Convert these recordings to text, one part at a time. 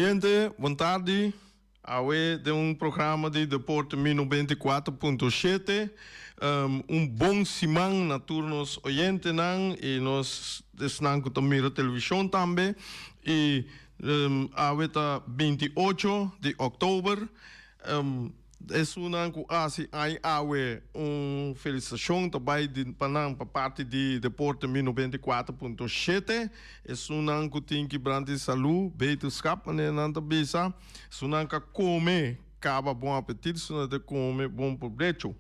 Oyente, bon tardi. Awe den un programa di Deporte Mi 94.7. Un bon siman na tur nos oyentenan y nos esnan cu ta mira television tambe. Y awe ta 28 di october. Esunnan ku hasi ai awe un felisitashon ta bai di pa nan pa parti di Deporte Mi 94.7. Esunnan ku tin kibrante di salu, beterschap manera nan ta bisa. Esunnan ka kome kaba bon apetit, esunnan ta kome bon probecho.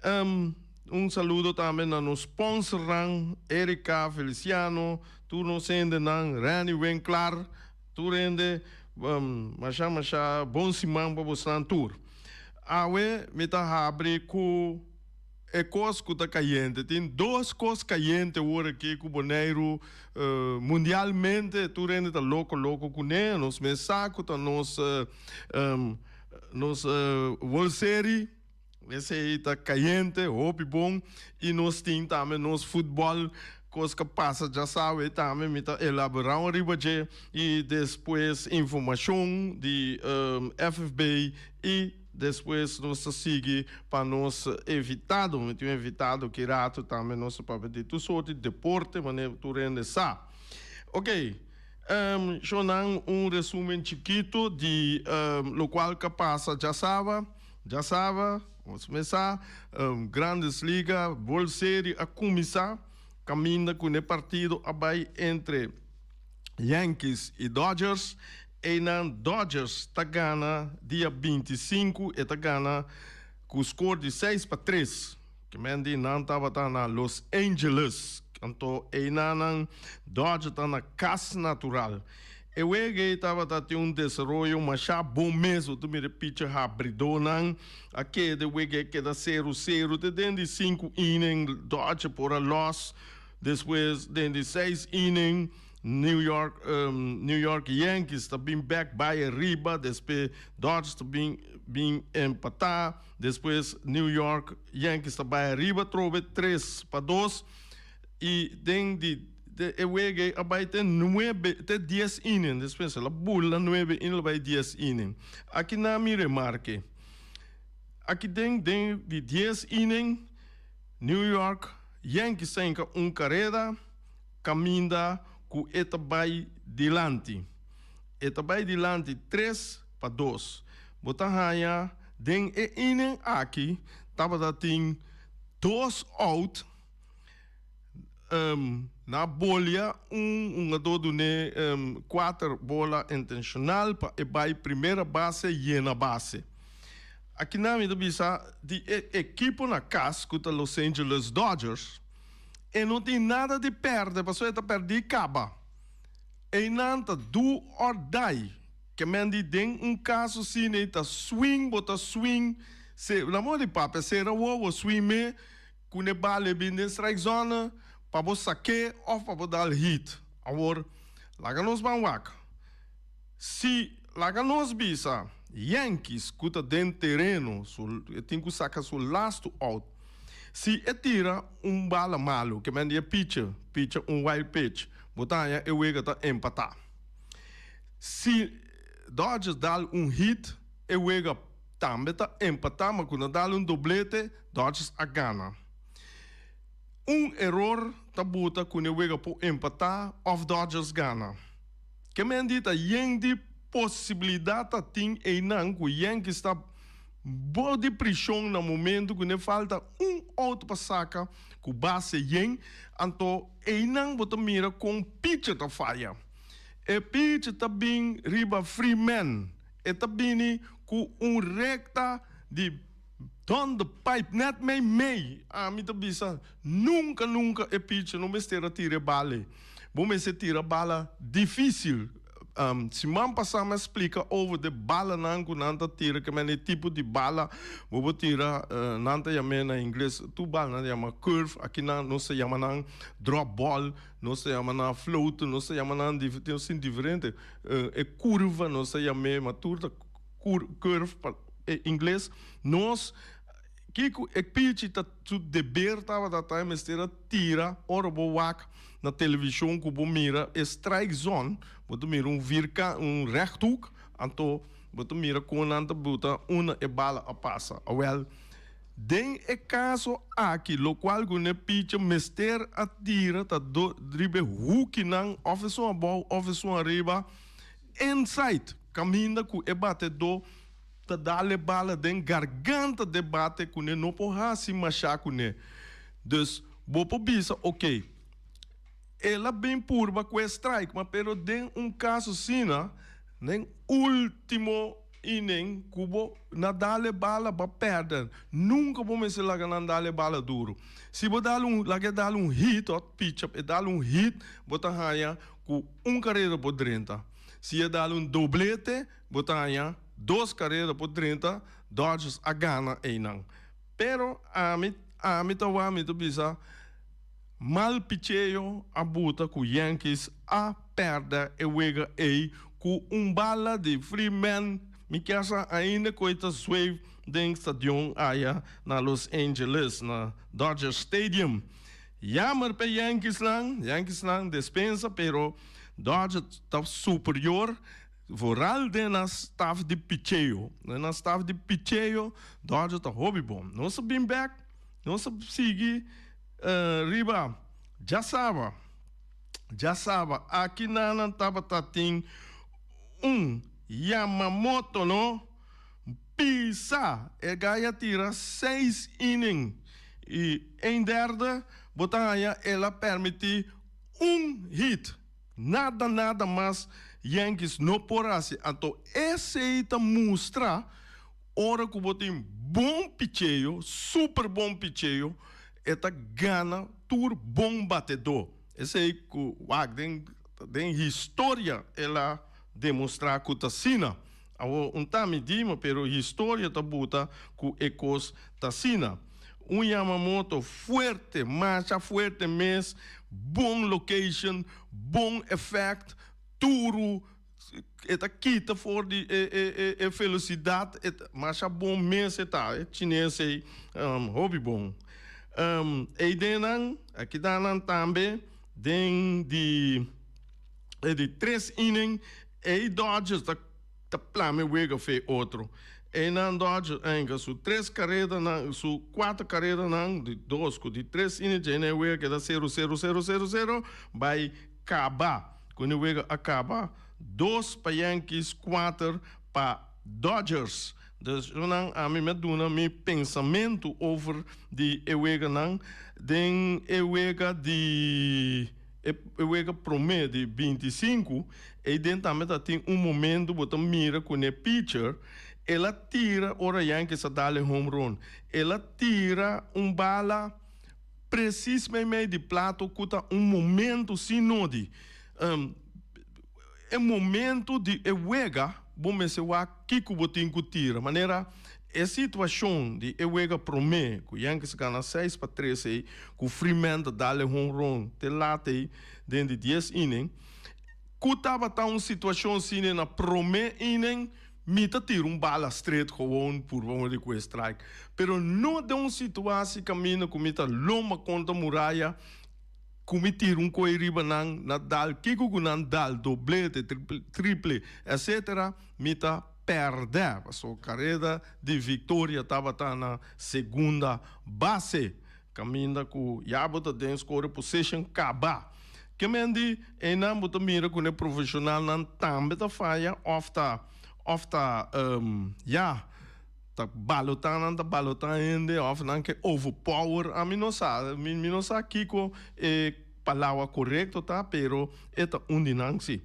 Un saludo tambe na nos sponsornan Erika Feliciano, tur nos hendenan, Renny Winklaar. Tur hende, masha masha bon siman pa bosnan tur. Awe mi ta habri ku e kos ku ta kayente. Tin dos kos kayente wor aki ku Boneiru mundialmente tur hende ta loko loko kuné. Nos mes sa ku ta nos nos World Serie. Esei ta kayente, hopi bon. I nos tin tambe nos futbòl, kos ka pasa djasawe tambe mi ta elaborá un riba dje i despues informashon di FFB i despues nos ta sigui pa nos invitado. Mi tin un invitado ki rato tambe nos ta papia di tur sorti deporte manera tur hende sa. Oke, shownan un resumen chikito di lokual ka pasa djasaba. Djasaba, nos mesa, Grandes Liga, World Serie a cuminsa caminda cu n'e partido a bay entre Yankees y Dodgers. Eynan Dodgers ta gana dia 25, e ta gana cu score di 6-3. Kimen di nan tabata na Los Angeles, anto eynanan Dodger ta na cas natural. E wega ei tabata tin un desaroyo masha bon mes. Bo ta mira e pitcher habridónan a keda, e wega ei a keda seru seru te den di sinku inning Dodger por a lòs. Despues den di seis inning New York New York Yankees ta bin bèk bai ariba, despues Dodgers ta bin bin empatá, despues New York Yankees ta bai ariba atrobe 3-2 i den di E wega ei a bai te nuebe, te dies inning. Despues el a bula nuebe inning, el a bai dies inning. Aki nan mi remarke. Aki den den di dies inning, New York Yankees ta hinka un kareda kaminda ku e ta bai dilanti. E ta bai dilanti 3-2. Bo ta haña den e inning aki tabata tin dos out. Na bolia un hungadó dun'é kuater bola intenshonal pa e bai primera base yena base. Akinan mi ta bisa di e ekipo na kas ku ta Los Angeles Dodgers e no tin nada di pèrdè pasobra e ta pèrdí kaba. Einan ta do or die. Ke men di den un kaso asina ei ta swing bo ta swing se na moda di papia sera wowo swing me. Ku ne bal e bin den strike zone pa bo sak'é òf pa bo dal hit. Awor, laga nos ban wak. Si, laga nos bisa, Yankees ku ta den tereno, su, e tin ku saka su lastu out. Si e tira un bala malu, ke men di e pitcher, picha un wild pitch, bo ta haña e wega ta empatá. Si Dodgers dal un hit, e wega tambe ta empatá, ma ku nan dal un doblete, Dodgers a gana. Un eror ta buta ku ne wega por empatá òf Dodgers gana. Ke men di ta yen di posibilidat ta tin einan ku Yankees ta bou di prishon na momentu ku ne falta un out pa saka ku base yen, anto einan bo ta mira kon pitcher ta faya. E pitcher ta bin riba Freeman, e ta bini ku un rekta di. Don the pipe net mei mei. Ami ta bisa nunca nunca e pitcher no mester a tira e bala ei. Bo mester tira bala dificil. Siman pasa mi a splica over de balanan cu nan ta tira ke men e tipo di bala bo por tira nan ta yam'e na ingles tur bala nan ta yama curve aki nan nos ta yama nan drop ball nos ta yama nan floater nos ta yama nan tin diferente e curva nos ta yam'e ma tur ta curve pa e ingles nos. Kiko e pichi ta su deber tabata ta e mester a tira ora bo wak na televishon ku bo mira e strike zone bo ta mira un virka un rechthoek anto bo ta mira kon nan ta buta unda e bala a pasa awel den e kaso aki lokual ku ne pichi mester a tira ta do riba e hukinan òf esun abou òf esun ariba inside kaminda ku e batedó Ta dal e bala den garganta de bate kuné no por hasi mashá kuné. Dus bo por bisa ok el a bin purba ku e strike ma pero den un kaso asina den ultimo inning ku bo na dal e bala bo a pèrdè. Nunka bo mester laga nan dal e bala duru. Si bo dal un laga e dal un hit òf pitch e dal un hit bo ta haña ku un karera por drenta. Si e dal un doblete. Bo ta haña dos karera por drenta, Dodgers a gana einan. Pero ami, ami ta wak mi ta bisa mal picheo a buta ku Yankees a pèrdè e wega ei ku un bala di Freeman. Mi kier sa ainda ku e ta zweef den stadion aya na Los Angeles, na Dodger Stadium. Jammer p'e Yankeesnan, Yankeesnan despensa pero Dodgers ta superior. Vooral den nan staf di picheo. Den nan staf di picheo, Dodgers ta hopi bon. Nos a bin bek, nos a sigui riba djasaba. Djasaba aki nan nan tabata tin un Yamamoto no pisa. E guy a tira seis inning y een derde bo ta haña el a permiti un hit. Nada nada mas Yankees no por haci. Anto esey ta mustra ora cu bo tin bon picheo, super bon picheo, e ta gana tur bon batedor. Esey cu wak den den historia el a demostra cu ta asina. Awor un ta mi dima pero historia ta buta cu e cos ta asina. Un Yamamoto fuerte, masha fuerte mes, bon location, bon effect, duru, e ta kita for di e e e velocidad, e ta masha bon mes e ta, e chines ey hopi bon. Eydennan, akidanan tambe den di e di tres inning Ey Dodgers ta ta plame wega fe otro. Eynan Dodgers enga su tres karedanan, su kuater karedanan, di dos ku di tres inning dje e wega keda sero sero sero sero sero bai kaba. Ku e wega a kaba dos pa Yankees kuater pa Dodgers. Dus yonan ami mi a duna mi pensamentu over di e weganan den e wega di. E wega promé di 25, ei den tambe ta tin un momento bo ta mira ku n'e pitcher el a tira ora Yankees a dal e home run. El a tira un bala presis meimei di plato ku ta un momento sin nodi. E momento di e wega bo mester wak kiko bo tin ku tira. Manera e situashon di e wega promé ku Yankees a gana 6-3 ei ku Freeman ta dal e honron te lat ei den di dies inning. Ku tabata un situashon asina na promé inning mi ta tira un bala stret gewoon purba un di ku e strike. Pero no den un situasi kaminda ku mi ta lomba kontra muraya. Ku mi tira un koi riba nan na dal kiko ku nan dal, doblete, triple, etc. Mi ta pèrdè. Pasobra kareda di viktoria tabata na segunda base. Kaminda ku ya bo ta den score position kaba. Ke men di einan bo ta mira ku ne profeshonalnan tambe ta faya òf ta òf ta ya. Ta balotá nan ta balotá hende òf nan ke overpower ami no sa mi mi no sa kiko e palabra korekto ta pero e ta un di nan si.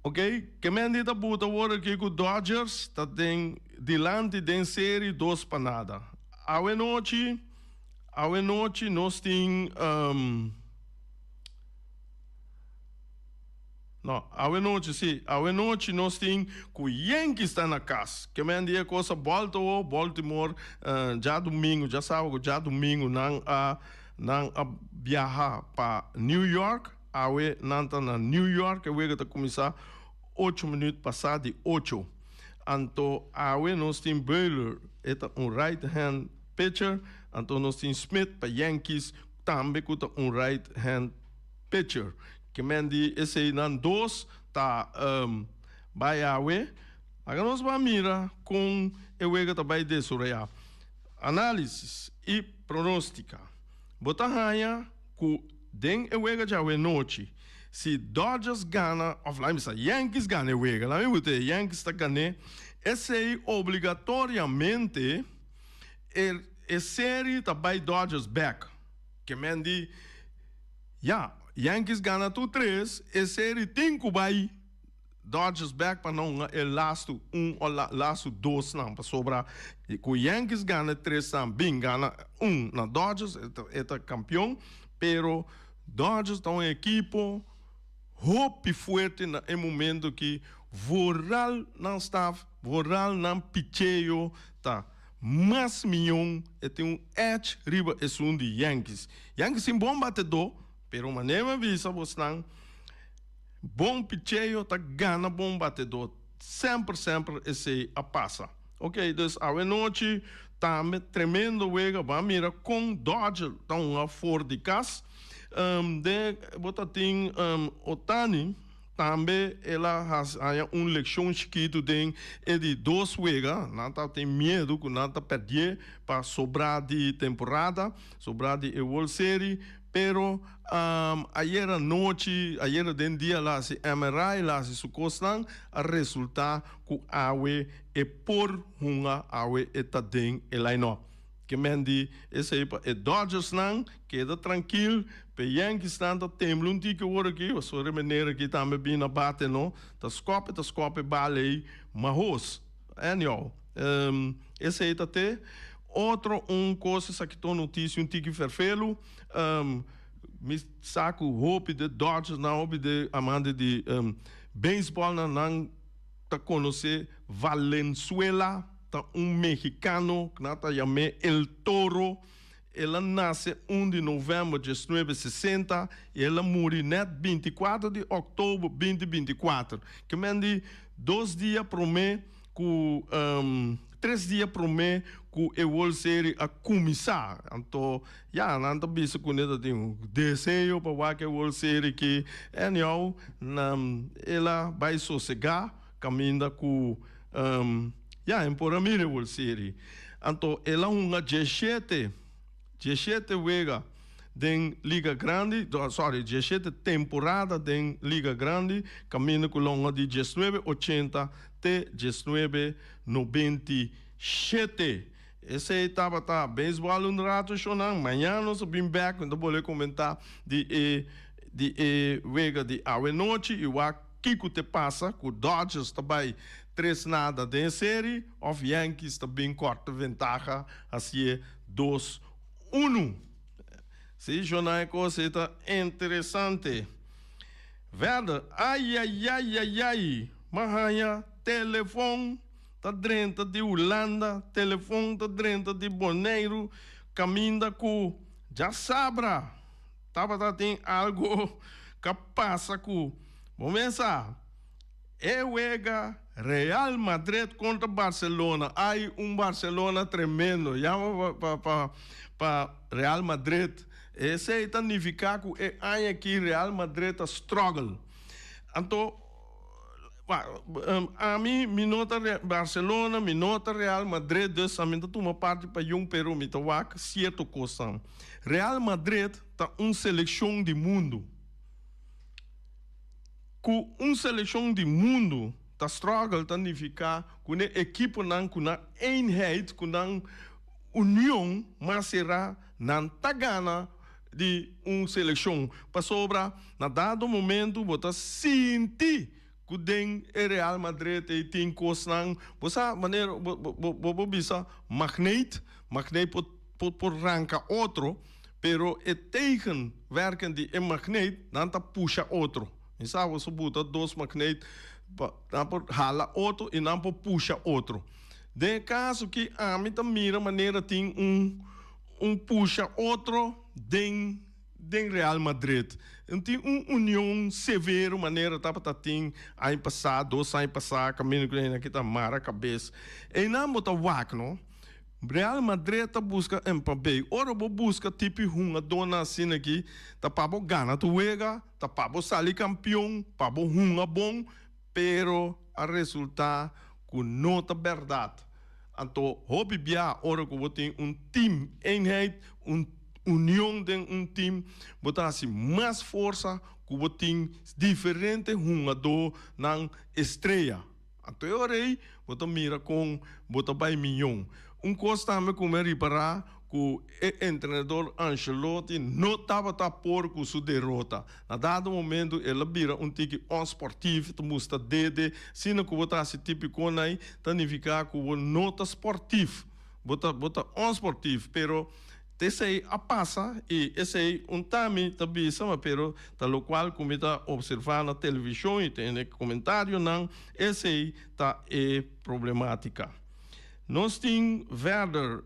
Ok ke men di ta buta awor aki ku Dodgers ta den dilanti den seri dos pa nada. Awe nochi awe nochi nos tin. No, awe nochi si, awe nochi nos tin ku Yankees ta na kas. Ke men di e kos a bòlta awo, Baltimore djadumingu, djasaba ku djadumingu nan a nan a biaha pa New York. Awe nan ta na New York, e wega ta kuminsá ocho minüt pasá di ocho. Anto awe nos tin Buehler, e ta un right hand. pitcher. Anto nos tin Smith pa Yankees tambe ku ta un right hand pitcher. Ke men di esei nan dos ta bai awe. Laga nos ban mira kon e wega ta bai desaroyá. Análisis i pronóstika. Bo ta haña ku den e wega djawe nochi, si Dodgers gana, òf laga mi bisa Yankees gana e wega, laga mi buta e Yankees ta gan'é, esei obligatoriamente e e seri ta bai Dodgers bèk. Ke men di, ya, Yankees gana tur tres, e seri tin ku bai Dodgers bek pa nan hunga e lastu un o lastu dos nan pasobra ku Yankees gana e tres nan bin gana un na Dodgers e ta kampion pero Dodgers ta un ekipo hopi fuerte na e momento aki vooral nan staf vooral nan picheo ta mas mion e tin un edge riba esun di Yankees. Yankees tin bon batedó pero manera mi a bisa bosnan. Bon picheo ta gana bon batedó. Semper semper esei a pasa. Ok, dus awe nochi tambe tremendo wega. Bo a mira kon Dodger ta hunga for di kas. Den bo ta tin Ohtani tambe el a hasi haña un lekshon chikitu den e di dos wega. Nan ta tin miedu ku nan ta pèrdie pa sobrá di temporada, sobrá di e World Series. Pero ayera nochi, ayera den dia la hasi MRI, la hasi su kosnan, a resulta ku awe e por hunga, awe e ta den e line-up. Ke men di esei pa e Dodgersnan keda trankil, p'e Yankeesnan ta tembla un tiki ora aki, pasobra e manera aki tambe bin na bate no, ta skòp e ta skòp e bal ei mahos. Anyhow, esei ta te. Otro un kos, esaki ta un notisia un tiki ferfelu. Mi sa ku hopi de Dodgersnan, hopi de amante di beisbòlnan nan ta konosé Valenzuela, ta un mexicano ku nan ta yam'é El Toro. El a nase un di novèmber diesnuebe sesenta i el a muri nèt bintikuater di òktober binti bintikuater. Ke men di dos dia promé ku tres dia promé ku e World Series a kuminsá. Anto ya nan ta bisa ku ne ta tin un deseo pa wak e World Series ki anyhow nan el a bai sosegá kaminda ku ya en por a mira e World Series. Anto el a hunga dieshete dieshete wega den Liga Grandi, sorry, dieshete temporada den Liga Grandi, kaminda ku lo hunga di diesnuebe ochenta te diesnuebe nobenti shete. Esei tabata beisbòl un ratu shownan. Mañana nos a bin bèk, mi ta bolbe komentá di e di e wega di awe nochi i wak kiko te pasa ku Dodgers ta bai tres nada den e seri òf Yankees ta bin kòrta ventaha hasié dos unu. Sí, shownan e kos ei ta interesante. Verder, ayayayayay, m'a haña telefon ta drenta di Hulanda, telefon ta drenta di Boneiru, kaminda ku djasabra tabata tin algo ka pasa ku bo mesa e wega Real Madrid kontra Barcelona, ay un Barcelona tremendo, yama pa pa Real Madrid. Esei ta nifiká ku e aña akí Real Madrid ta struggle. Anto, ami mi no ta Barcelona, mi no ta Real Madrid, dus ami ta tuma parti pa yun pero mi ta wak sierto kosnan. Real Madrid ta un selekshon di mundu. Ku un selekshon di mundu ta struggle ta nifiká ku ne ekiponan ku nan eenheid, ku nan union mas será, Nan ta gana di un selekshon pasobra na dado momento bo ta sinti ku den e Real Madrid ei tin kosnan, bo sa manera bo bo bo bisa magneet, magneet por por por ranka otro, pero e tegenwerking di e magneet nan ta pusha otro. Mi sa bo so buta dos magneet pa nan por hala otro i nan por pusha otro. Den e kaso ki ami ta mira manera tin un un pusha otro den den Real Madrid. No tin un union severo manera tabata tin aña pasá, dos aña pasá kaminda ku hende a kita mara kabes. Einan bo ta wak no. Real Madrid ta buska Mbappé. Ora bo buska tipo hungadónan asina aki, ta pa bo gana tur wega, ta pa bo sali kampion, pa bo hunga bon, pero a resultá ku no ta bèrdat. Anto hopi bia ora ku bo tin un team eenheid, un union den un team, bo ta hasi mas forsa ku bo tin diferente hungadónan estrea. Anto e ora ei bo ta mira kon bo ta bai miyon. Un kos tambe ku mi a ripará ku e entrenador Ancelotti no tabata por ku su derota. Na dado momento el a bira un tiki onsportief, ta mustra dede. Asina ku bo ta hasi tipikonan ei ta nifiká ku bo no ta sportief. Bo ta bo ta onsportief, pero Esei a pasa y esei un ta mi ta bisa ma pero ta locual cu mi ta observa na television y tende comentarionan esei ta e problematica. Nos tin verder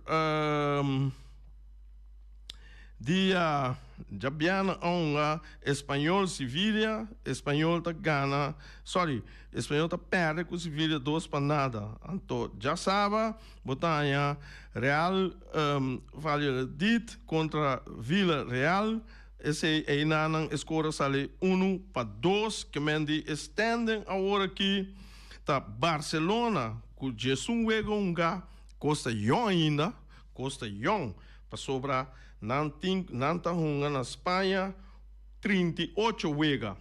dia djabiana a hunga Español Sevilla, Español ta gana sorry Español ta perde cu Sevilla dos pa nada anto djasaba Bo ta haña Real Valladolid kontra Villarreal. Esei einanan e skor a sali 1-2. Kemen di e standing awor aki ta Barcelona ku 11 wega hungá. Kos ta yòn ainda, kos ta yòn pasobra nan tin nan ta hunga na Spaña 38 wega.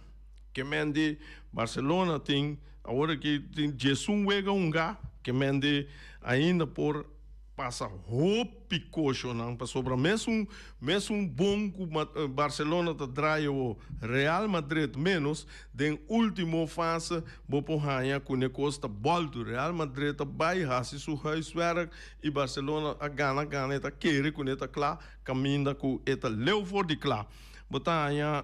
Kemen di Barcelona tin awor aki tin 11 wega hungá, kemen di ainda por pasa hopi koshonan pasobra mesun mesun bon ku Barcelona ta draai awo Real Madrid menos den ultimo fase bo por haña ku ne kos ta bòltu. Real Madrid ta bai hasi su huiswerk i Barcelona a gana gana e ta kere ku ne ta kla kaminda ku e ta leu for di kla. Bo ta haña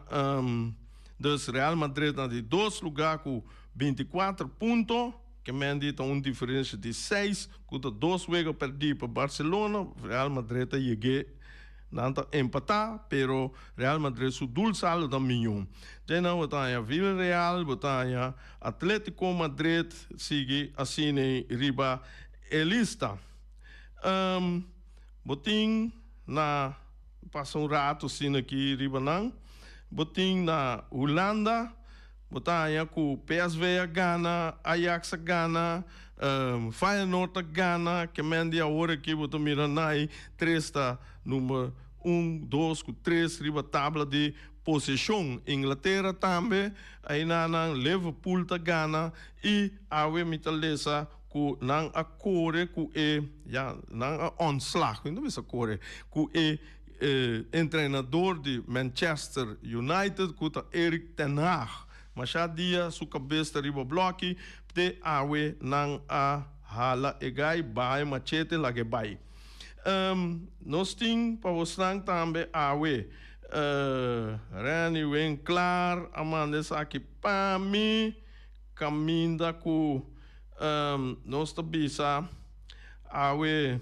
Dus Real Madrid na di dos lugá ku 24 punto, ke men di ta un diferensia di seis ku ta dos wega pèrdí pa Barcelona. Real Madrid ta yeg'é, nan ta empatá, pero Real Madrid su dul saldo ta miñó. Djei nan bo ta haña Villarreal, bo ta haña Atlético Madrid sigui asina riba e lista. Bo tin na. Pasa un rato asina aki riba nan. Bo tin na Hulanda, bo ta haña ku PSV a gana, Ajax a gana, Feyenoord a gana, ke men di awor aki bo ta mira nai tres ta number un, dos ku tres riba tabla di poseshon. Inglatera tambe, aina nan Liverpool ta gana i awe mi ta lesa ku nan a kore ku e, ya, nan a ontslag, mi no bisa kore, ku e entrenador di Manchester United ku ta Erik ten Hag. Masha dia su kabes ta riba blòki, p'te awe nan a hala e gai, baha e machete laga e bai. Nos tin pa bosnan tambe awe Renny Winklaar a manda esaki pa mi. Caminda cu nos ta bisa awe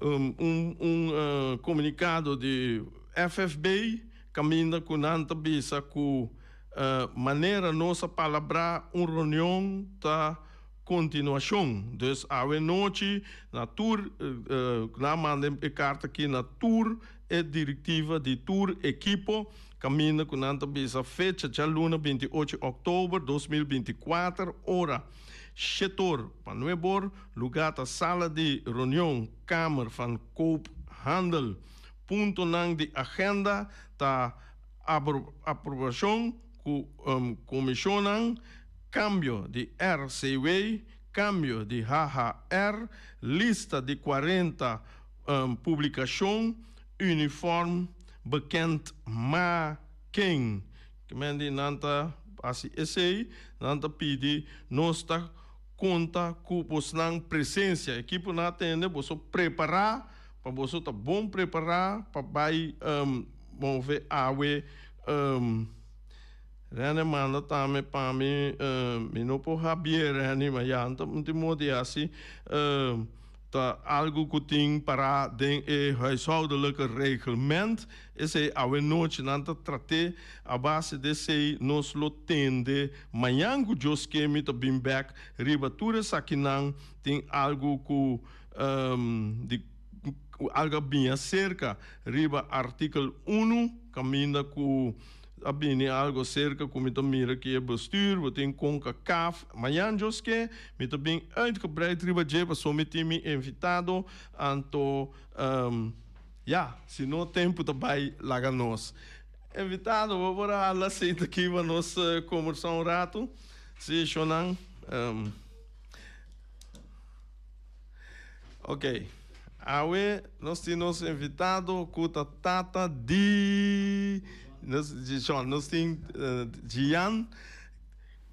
un comunicado di FFB caminda cu nan ta bisa cu manera nos a palabra un reunion ta continuacion. Dus awe nochi na tur nan a manda e carta aki na tur e directiva di tur ekipo. Kaminda ku nan ta bisa fecha djaluna 28 òktober 2024 ora shetor pa nuebor, lugá ta sala di reunion Kamer van Koophandel. Puntonan di agenda ta aprobashon ku komishonnan, kambio di RCW, kambio di HHR, lista di 40 publikashon, Uniform bekend maken. Ke men di nan ta hasi esei, nan ta pidi nos ta konta ku bosnan presensia. Ekiponan a tende boso prepará pa boso ta bon prepará pa bai move awe. Rene manda tambe pa mi, mi no por habié Rene, ma ya no tin modo di hasi. Ta algu ku tin pará den e huishoudelijke reglement. Esei awe nochi nan ta trat'é. A base di esei nos lo tende mañan ku Dios ke mi ta bin bèk riba tur esakinan. Tin algu ku di algu a biña serka riba artikel unu kaminda ku A bini algo cerca cu mi ta mira ki e bestuur, bo tin Concacaf. Mañan Dios ke, mi ta bin uitgebreid riba dje pasobra mi tin mi invitado, anto ya, si no tempo ta bay laga nos. Invitado, bo por a hala sinta aki pa nos combersa un rato? Si, shownan. Ok, awe nos tin nos invitado ku ta tata di nos John, nos tin Gian.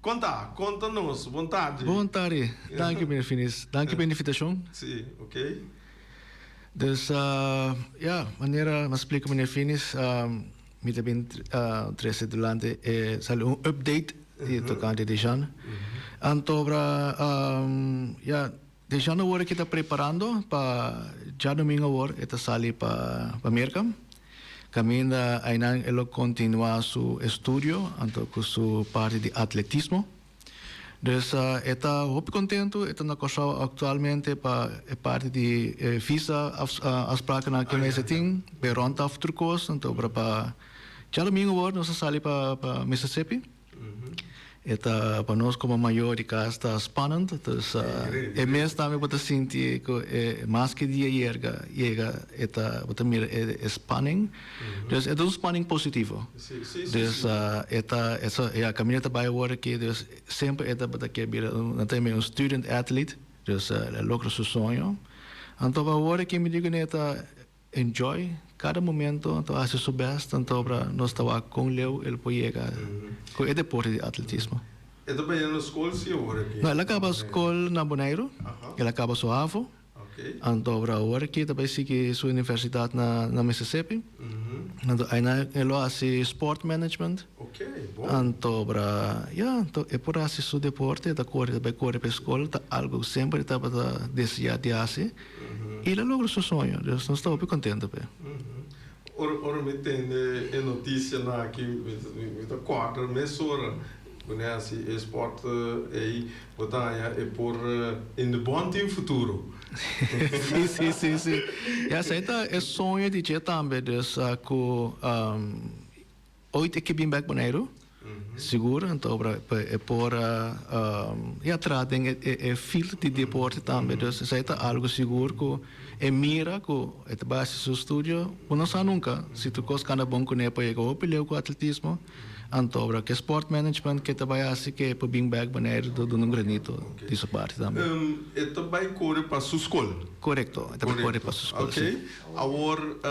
Konta, konta nos, bon tardi. Bon tardi, danki meneer Finis, danki pa e invitashon. Si, ok. Dus, ya, manera mi a splika meneer Finis, mi ta bin trese durante e sali un update di tokante di Jean. Antobra, ya, Dejan awor aki ta preparando pa djadomingo awor e ta sali pa pa Merca. Caminda aynan e lo continua su estudio anto cu su parti di atletismo. Dus e ta hopi contento, e ta na Corsou actualmente pa e parti di e visa afsprakennan cu mester tin, bay rond af tur cos anto pa djadomingo awor nos ta sali pa pa Mississippi. E ta pa nos komo mayor di kas ta spannend, dus e mes tambe bo ta sinti ku e mas ke dia yerga yega e ta bo ta mira e spanning. Dus e ta un spanning positivo. Dus e ta ya kaminda ta bai awor aki dus semper e tabata ke bira un nan ta yama un student athlete dus el a logra su soño. Anto awor aki mi di ku ne ta Enjoy cada momento anto haci su best anto obra nos ta wak con leu el por yega cu e deporte di atletismo. E ta bay na scol si awor aki? No, el a caba scol na Boneiru, el a caba su havo, anto obra awor aki ta bay sigui su universidad na Mississippi, anto ayna el lo haci sport management, anto obra ya, anto e por haci su deporte, e ta core, ta bay core pa e scol, ta algo cu semper e tabata desea di haci. I el a logra su soño, dus nos ta hopi contento p'e. Ora ora mi tende e noticianan aki mi ta corda mesora cu ne haci e sport ey bo ta haña e por in de bon tin futuro. Si si si si ya esey ta e soño di dje tambe dus cu Ooit e ke bin bek Boneiru, sigur, anto obra e por ya traha den e field di deporte tambe. Dus esei ta algu sigur ku e mira ku e ta bai hasi su studio. Bo no sa nunka si tur kos kanda bon kuné pa yega hopi leu ku atletismo. Anto obra ke sport management ke ta bai hasi ke por bin bek Boneiru ta duna un granito di su parti tambe. E ta bai kore pa su skol? Korekto, e ta bai kore pa su skol, si. Awor,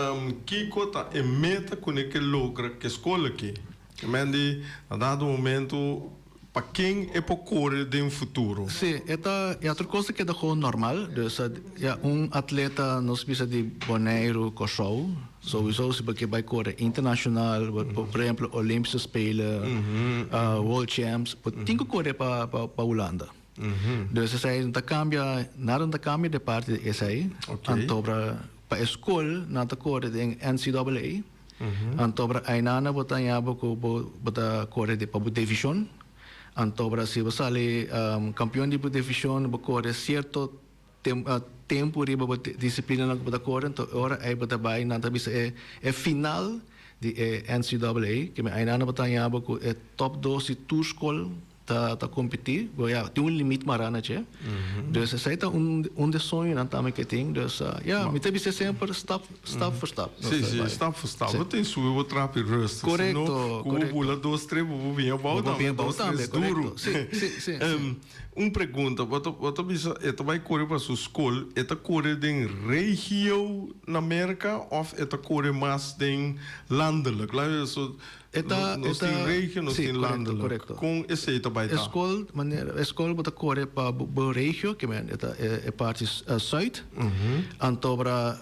kiko ta e meta ku ne ke logra ku e skol aki? Ke men di, na dado momento, pa ken e por kore den futuro? Sí, e ta, e otro kos ta keda gewoon normal. Dus, ya, un atleta, nos bisa di Boneiru, Kòrsou, souiso si bo ke bai kore internashonal, por ehempel Olympische Spelen, World Champs, bo tin ku kore pa pa Hulanda. Dus esei no ta kambia, nada no ta kambia de parti di esei. Antobra pa e skol nan ta kore den NCAA. Antobra ainana bo ta haña bo ku bo ta kore pa bo divishon. Antobra si bo sali kampion di bo divishon bo kore sierto tempu riba bo disiplinanan ku bo ta kore. Anto e ora ei bo ta bai nan ta bisa e final di e NCAA. Kimen ainana bo ta haña bo ku e top dos di tur skol. Ta ta competi, bo ya tin un limit mara na dje. Dus esei ta un un de soñonan tambe ke tin. Dus ya, mi ta bisa semper stap stap voor stap. Nos Sí, ta sí, bai. stap voor stap. Sí. Bo tin subi bo trapi rustig. Si no, Korekto, ku bo korekto. bula dos tres bo por bin abou Bo por tambe, bin abou dos tambe, tres duru. korekto. Sí, sí, sí, sí. Un pregunta, bo ta bo ta bisa e ta bai kore pa su skol, e ta kore den regio na Merka òf e ta kore mas den landelijk? Laat mi bisa. E ta, Nos e ta, tin regio, nos sí, tin korekto, landelijk. korekto. Kon esei ta bai E ta? skol, manera, e skol bo ta kore pa bo, bo regio, ke men e ta e, e parti zuid. Anto ora,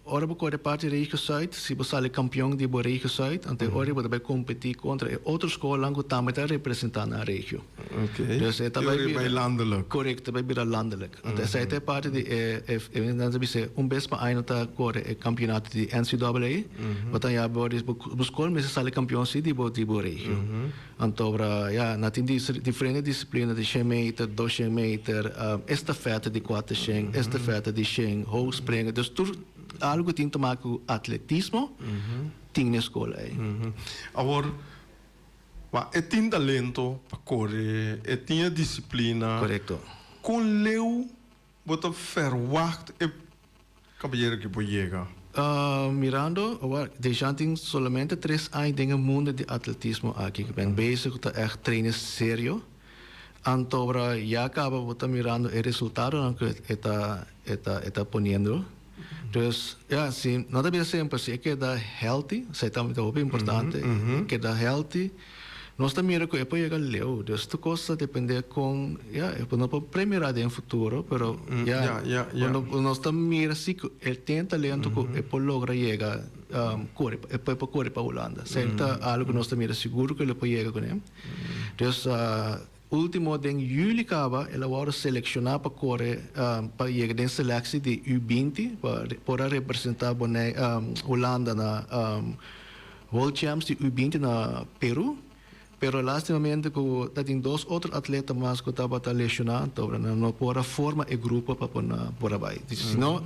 ora bo kore parti regio zuid, si bo sali kampion di bo regio zuid, anto e ora bo ta bai kompetí kontra e otro skolnan ku tambe ta representá nan regio. Oké. Dus e ta E bai ora e bira, bai landelijk. Korekto, e bai bira landelijk. Anto esei ta e parti di e, e, e, nan ta bisa un bes pa aña nan ta kore e kampionato di NCAA. Bo ta ya bo, bo skol mester sali kampion si di bo, di bo regio. Anto ora, ya, nan tin diferente disiplina di shen meter, doshen meter, estafète di kuatershen, estafète di shen, hoogspringen. Dus tur algu ku tin te maken ku atletismo tin na e skol ei. Awor, ma e tin talento pa kore, e tin e disiplina. Korekto. Kon leu bo ta verwagt e Caballero ki por yega. Mirando awor, Dejan tin solamente tres aña den e mundo di atletismo aki. Ku ben bezig ku ta ègt trainen serio. Anto ora ya kaba bo ta mirando e resultadonan ku e ta e ta e ta poniendo. Dus ya, si no ta bisa semper si e keda healthy, esei tambe ta hopi importante, keda healthy. Nos ta mira ku e por yega leu, dus tur kos ta depende kon, ya, e no por premira den futuro, pero ya, nos ta mira si ku e tin talento ku e por logra yega kore, e por kore pa Hulanda. Esei ta algu ku nos ta mira sigur ku lo por yega kuné. Dus ultimo den juli kaba el a wòrdu selekshoná pa kore pa yega den seleksi di U 20 pa por a representá Bonei Hulanda na World Champs di U 20 na Peru, pero lastimamente cu ta tin dos otro atleta mas cu tabata lesiona, anto nan no por a forma e grupo pa por na por a bay. Si no,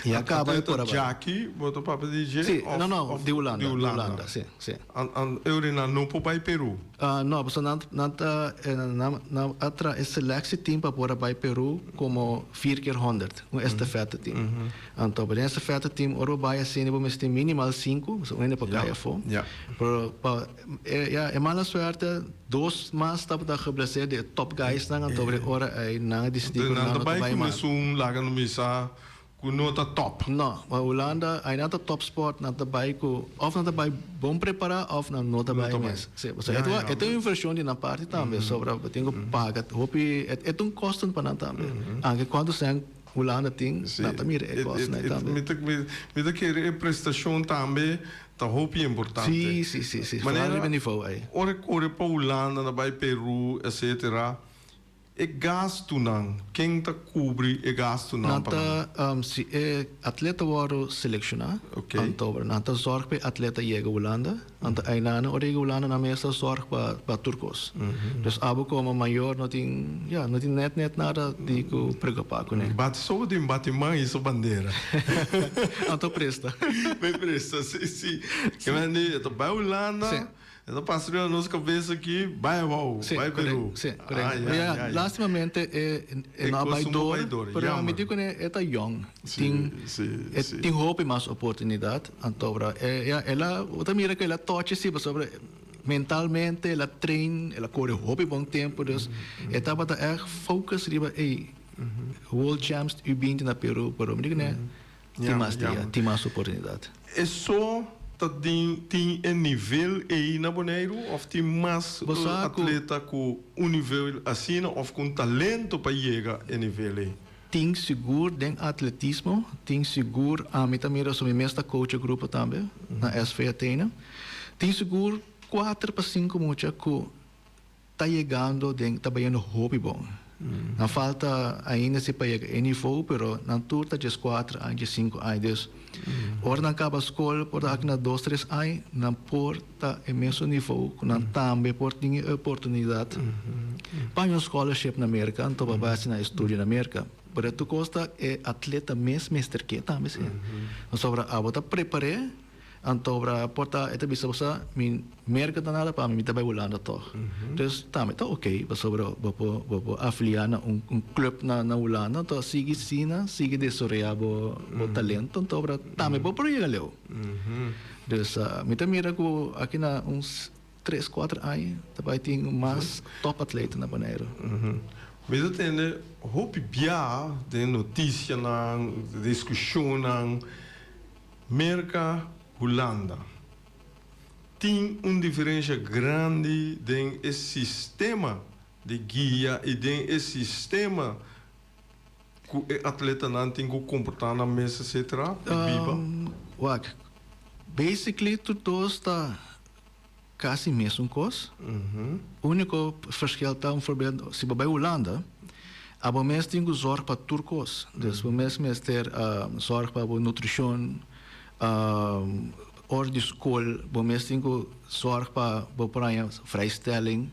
ya caba e por a bay. Jackie, bo ta papia di dje? Si, no, no, di Hulanda, di Hulanda, si, si. An Eurina no por bay Peru? No, pasobra nan, nan ta, nan, nan a traha e selectie team pa por a bay Peru como vier keer 100, un estafette team. Anto pa den estafeta team ora bo bai asina bo mester tin minimal sinku, pasobra un hende por kai afó. Pero pa e ya e mala suerte dos mas tabata geblesseerd di e top guysnan anto e ora ei nan a disidí ku nan Nan no ta ta bai bai ku mas. esun laga no misa ku no ta top. No, pa Hulanda ai nan ta top sport nan ta bai ku òf nan ta bai bon prepará òf nan no ta bai mes. Si, pasobra e ta e ta un invershon di nan parti tambe sobra bo tin ku paga hopi e ta un kosten pa nan tambe. Anke kuantu sèn Hulanda tin, nan ta mira e kosnan ei tambe. Mi ta kere e prestashon tambe ta hopi importante. Si, si, si, si. Vooral riba e nivo ei. Ora e kore pa Hulanda, nan bai Peru, etcetera, e gastunan, ken ta kubri e gastunan Nan pa nan? ta, si e atleta wòrdu selekshoná, anto nan ta zòrg pa e atleta yega Hulanda. Anto einan ora yega Hulanda nan mes ta zorg pa pa tur kos. Dus abo komo mayor no tin ya no tin net net nada di ku preokupa kuné. Bati so bo tin bati man i so bandera. Anto presta. Bai presta si si. Ke men di e ta bai Hulanda e ta pasa riba nos kabes aki bai abou bai Peru. Si korekto. Ya lastimamente e no a bai door pero mi di kuné e ta yong. Tin e tin hopi mas oportunidat. Anto e ya el a bo ta mira ku el a tochi si pasobra mentalmente el a train, el a kore hopi bon tempu dus e tabata ègt focus riba ey World Champs U 20 na Peru pero mi di kuné tin mas dia, tin mas oportunidat. E so ta den tin e nivel ey na Boneiru of tin mas atleta ku un nivel asina of ku un talento pa yega e nivel ey? Tin sigur den atletismo, tin sigur, ami ta mira so mi mes ta coach e grupo tambe na SV Athene, tin sigur kuater pa sinku mucha ku ta yegando den ta bayendo hopi bon. Nan falta ainda si pa yega e nivo pero nan tur ta 14 aña, 15 aña dus ora nan kaba skol por ta aki na dos tres aña nan por ta e mesun nivo ku nan tambe por tin e oportunidat pa haña un scholarship na Merka anto pa bai hasi nan estudio na Merka. Pero e tur kos ta e atleta mes mester ke tambe si. Pasobra abo ta prepar'é anto ora por ta e ta bisa bo sa mi Merka ta nada pa mi, mi ta bai Hulanda tòg. Dus tambe ta oke pasobra bo por bo por afiliá na un un club na na Hulanda anto sigui asina sigui desaroyá bo bo talento anto ora tambe bo por yega leu. Dus mi ta mira ku aki na un tres kuater aña ta bai tin mas top atleta na Boneiru. Mi ta tende hopi bia den notisianan, diskushonnan, Merka, Hulanda. Tin un diferensha grandi den e sistema di guia i den e sistema ku e atletanan tin ku komportá nan mes etcetera i biba? Wak, basically tur dos ta kasi mesun kos. Úniko verschil ta un voorbeeld si bo bai Hulanda abo mes tin ku zòrg pa tur kos. Dus bo mes mester zòrg pa bo nutrishon, Ora di skol bo mes tin ku sòrg pa bo por haña vrijstelling.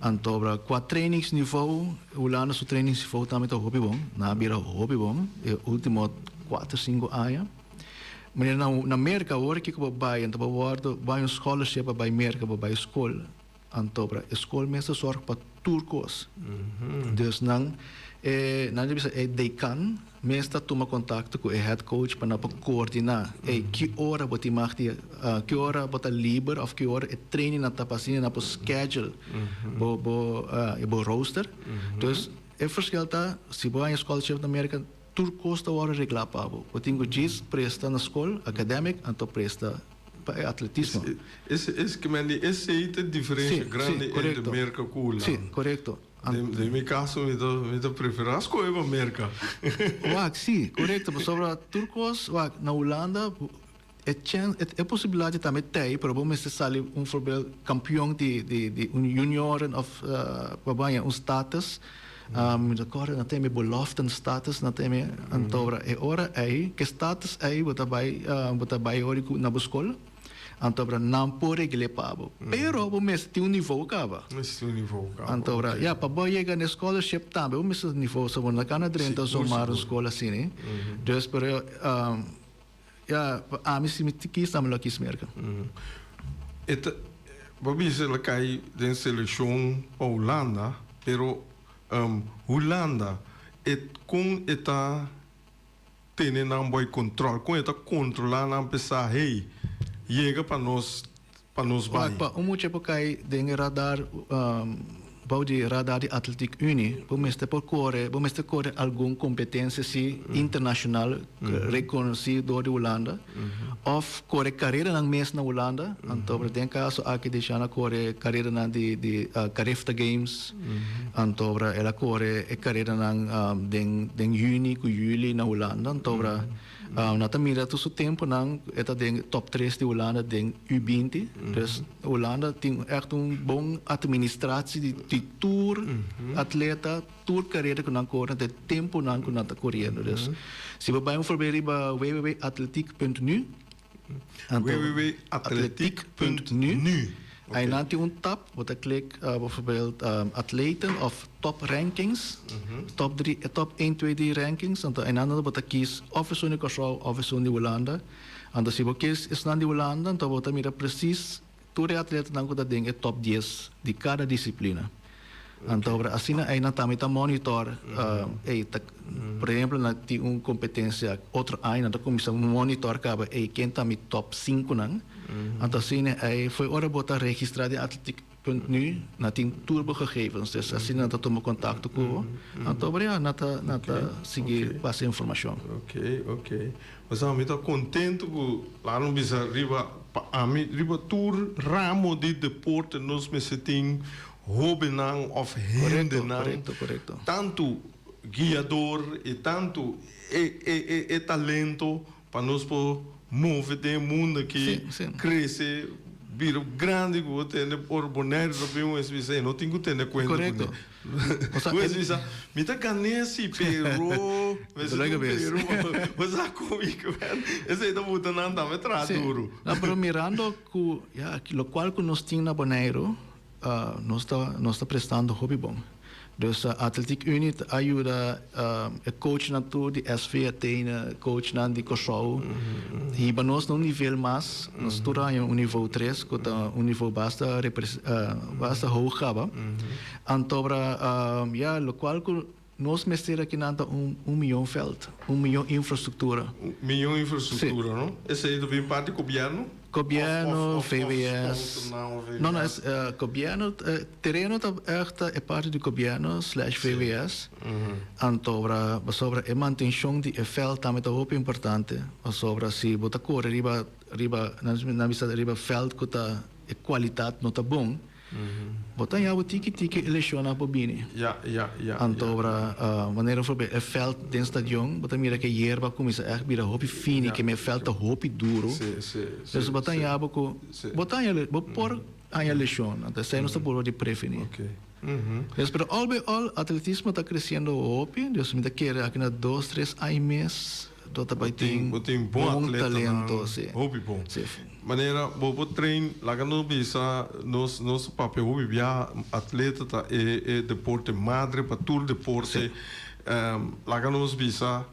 Anto kua trainingsniveau, Hulanda su trainingsniveau tambe ta hopi bon. Nan a bira hopi bon e ultimo kuater sinku aña. Manera na na Merka awor kiko bo bai anto bo wòrdu bo haña un scholarship pa bai Merka bo bai skol. Anto e skol mes ta sòrg pa tur kos. Dus nan e nan ta bisa e dekan mes ta tuma kontakto ku e head coach pa nan por koordiná, ey ki ora bo tin mag di ki ora bo ta liber òf ki ora e trainingnan ta pa asina nan por schedule bo bo bo rooster. Dus e verschil ta si bo haña scholarship na Merka tur kos ta wòrdu reglá pa bo. Bo tin ku djis presta na skol academic anto presta pa e atletismo. Es es ke men di esei ta diferensha grandi entre Merka ku Hulanda. Sí, korekto. Den mi kaso mi ta mi ta preferá skohe pa Merka. Wak, sí, korekto, pasobra tur kos, wak, na Hulanda e chèns, e posibilidat di tambe t'ei, pero bo mester sali un voorbeeld kampion di di di un junioren òf pa bo haña un status. Mi ta kòrda nan teme beloften status nan teme anto e ora ei ke status ei bo ta bai bo ta bai ora ku na bo skol anto nan por regl'é pa bo pero bo mester tin un nivo kaba Mester tin un nivo kaba anto ya pa bo yega na e scholarship tambe bo mester tin nivo so bo no ta kana drenta zomaar un skol asina dus pero Ya, pa ami si mi kis ami lo kis Merka. E ta, bo bisa el a kai den selekshon pa Hulanda, pero Hulanda e kon e ta tene nan boy kontrol, kon e ta kontrolá nan p'e sa hey, yega pa nos pa nos bai. Wak, pa un mucha por kai den e radar, bou di radar di Atletiek Unie, bo mester por kore, bo mester kore algun kompetensia si internashonal rekonosí dor di Hulanda, òf kore kareranan mes na Hulanda. Anto den kaso aki Deshan a kore kareranan di di Carifta Games, anto el a kore e kareranan den den yüni ku yüli na Hulanda. Anto Nan ta mira tur su temponan e ta den top tres di Hulanda den U binti. Dus Hulanda tin echt un bon administratie di di tur atleta, tur carera cu nan core den temponan cu nan ta coriendo. Dus si bo bay un voorbeeld riba www.atletiek punt nu, anto www.atletiek punt nu. Einan tin un tab, bo ta klik bijvoorbeeld atleten of top rankings, top drie, top één, twee, drie rankings, anto einan bo ta kies of esun di Kòrsou of esun di Hulanda. Anto si bo kies esnan di Hulanda, anto bo ta mira precies tur e atletanan ku ta den e top dies di kada disiplina. Anto asina einan tambe ta monitor, ey ta, por ehempel nan tin un kompetensia otro aña nan ta kuminsá monitor kaba ey ken ta mi top sinkunan. Anto asina ey fo'i ora bo ta registrá den atletiek punt nu nan tin tur bo gegevens dus asina nan ta tuma kontakto ku bo. Anto ya nan ta nan ta sigui pasa informashon. Oke oke. Pasobra mi ta kontentu ku laga nos bisa riba pa ami riba tur ramo di deporte nos mester tin Hóbennan òf hendenan, tantu guiador i tantu e talento pa nos por move den e mundu aki, krese, bira grandi ku bo tende ora Boneiru ta bin un es bisa e no tin ku tene kuenta kuné. Un es bisa mi ta gané si pero mester tin un pero bo sa kon mi ke wèn esei ta buta nan tambe traha duru. No pero mirando ku ya lokual ku nos tin na Boneiru Nos ta nos ta prestando hopi bon. Dus Atletiek Unie ta a yuda e coachnan tur di SV Athene, coachnan di Kòrsou hiba nos na un nivel mas. Nos tur a haña un nivo tres ku ta un nivo basta basta hoog kaba. Anto ya lokual ku. Nos mester akinan ta un un miyon veld, un miyon infrastructura. Un miyon infrastructura, no? Esey ta bin parti gobierno? Gobierno, VWS. No, no, es gobierno, tereno ta echt ta e parti di gobierno slash VWS. Anto ora, pasobra e mantencion di e veld tambe ta hopi importante, pasobra si bo ta core riba riba nan bisa riba veld cu ta e cualidad no ta bon, Bo ta haña bo tiki tiki e lesionnan por bini. Anto ora manera for e veld den stadion bo ta mira ke yerba a kuminsá ègt bira hopi fini ke mi e veld ta hopi duru. Dus bo ta haña bo ku bo ta haña bo por haña lesion. Anto esei nos ta purba di prevení. Dus pero al bij al atletismo ta kresiendo hopi dus mi ta kere aki na dos tres aña mes Lo ta bai tin Bo tin bon bon atletanan, talento, sí. hopi bon. Sí. Manera bo por train, laga nos bisa, nos nos papia hopi bia, atleta ta e e deporte madre pa tur deporte. Sí. Laga nos bisa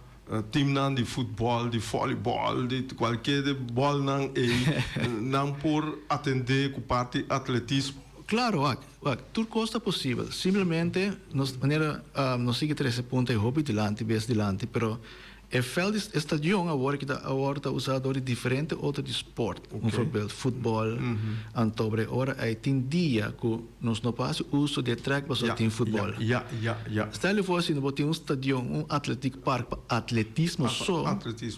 teamnan di futbol, di volleyball, di cualkier de bolnan ey, nan por atende cu parti atletismo. Claro, wak, wak, tur cos ta posibel. Simplemente nos manera nos sigui trece punto ey hopi dilanti, bes dilanti, pero E veld di e stadion awor ki ta awor ta usa dor di diferente otro di sport, un voorbeeld futbol, anto bre ora ei tin dia ku nos no por hasi uso di e trek pasobra tin futbol. Stel je voor si bo tin un stadion, un atletiek park pa atletismo so,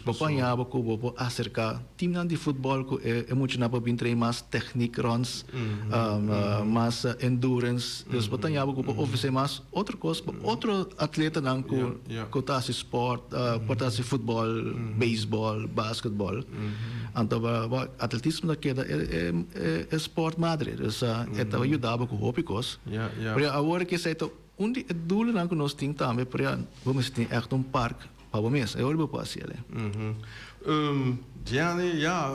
bo por haña bo ku bo por aserka timnan di futbol ku e muchanan por bin train mas techniek runs, mas endurance, dus bo ta haña bo ku por ofrece mas. Otro kos pa otro atletanan ku ku ta hasi sport, por ta hasi futbòl, beisbòl, basketbòl. Anto atletismo ta keda e sport madre. Dus e ta yuda bo ku hopi kos. Pero awor ke esei ta un di e doelnan ku nos tin tambe, pero bo mester tin ègt un park Pa bo mes, e ora bo por haci el. Gianni, ya,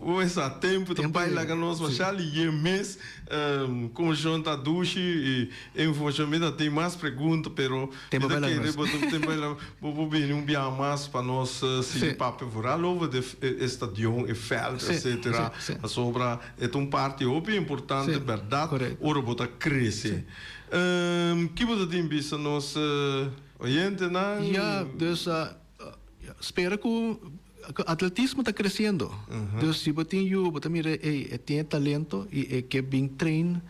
bo mester a tempo ta bai laga nos masha liye mes. Conversacion ta dushi y e informacion mi ta tin mas pregunta pero mi ta kere bo ta tempo bai laga bo por bini un biaha mas pa nos sigui papia vooral over de e stadion, e veld etcetera. Pasobra e ta un parti hopi importante berdad ora bo ta crece. Ki bo ta tin bisa nos? Oyentenan. Ya, dus spera ku atletismo ta kresiendo. Dus si bo tin yu, bo ta mira ey e tin e talento i e ke bin train.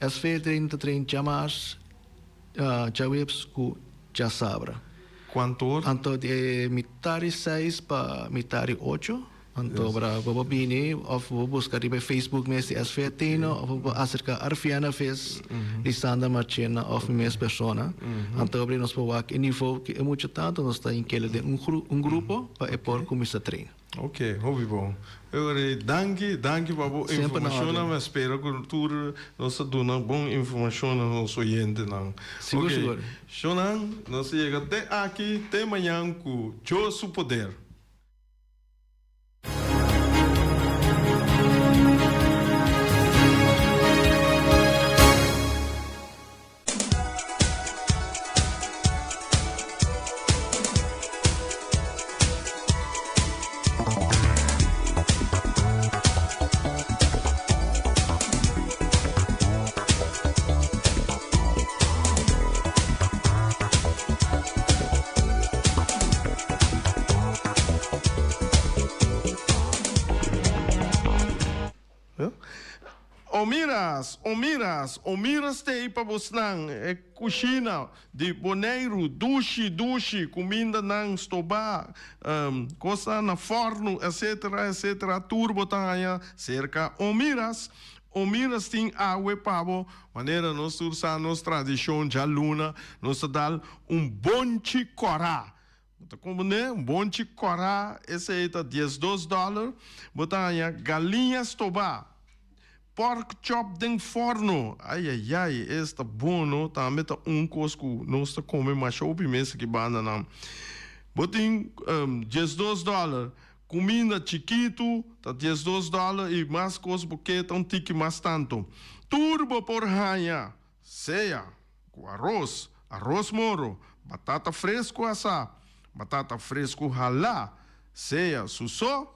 SV train ta train djamars, djaweps ku djasabra. Kuantu ora? Anto di mitar di seis pa mitar di ocho. Anto ora bo por bini of bo busca riba e Facebook mes di SV Athena of bo por acerca Arfiana Vis, Lisandra Marchena of mi mes persona. Anto ora nos por wak e nivo cu e mucha ta, anto nos ta hinkele den un un grupo pa e por cuminsa train. Ok, hopi bon. Ora danki, danki pa bo Semper na informacionnan. orden. Mi a spera cu tur nos a duna bon informacion na nos oyentenan. Sigur, Ok, sigur. Shonan, nos a yega te aki, te mañan cu Dios su poder. Omiras, Omiras, Omiras t'ei pa bosnan, e kushina di Boneiru, dushi, dushi, kumindanan stobá, kosnan na fòrnu, etsetera, etsetera, tur bo ta haña serka Omiras. Omiras tin awe pa bo, manera nos tur sa nos tradishon djaluna, nos ta dal un bonchi kòrá. Bo ta komprendé? Un bonchi kòrá, esei ta 12 dòler. Bo ta haña galiña stobá, pòrk chòp den fòrno, ayayay, es ta bon no, tambe ta un kos ku nos ta kome masha hopi mes aki bandanan. Bo tin 12 dòler, kuminda chikitu ta 12 dòler i mas kos bo ke ta un tiki mas tantu. Tur bo por haña. Sea ku aros, aros moro, batata fresku asá, batata fresku halá, sea su so.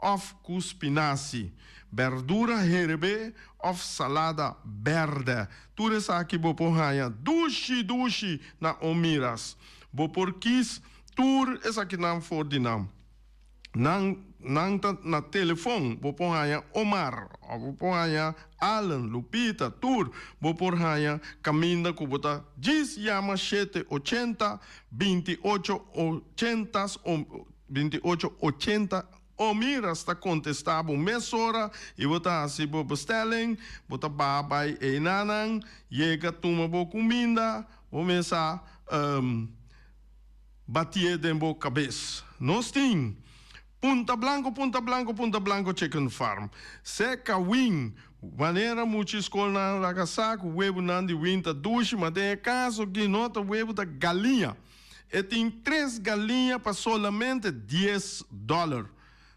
òf ku spinasi, bèrdura herebé òf salada bèrdè. Tur esaki bo por haña dushi dushi na Omiras. Bo por kis tur esakinan for di nan. Nan nan ta na telefon, bo por haña Omar òf bo por haña Allen, Lupita, tur bo por haña kaminda ku bo ta djis yama shete ochenta, 28 ochentas 28 ochenta Omiras ta kontestá bo mesora i bo ta hasi bo bestelling, bo ta baha bai einanan, yega tuma bo kuminda, bo mesa batié den bo kabes. Nos tin Punta Blanco Punta Blanco Punta Blanco Chicken Farm, Seka Wing, manera mucha skolnan laga sa ku webunan di wing ta dushi, ma den e kaso aki no ta webu ta galiña. E tin tres galiña pa solamente dies dòler.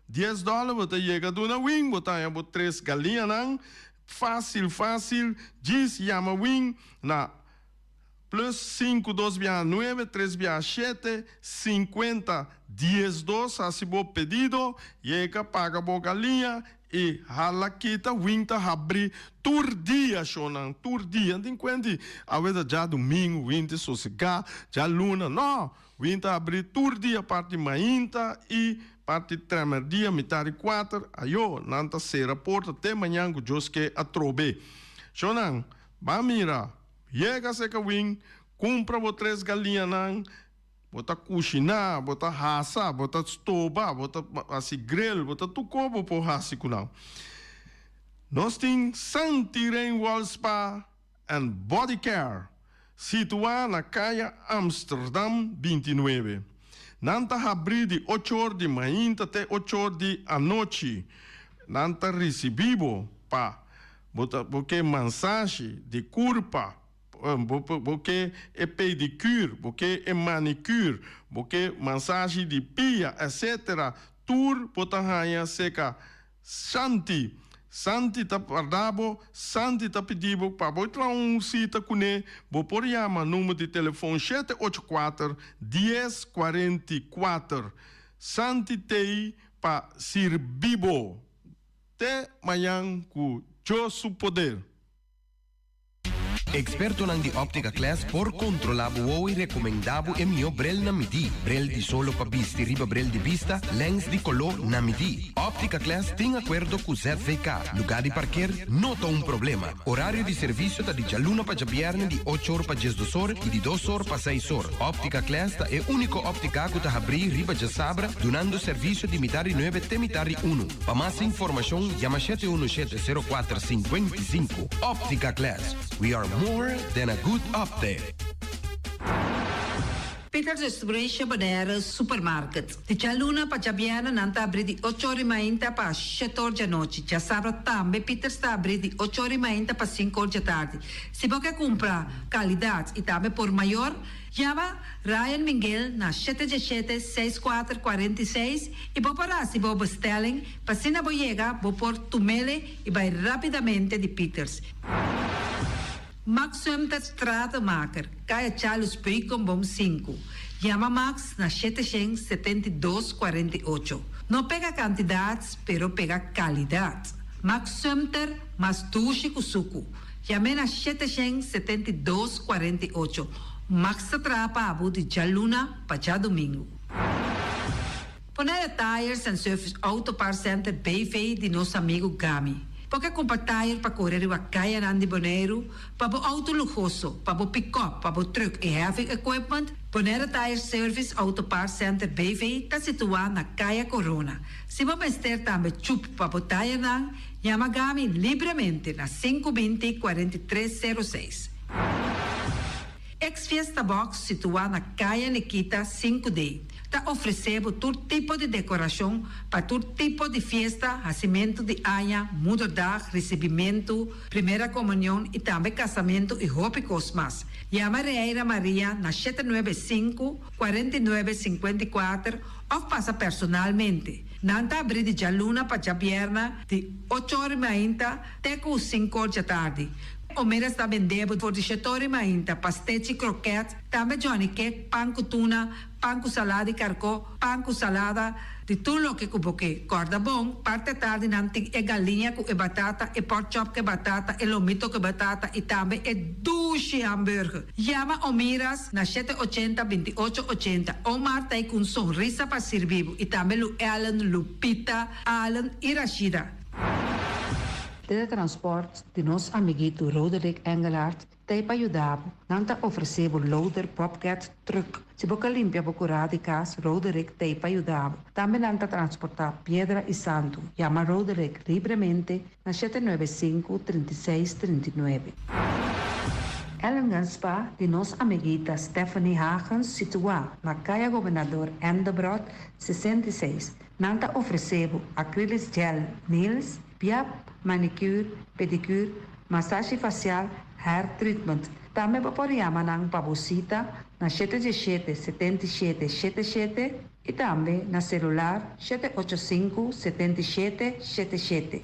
Dies dòler bo ta yega duna win, bo ta haña bo tres galiñanan fásil fásil. Djis yama win na plus sinku dos biaha nuebe tres biaha shete sinkuenta 12 hasi bo pedido, yega paga bo galiña i hala kita. Win ta habri tur dia shownan, tur dia. Tin kuenti awe ta djadumingu win ta sosegá, djaluna no, win ta habri tur dia parti mainta i parti trèmèrdia mitar di kuater ayo nan ta sera porta te mañan ku Dios ke atrobe. Shownan, ban mira, yega seka win, kumpra bo tres galiñanan. Bo ta kushiná, bo ta hasa, bo ta stoba, bo ta hasi grill, bo ta tur kos bo por hasi ku nan. Nos tin Santi Rainwall Spa and Body Care, situá na Kaya Amsterdam 29. Nan ta habrí di ocho or di mainta te ocho or di anochi. Nan ta risibí bo pa bo ta bo ke mansashi di kurpa. Bo ke e pedicure, bo ke e manicure, bo ke masashi di pia, etc. Tur bo ta haña seka Shanti. Shanti ta warda bo, Shanti ta pidi bo pa bo traha un sita kuné. Bo por yama number di telefon shete ocho kuater, dies kuarenta i kuater. Shanti t'ei pa sirbi bo. Te mañan ku Dios su poder. Ekspertonan di Optica Class por kontrolá bo wowo i rekomendá bo e mihó brel na midí. Brel di solo pa bisti riba brel di bista, lèns di koló na midí. Optica Class tin akuerdo ku ZVK. Lugá di parker no ta un problema. Orario di servisio ta di djaluna pa djabièrnè di ocho or pa 12 or i di dos or pa seis or. Optica Class ta e úniko óptika ku ta habrí riba djasabra dunando servisio di mitar di nuebe te mitar di unu. Pa mas informashon yama shete unu shete sero kuater 55. Optica Class, we are more than a good optic. Peters Distribution Bonaire Supermarket. Di djaluna pa djabièrnè nan ta abrí di ocho or i mainta pa shete or djanochi. Djasabra tambe Peters ta abrí di ocho or i mainta pa sinku or djatardi. Si bo ke kumpra kalidat i tambe por mayor, Yama Ryan Minguel na shete djeshete seis kuater 46 i bo por hasi bo bestelling pa asina bo yega bo por tumele i bai rapidamente di Pieters. Max Sumter Stratenmaker, Kaya Charles Beukenboom sinku. Yama Max na shete shen 72 48. No pega kantidat pero pega kalidat. Max Sumter mas dushi ku suku. Yam'é na 772 48. Max ta traha pa abo di djaluna pa djadumingu. Bonaire Tires and Service Auto Parts Center BV di nos amigu Gami. Bo ke kumpra tire pa kore riba kayanan di Boneiru, pa bo outo luhoso, pa bo pikòp, pa bo trùk i heavy equipment? Bonaire Tire Service Auto Parts Center BV ta situá na Kaya Corona. Si bo mester tambe chup pa bo tirenan, Yama Gami libremente na sinku binti 43 sero seis. Ex Fiesta Box situá na Kaya Nikita sinku D ta ofresé bo tur tipo di dekorashon pa tur tipo di fiesta, hasimentu di aña, moederdag, risibimentu, primera komunion i tambe kasamentu i hopi kos mas. Yama Reira Maria na shete nuebe sinku, 49 54 òf pasa personalmente. Nan ta abrí di djaluna pa djabièrnè di ocho or i mainta te ku sinku or djatardi. Omeras ta bende bo for di shetori mainta, pastechi, kroket, tambe Johnny cake, pan ku tuna, pan ku salada di karkó, pan ku salada, di tur loke ku bo ke. Kòrda bon, parti atardi nan tin e galiña ku e batata, e pork chop ku e batata, e lomito ku e batata i tambe e dushi hamburger. Yama Omiras na shete ochenta, binti ocho ochenta. Omar ta ei ku un sonrisa pa sirbi bo i tambe Lu Ellen, Lupita, Allen i Rashida. Teletransport di nos amiguito Roderick Engelhardt ta ei pa yuda bo. Nan ta ofresé bo loader, bobcat, truck. Si bo ke limpia bo kurá di kas, Roderick ta ei pa yuda bo. Tambe nan ta transportá piedra i santu. Yama Roderick libremente na 795, 36, 39. Ellingen Spa di nos amiguita Stephanie Hagens situá na Kaya Gobernador Endebrot 66. Nan ta ofresé bo acrylic gel nails, biap, manicure, pedicure, masashi fasial, hair treatment. Tambe bo por yama nan pa bo sita na 717 77 77 i tambe na selular 785 77 77.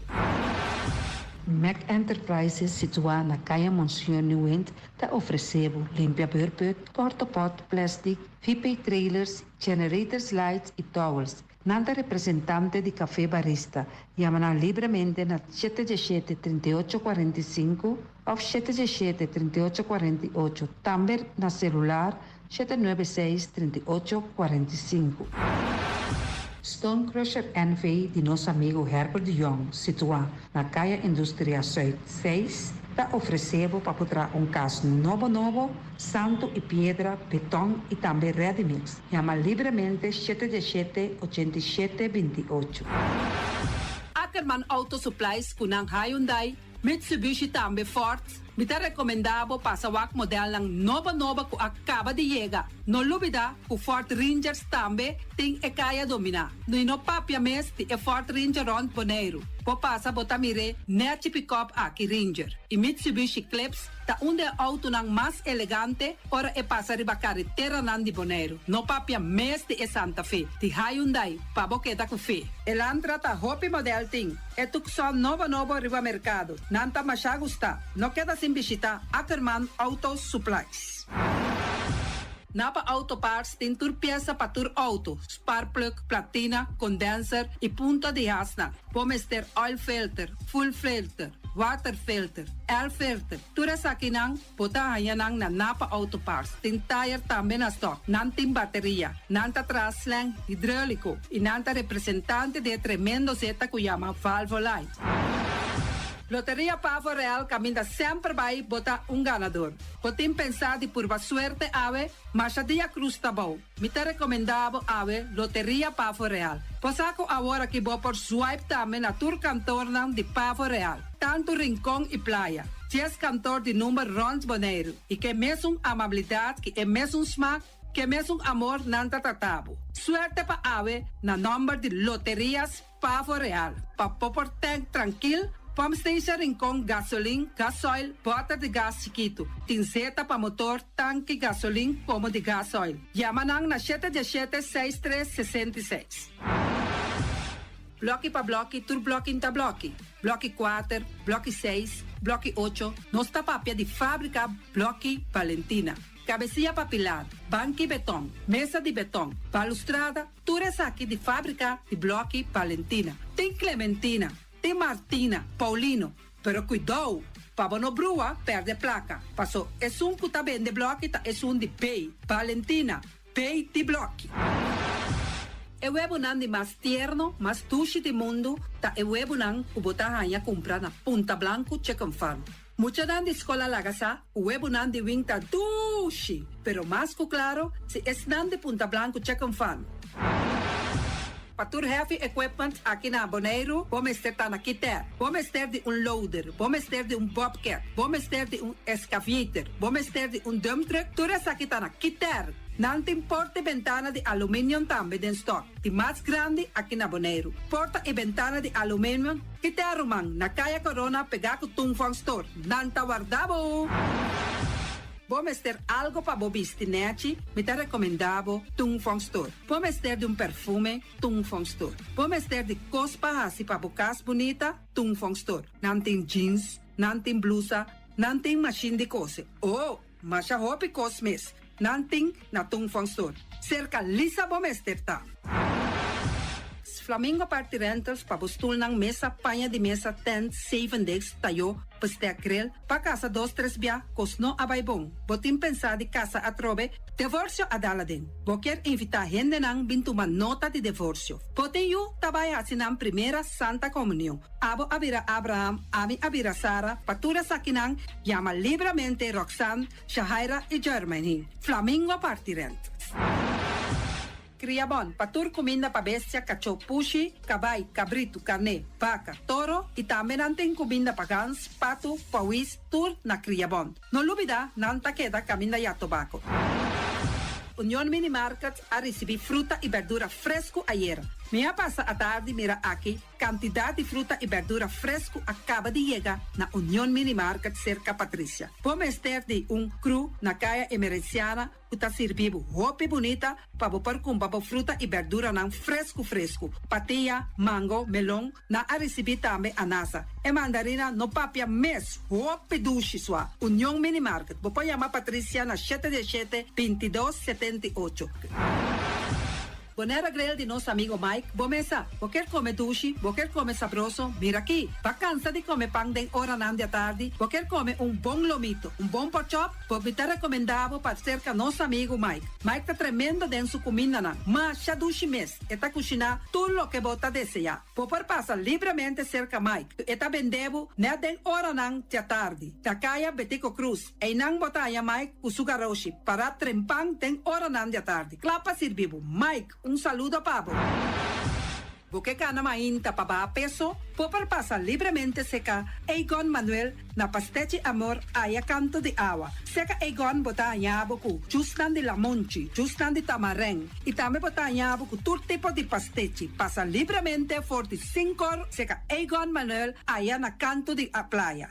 Mac Enterprises, situá na Kaya Monsieur Nieuwind, ta ofresé bo limpia beurput, porta-pot, plastic, VP trailers, generators lights i towels. Nan ta representante di Café Barista. Yama nan libremente na 717 38 45 òf 717 38 48. Tambe na selular 796 38 45. Stone Crusher NV di nos amigu Herbert de Jong, situá na Kaya Industria Zuid 6, ta ofresé bo pa traha un kas nobo nobo, santu i piedra, beton i tambe ready mix. Yama libremente 717 87 28. Ackerman Auto Supplies ku nan Hyundai, Mitsubishi tambe Ford. Mi ta rekomendá bo pasa wak modelnan nobo nobo ku a kaba di yega. No lubidá ku Ford Rangers tambe tin e kaya dominá. No no papia mes di e Ford Ranger rònt Boneiru. Bo pasa bo ta mir'é nèchi pick-up aki Ranger. I Mitsubishi Eclipse ta un di e outonan mas elegante ora e pasa riba kareteranan di Boneiru. No papia mes di e Santa Fe, di Hyundai, pa bo keda ku fe. Elantra ta hopi model tin. E Tucson nobo nobo riba merkado. Nan ta masha gusta. No keda sin bishitá Ackerman Auto Supplies. Napa Auto Parts tin tur piesa pa tur outo, spark plug, platina, condenser i punta di hasnan. Bo mester oil filter, fuel filter, water filter, air filter. Tur esakinan bo ta haña nan na Napa Auto Parts. Tin tire tambe na stock. Nan tin bateria. Nan ta traha slang hidráuliko i nan ta representante di e tremendo zeta ku yama Valvoline. Loteria Pavo Real kaminda semper bai bo ta un ganadó. Bo tin pensá di purba suerte awe, masha dia krus ta bou. Mi ta rekomendá bo awe Loteria Pavo Real. Bo sa ku awor aki bo por swipe tambe na tur kantornan di Pavo Real. Tantu Rincon i Playa. 10 kantor di number rònt Boneiru. I ku e mesun amabilidat, ku e mesun smak, ku e mesun amor nan ta trata bo. Suerte pa awe na nòmber di Loterias Pavo Real. Pa bo por tank trankil, pump station Rincon, gasolin, gasoil, bòter di gas chikitu. Tin zeta pa motor, tanki, gasolin, komo di gasoil. Yama nan na 717 6366. Blòki pa blòki, tur blòki ta blòki. Blòki 4, blòki 6, blòki 8. Nos ta papia di fábrika Blòki Valentina. Kabesia pa pilar, banki beton, mesa di beton, balustrada, tur esaki di fábrika di Blòki Valentina. Tin Clementina, tin Martina, Paulino, pero kuidou, pa bo no brua, pèrdè plaka. Paso, esun ku ta bende blòki ta esun di B, Valentina, B di blòki. E webunan di mas tierno, mas dushi di mundu, ta e webunan ku bo ta haña kumpra na Punta Blanco Chicken Farm. Muchanan di skol a laga sa, webunan di Wing ta dushi, pero mas ku klaro, si esnan di Punta Blanco Chicken Farm. Pa tur heavy equipment aki na Boneiru, bo mester ta na Kiter. Bo mester di un loader, bo mester di un bobcat, bo mester di un excavator, bo mester di un dump truck, tur esaki ta na Kiter. Nan tin porta i bentana di aluminium tambe den stock, di mas grandi aki na Boneiru. Porta i bentana di aluminium, Kiter ruman, na Kaya Corona pegá ku Tung Fong Store. Nan ta warda bo! Bo mester algu pa bo bisti nèchi, mi ta rekomendá bo Tung Fong Store. Bo mester di un perfume, Tung Fong Store. Bo mester di kos pa hasi pa bo kas bunita, Tung Fong Store. Nan tin jeans, nan tin blusa. Nan tin mashin di kose. Oh, masha hopi kos mes. Nan tin na Tung Fong Store. Serka Lisa bo mester ta. Flamingo Party Rentals pa bo stulnan, mesa, paña di mesa, tent, zeven degs, tayó, bestek, grill, pa kasa dos tres bia, kos no a bai bon. Bo tin pensá di kasa atrobe? Devorsio a dal aden. Bo kier invitá hendenan bin tuma nota di devorsio. Bo tin yu ta bai hasi nan primera Santa Komunion. Abo a bira Abraham, ami a bira Sara, pa tur esakinan yama libramente Roxanne, Shahaira i Jermaine. Flamingo parti rent. Kriabon, pa tur kuminda pa bestia, kachó, pushi, kabai, kabritu, karné, baka, toro i tambe nan tin kuminda pa gans, patu, pawis, tur na Kriabon. No lubida, nan ta keda kaminda ya tobako. Union Mini Market a risibí fruta i berdura fresku ayera. Mi a pasa atardi mira aki kantidat di fruta i berdura fresku a kaba di yega na Union Mini Market serka Patricia. Bo mester di un kru na Kaya Emerenciana ku ta sirbi bo hopi bunita pa bo por kumpra bo fruta i berduranan fresku fresku. Patia, mango, melon, nan a risibí tambe anasa. E mandarina no papia mes, hopi dushi sua. Union Mini Market, bo por yama Patricia na shete diesshete, bintidos, setenti'ocho. Bonaire Grill di nos amigo Mike, bo mesa. Bo kier come dushi, bo kier come sabroso, mira aki. Ba cansa di come pan den oranan di atardi, bo kier come un bon lomito, un bon porkchop, bo mi ta recomenda bo pa cerca nos amigo Mike. Mike ta tremendo den su cumindanan, masha dushi mes, e ta cushina tur loke bo ta desea. Bo por pasa libremente cerca Mike, e ta bende bo net den oranan di atardi, na caya Betico Croes. Einan bo ta haña Mike ku su garoshi pará trempan den oranan di atardi, kla pa sirbi bo. Mike, un saludo pa bo. Bo ke gana mainta pa baha peso? Bo por pasa libremente seka Egon Manuel na Pastechi Amor aya kanto di awa. Seka Egon bo ta haña bo ku jusnan di lamonchi, jusnan di tamarèn i tambe bo ta haña bo ku tur tipo di pastechi. Pasa libremente for di sinkor seka Egon Manuel aya na kanto di playa.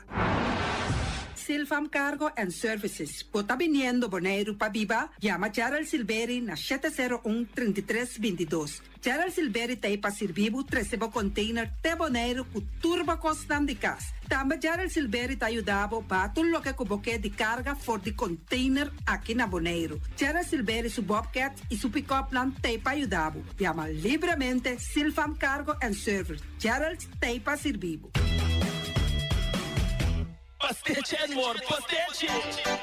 Silfam Cargo and Services, Bo ta biniendo Boneiru pa biba? Yama Gerald Silberi na shete sero un, 33, 22. Gerald Silberi ta ei pa sirbi bo trese bo container te Boneiru ku tur bo kosnan di kas. Tambe Gerald Silberi ta yuda bo baha tur loke ku bo ke di karga for di container aki na Boneiru. Gerald Silberi su bobcat i su pick-upnan ta ei pa yuda bo. Yama libremente Silfam Cargo and Service. Gerald ta ei pa sirbi bo. Pastechi and more pastechi!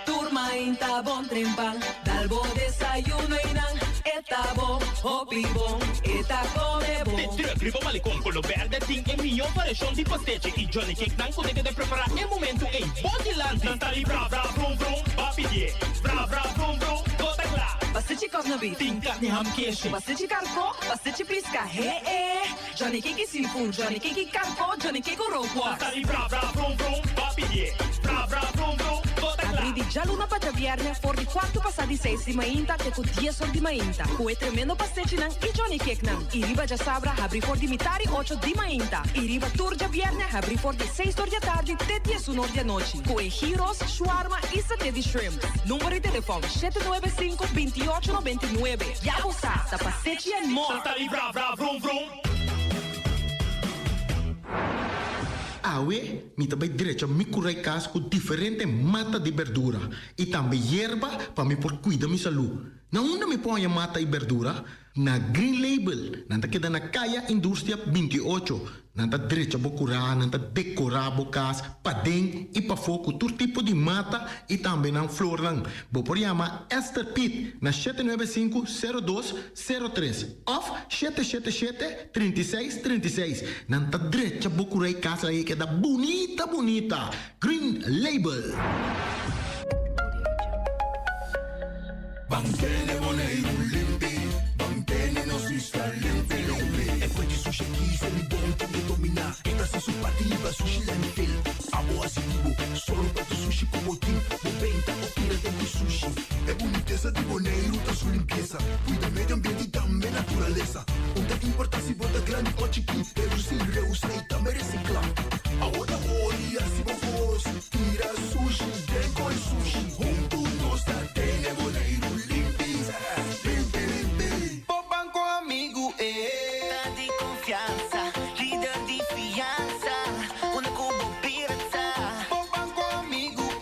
Tur mainta bon trempan, dal bo desayuno y nan e ta bo hopi bon, e ta come bon. De truck riba Malecon Colo Berde tin e miyo variacion di pastechi y Johnny Cake nan cu ta keda prepara e momento ey bo dilanti. Nan ta di bra bra brum brum, ba pidie bra bra brum brum, bo ta cla. Pastechi cosnabit. Tin carni ham keshi. Pastechi carco, pastechi pisca, he e. Johnny Cake seafood, Johnny Cake karko, Johnny Cake rookworst. Tata di bra bra vrum vrum, ba pidié. Bra bra vrum vrum, bo ta kla. Abrí di djaluna pa djabièrnè for di kuartu pasá di seis di mainta te ku dies or di mainta ku e tremendo pastechinan i Johnny Cakenan. I riba djasabra habrí for di mitar i ocho di mainta i riba tur djabièrnè habrí for di seis or di atardi te diesun or di anochi ku e gyros, shawarma i saté di shrimp. Number di telefòn, shete nuebe sinku, binti ocho 99. Ya bo sa, ta pastechi and more! Tata di bra bra vrum vrum. Awe mi ta bai drecha mi kurai kas ku diferente mata di berdura i tambe yerba pa mi por kuida mi salú. Na unda mi por haña mata i berdura? Na Green Label. Nan ta keda na Kaya Industria 28. Nan ta drecha bo kurá, nan ta dekorá bo kas paden i pafó ku tur tipo di mata i tambe nan flornan. Bo por yama Esther Piet na shete nuebe sinku, sero dos, sero tres òf shete shete shete, 36, 36. Nan ta drecha bo kurá i kas ei keda bunita bunita. Green Label. Ban tene Boneiru limpi, ban tene nos isla limpi limpi. E kue di sushi aki sa mi bon tin e dominá. E ta hasi su parti riba sushi landfill. Abo hasi di bo, sòru pa tur sushi ku bo tin. Bo benta òf tira den ku sushi. E bunitesa di Boneiru ta su limpiesa. Kuida medio ambiente i tambe naturalesa. Un ta importá si bo ta grandi òf chikí. Redusí, reusá i tambe resiklá. Abo ta hori hasi bo kos. Tira sushi den koi sushi. Huntu nos ta tene Boneiru limpi, limpi, limpi. Bo banco amigu e ta di confiansa, lider di fiansa, unda cu bo bira ta. Bo banco amigu e.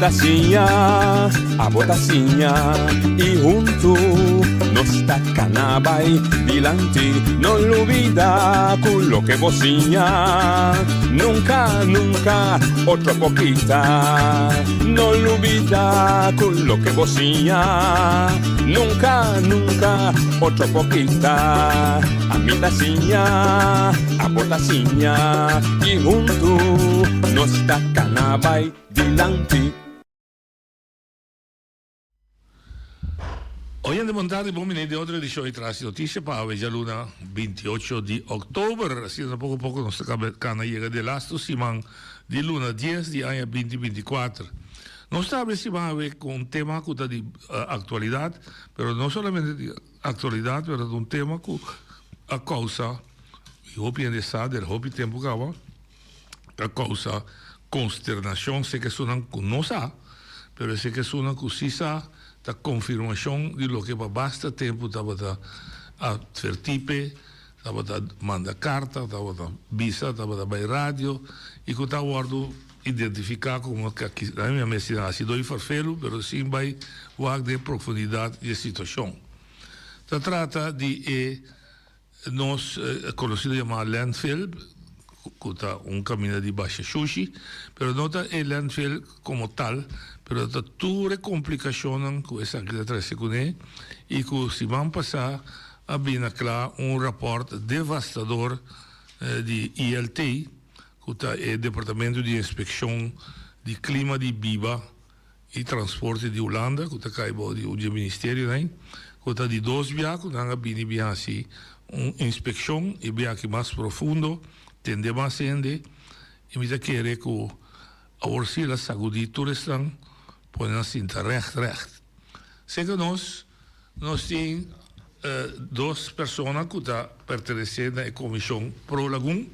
ta siña, abo ta siña y hunto nos ta cana bay dilanti. No lubida cu loke bo siña nunca, nunca otro por kita. No lubida cu loke bo siña nunca, nunca otro por kita. Ami ta siña, abo ta siña y hunto nos ta cana bay dilanti. Oyente bon tardi, bon bini den otro edicion di Tras di Noticia pa awe djaluna 28 di october. Asina ta poco poco nos ta caba cana yega di e lasto siman di luna dies di aña binti binticuater. Nos ta habla e siman awe cu un tema cu ta di actualidad, pero no solamente di actualidad, pero ta un tema cu a causa, y hopi hende sa del hopi tempo caba, a causa consternacion seke esunnan cu no sa, pero seke esunnan cu si sa ta confirmacion di loke pa basta tempo tabata adverti p'e, tabata manda carta, tabata bisa, tabata bay radio y cu ta wordo identifica como aki nan mi a mester haci doi farfelu pero sin bay wak den profundidad di e situacion. Ta trata di e. Nos conocido yama landfill, cu ta un caminda di basha shushi, pero no ta e landfill como tal, pero ta tur e complicacionnan cu esaki ta trece cune y cu siman pasa a bini cla un rapport devastador di ILT, cu ta e Departamento di Inspeccion di Clima di Biba y Transporte di Hulanda cu ta cay bao di un dje ministerionan cu ta di dos bia cu nan a bini bin haci un inspeccion y bia aki mas profundo tende mas hende y mi ta kere cu awor si el a sagudi tur esnan pone nan sinta recht recht. Seca nos Nos tin dos persona ku ta pertenesé na e komishon Pro Lagun.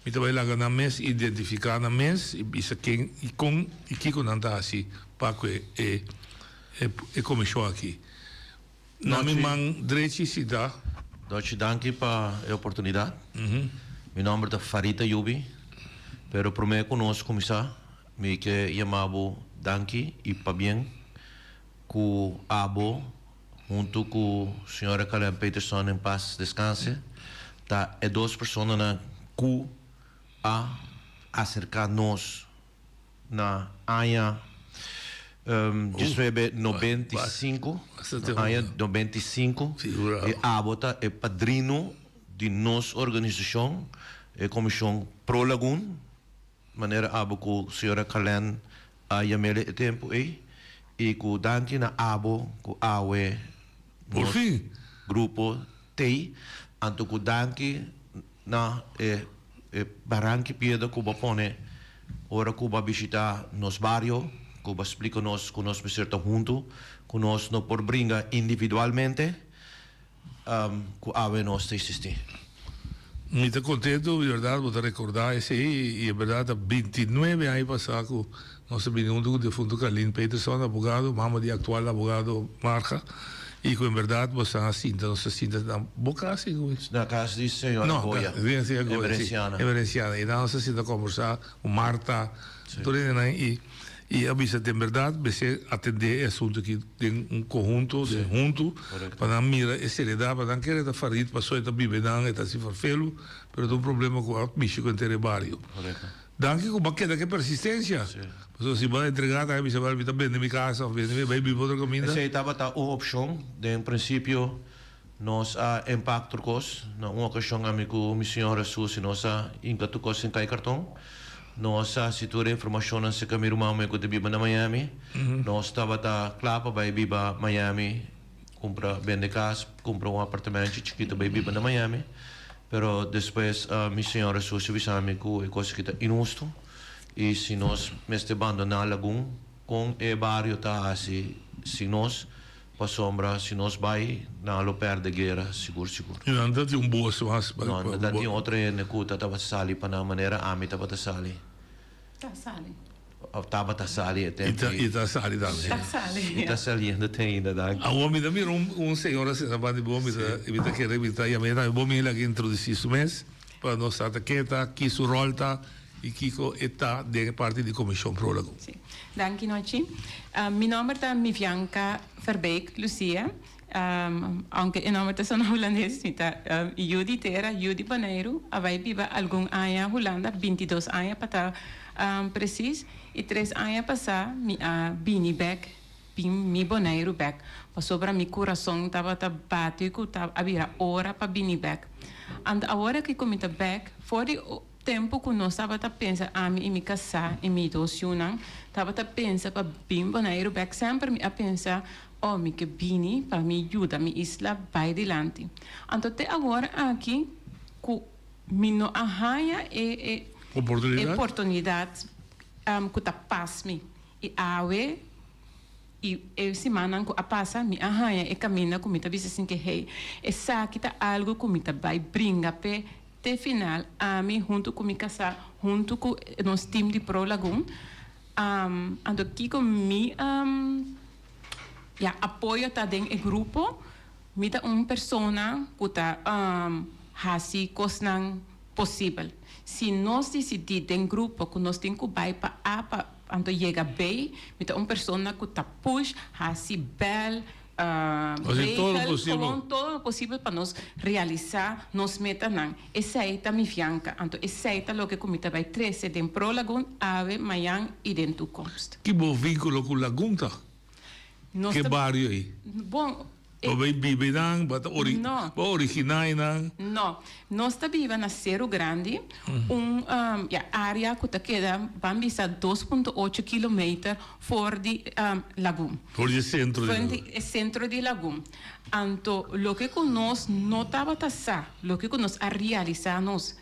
Mi ta bai laga nan mes identifiká nan mes i bisa ken i kon i kiko nan ta hasi pa ku e e komishon aki. Na mi man drechi si ta. Dochi danki pa e oportunidat. Mi nòmber ta Farid Ayubi, pero promé ku nos kuminsá mi ke yama bo danki i pabien Ku abo, huntu ku señora Carlijn Peterson en paz descanse, ta e dos personanan ku a aserká nos na aña diesnuebe 95, na aña 95, i abo ta e padrino di nos organisashon, e Komishon Pro Lagun. Manera abo ku señora Carlijn a yam'el e tempu ei i ku danki na abo ku awe nos grupo t'ei, anto ku danki na e e baranki piedra ku bo a pone ora ku bo a bishita nos bario, ku bo a splika nos ku nos mester ta huntu, ku nos no por bringa individualmente. Ku awe nos ta existí. Mi ta contento di berdad bo ta recorda esey y e berdad ta 29 aña pasa cu nos a bini hunto cu defunto Carlin Peterson abogado mama di actual abogado Marga y cu en berdad bo sa sinta nos a sinta na bo cas y cu Na cas di señora Goya Emerenciana Emerenciana y nan nos a sinta conversa cu Marta tur hendenan y Y a bisa den berdad mester atende e asunto aki den un conhunto, den hunto, pa nan mira e seriedad, pa nan kere ta Farid paso e ta biba einan, e ta haci farfelu, pero ta un problema cu a mishi cu henter e bario. Danki cu bo a keda cu e persistencia, pasobra si bo a entrega ta bisa mi ta bende mi casa of bende mi bay biba otro caminda. Esey tabata un opcion, den principio nos a empak tur cos, na un ocasion ami cu mi señora Susi nos a hinca tur cos den cay carton. Nos a hasi tur e informashonnan serka mi ruman muhé ku ta biba na Miami. Nos tabata kla pa bai biba Miami, kumpra, bende kas, kumpra un apartamentchi chikitu bai biba na Miami. Pero despues mi señora Susi bisa mi ku e kos aki ta inhustu i si nos mester bandoná Lagun, kon e bario ta hasi sin nos? Pasobra si nos bai, nan lo perde guera sigur sigur. I nan ta tin un bos mas pa. No, nan ta tin otro hende ku ta tabata sali pa nan manera ami tabata sali. Ta sali. Of tabata sali e tempu ei. I ta sali tambe. Ta sali, I ta saliendo te ainda, danki. Awor mi ta mira un señora asina banda di bo, mi ta mi ta kere mi ta yam'é tambe. Bo mi laga introdusí su mes pa nos sa ta ke ta, ki su ròl ta. i kiko e ta den e parti di Komishon Pro Lagun. Sí. Danki Nochi. Mi nomber ta Mivianca Verbeek Lucia. Aunke e nomber ta sona hulandes, mi ta yu di tera, yu di Boneiru. A bai biba algun aña Hulanda, bintidos aña pa ta presis. I tres aña pasá mi a bini bèk, bin mi Boneiru bèk, pasobra mi kurason tabata bati ku ta a bira ora pa bini bèk. Anto awor aki ku mi ta bèk, for di tempu ku nos tabata pensa, ami i mi kasá i mi dos yunan, tabata pensa pa bin Boneiru bèk, semper mi a pensa, Oh, mi ke bini pa mi yuda mi isla bai dilanti. Anto te awor aki ku mi no a haña e e oportunidat ku ta pas mi. I awe i e simannan ku a pasa mi a haña e kaminda ku mi ta bisa sin ke hey, esaki ta algu ku mi ta bai bringa p'e te final, ami huntu ku mi kasá, huntu ku nos tim di Pro Lagun. Anto kiko mi ya apoyo ta den e grupo? Mi ta un persona ku ta hasi kosnan posibel. Si nos disidí den grupo ku nos tin ku bai pa A pa anto yega B, mi ta un persona ku ta push, hasi bèl, Hasi todo lo regel posibel. gewoon todo lo posibel pa nos realisá nos metanan. Esei ta mi fianka. Anto esei ta loke ku mi ta bai trese den Pro Lagun awe, mañan i den toekomst. Ki bo vínkulo ku Lagun ta? Nos Ke ta bario ei? Bon, e. Bo bai biba einan? Bo ta ori No. bo originá einan? No. Nos ta biba na Seru Grandi, un ya área ku ta keda ban bisa dos punto ocho kilometer for di Lagun. For di e sentro di For Lagun. di e sentro di Lagun. Anto loke ku nos no tabata sa, loke ku nos a realisá nos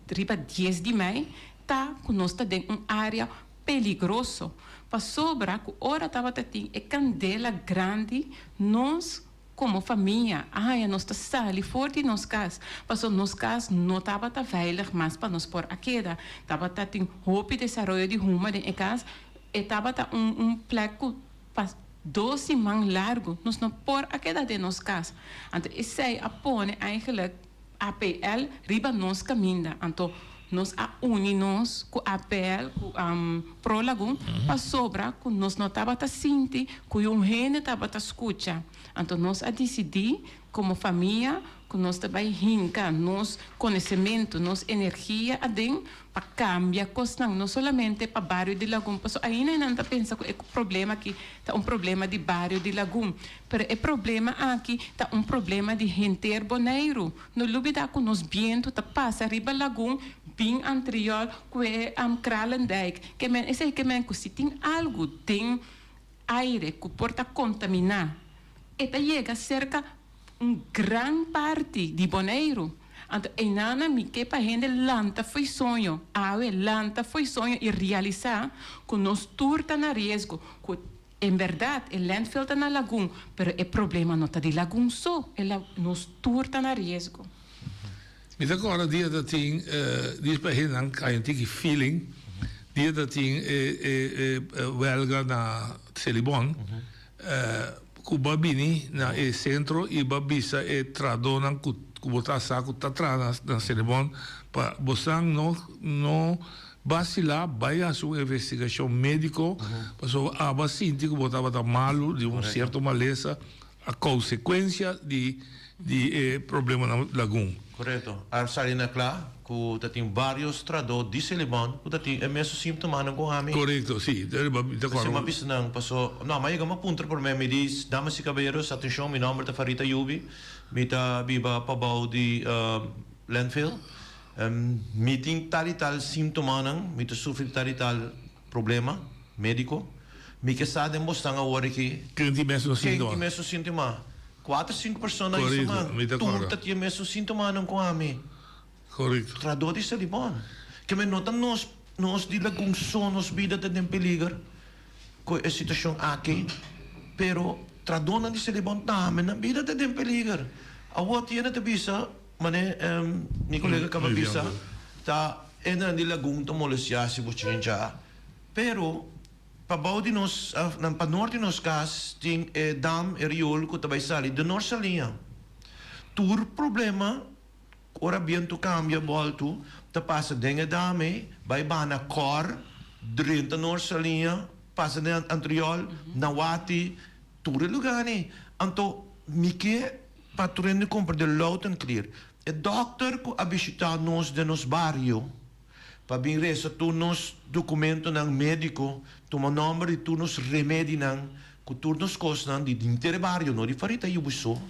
riba dies di mei ta ku nos ta den un área peligroso. Pasobra ku ora tabata tin e kandela grandi nos Komo famia a haña nos ta sali for di nos kas, paso nos kas no tabata veilig mas pa nos por a keda. Tabata tin hopi desaroyo di huma den e kas, e tabata un un plek ku pa dos siman largu nos no por a keda den nos kas. Anto esei a pone eigenlijk APL riba nos kaminda. Anto nos a uni nos ku APL, ku Pro Lagun, pasobra ku nos no tabata sinti ku un hende tabata skucha. Anto nos a disidí komo famia ku nos ta bai hinka nos konosementu, nos energia aden pa kambia kosnan, no solamente pa bario di Lagun, pasobra ainda nan ta pensa ku e problema aki ta un problema di bario di Lagun. Pero e problema aki ta un problema di henter Boneiru. No lubida ku nos bientu ta pasa riba Lagun bin Antriol ku e Kralendijk. Ke men esei ke men ku si tin algu den aire ku por ta kontaminá e ta yega serka un gran parti di Boneiru. Anto einanan mi ke pa hende lanta fo'i soño awe, lanta fo'i soño i realisá ku nos tur ta na riesgo, ku En berdad, e landfill ta na Lagun, pero e problema no ta di Lagun so, e la, nos tur ta na riesgo. Mi ta corda dia ta tin, dis pa hendenan cay un tiki feeling, dia ta tin e e e welga na Selibon, cu bo a bini na e centro y bo a bisa e trahadornan cu cu bo ta sa cu ta traha na Selibon pa bosan no no Basila bai hasi un investigashon médiko pasobra abo a sinti ku bo tabata malu di un sierto malesa a konsekuensia di di e problemanan lagun. Korekto. A sali na kla ku ta tin vários tradó di Selibon ku ta tin e mesun símptomanan ku ami. Korekto, si. Ta P'esei mi a bisa nan paso, no, mi a yega mi a puntra promé, mi di, Damas i kabayeros, atenshon, mi nòmber ta Farita Yubi, mi ta biba pabou di landfill. Mi tin tal i tal símptomanan, mi ta sufri di tal i tal problema médiko. Mi ke sa den bosnan awor aki. Ken tin mesun síntoma? Ken tin mesun síntoma? Kuater, sinku persona a bisa man, tur ta tin e mesun síntomanan ku ami. Korekto. Tradó di Selibon. Ke men no ta nos, nos di Lagun so nos bida ta den peliger ku e situashon aki, pero tradónan di Selibon tambe nan bida ta den peliger. Awor tiene ta bisa. Mane mi kolega kaba bisa ta hendenan di lagun ta molestiá si bo chincha, pero pabou di nos nan pa nort di nos kas tin e dam, e riool ku ta bai sali den nos saliña. Tur problema Ora bientu kambia bòltu ta pasa den e dam ei, bai baha na Kòr, drenta Noord Saliña, pasa den Antriol, Nawati, tur e lugánan ei. Anto mi ke pa tur hende komprendé loud and clear, e dòkter ku a bishitá nos den nos bario pa bin resa tur nos dokumentonan médiko, tuma nòmber di tur nos remedinan ku tur nos kosnan di henter e bario, no di Farita Yubu so.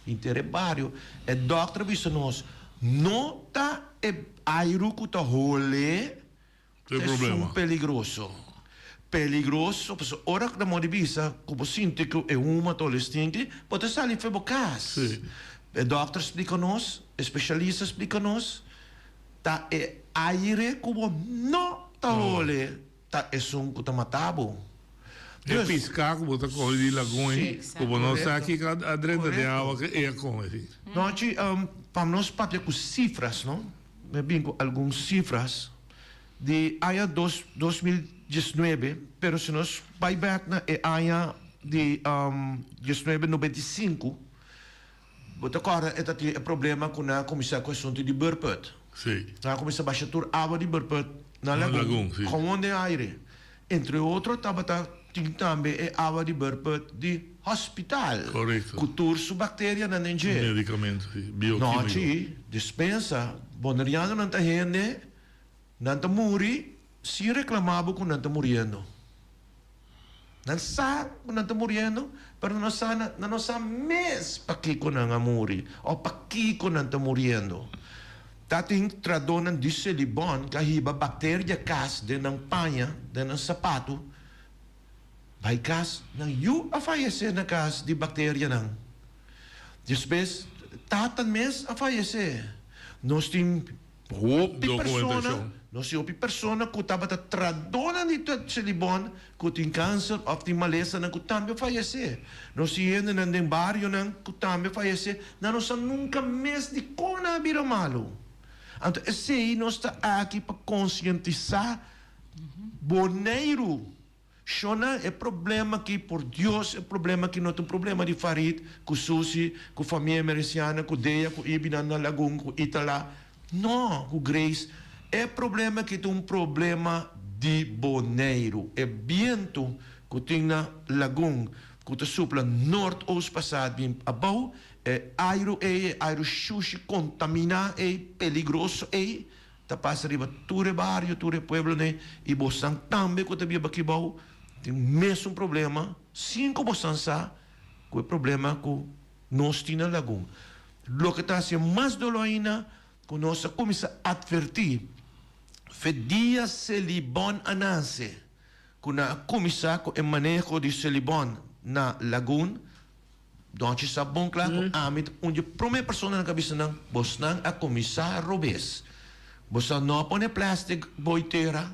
Henter e bario. E dòkter a bisa nos, No ta e airu ku ta hole ta esun peligroso. Peligroso, pasobra ora ku ta modi bisa ku bo sinti ku e huma ta hole stinki, bo ta sali for bo kas. E dòkter splika nos, e spesialista splika nos, ta e aire ku bo no ta hole ta esun ku ta mata bo. E piská ku bo ta kohe di lagun ei, ku bo no sa kiko a drenta den awa ku e a kome. Si. Nochi, pa nos papia ku sifras, no? Mi a bin ku algun sifras di aña dos 2019, pero si nos bai bèk na e aña di 1995, bo ta kòrda e ta tin e problema ku nan a kuminsá ku asuntu di beurput. Si. Nan a kuminsá basha tur awa di beurput na lagun, gewoon den aire. Entre otro tabata tin tambe e awa di beurput di hospital. Correcto. Cu tur su bacterianan den dje. Medicamento, si. Bioquimico. Nochi, dispensa. Bonerianonan ta hende, nan ta muri sin reclama bo cu nan ta muriendo. Nan sa cu nan ta muriendo, pero nan no sa, nan no sa mes pakico nan a muri of pakico nan ta muriendo. Ta tin tradónan di Selibon ku a hiba bakteria kas den nan paña, den nan sapatu, bai kas. Nan yu a fayesé na kas di bakterianan. Despues, tata mes a fayesé. Nos tin hopi persona, nos tin hopi persona ku tabata tradónan di Selibon ku tin kanser òf tin malesanan ku tambe a fayesé. Nos tin hendenan den barionan ku tambe a fayesé. Nan no sa nunka mes dikon nan a bira malu. Anto esei nos ta aki pa konsientisá Boneiru. Shona, e problema aki, por Dios, e problema aki no ta un problema di Farid ku Susi, ku famia Emerenciana, ku Dea, ku Ibi nan na Lagun, ku Itala. No, ku Grace. E problema aki ta un problema di Boneiru. E bientu ku tin na Lagun, ku ta supla noord-oost pasá bin abou, e airu ei, e airu shushi, kontaminá ei, peligroso ei, ta pasa riba tur e bario, tur e pueblonan ei, i bosan tambe ku ta biba aki bou tin mesun problema, sin ku bosan sa ku e problema ku nos tin na Lagun. Loke ta hasi mas doló ainda ku nos a kuminsá atvertí fe dia Selibon a nase, ku nan a kuminsá ku e maneho di Selibon na Lagun, Donchi sa bon kla ku ami ta un di e promé personanan ku a bisa nan, bosnan a kuminsá robes. Bosnan no a pone plastic boi tera,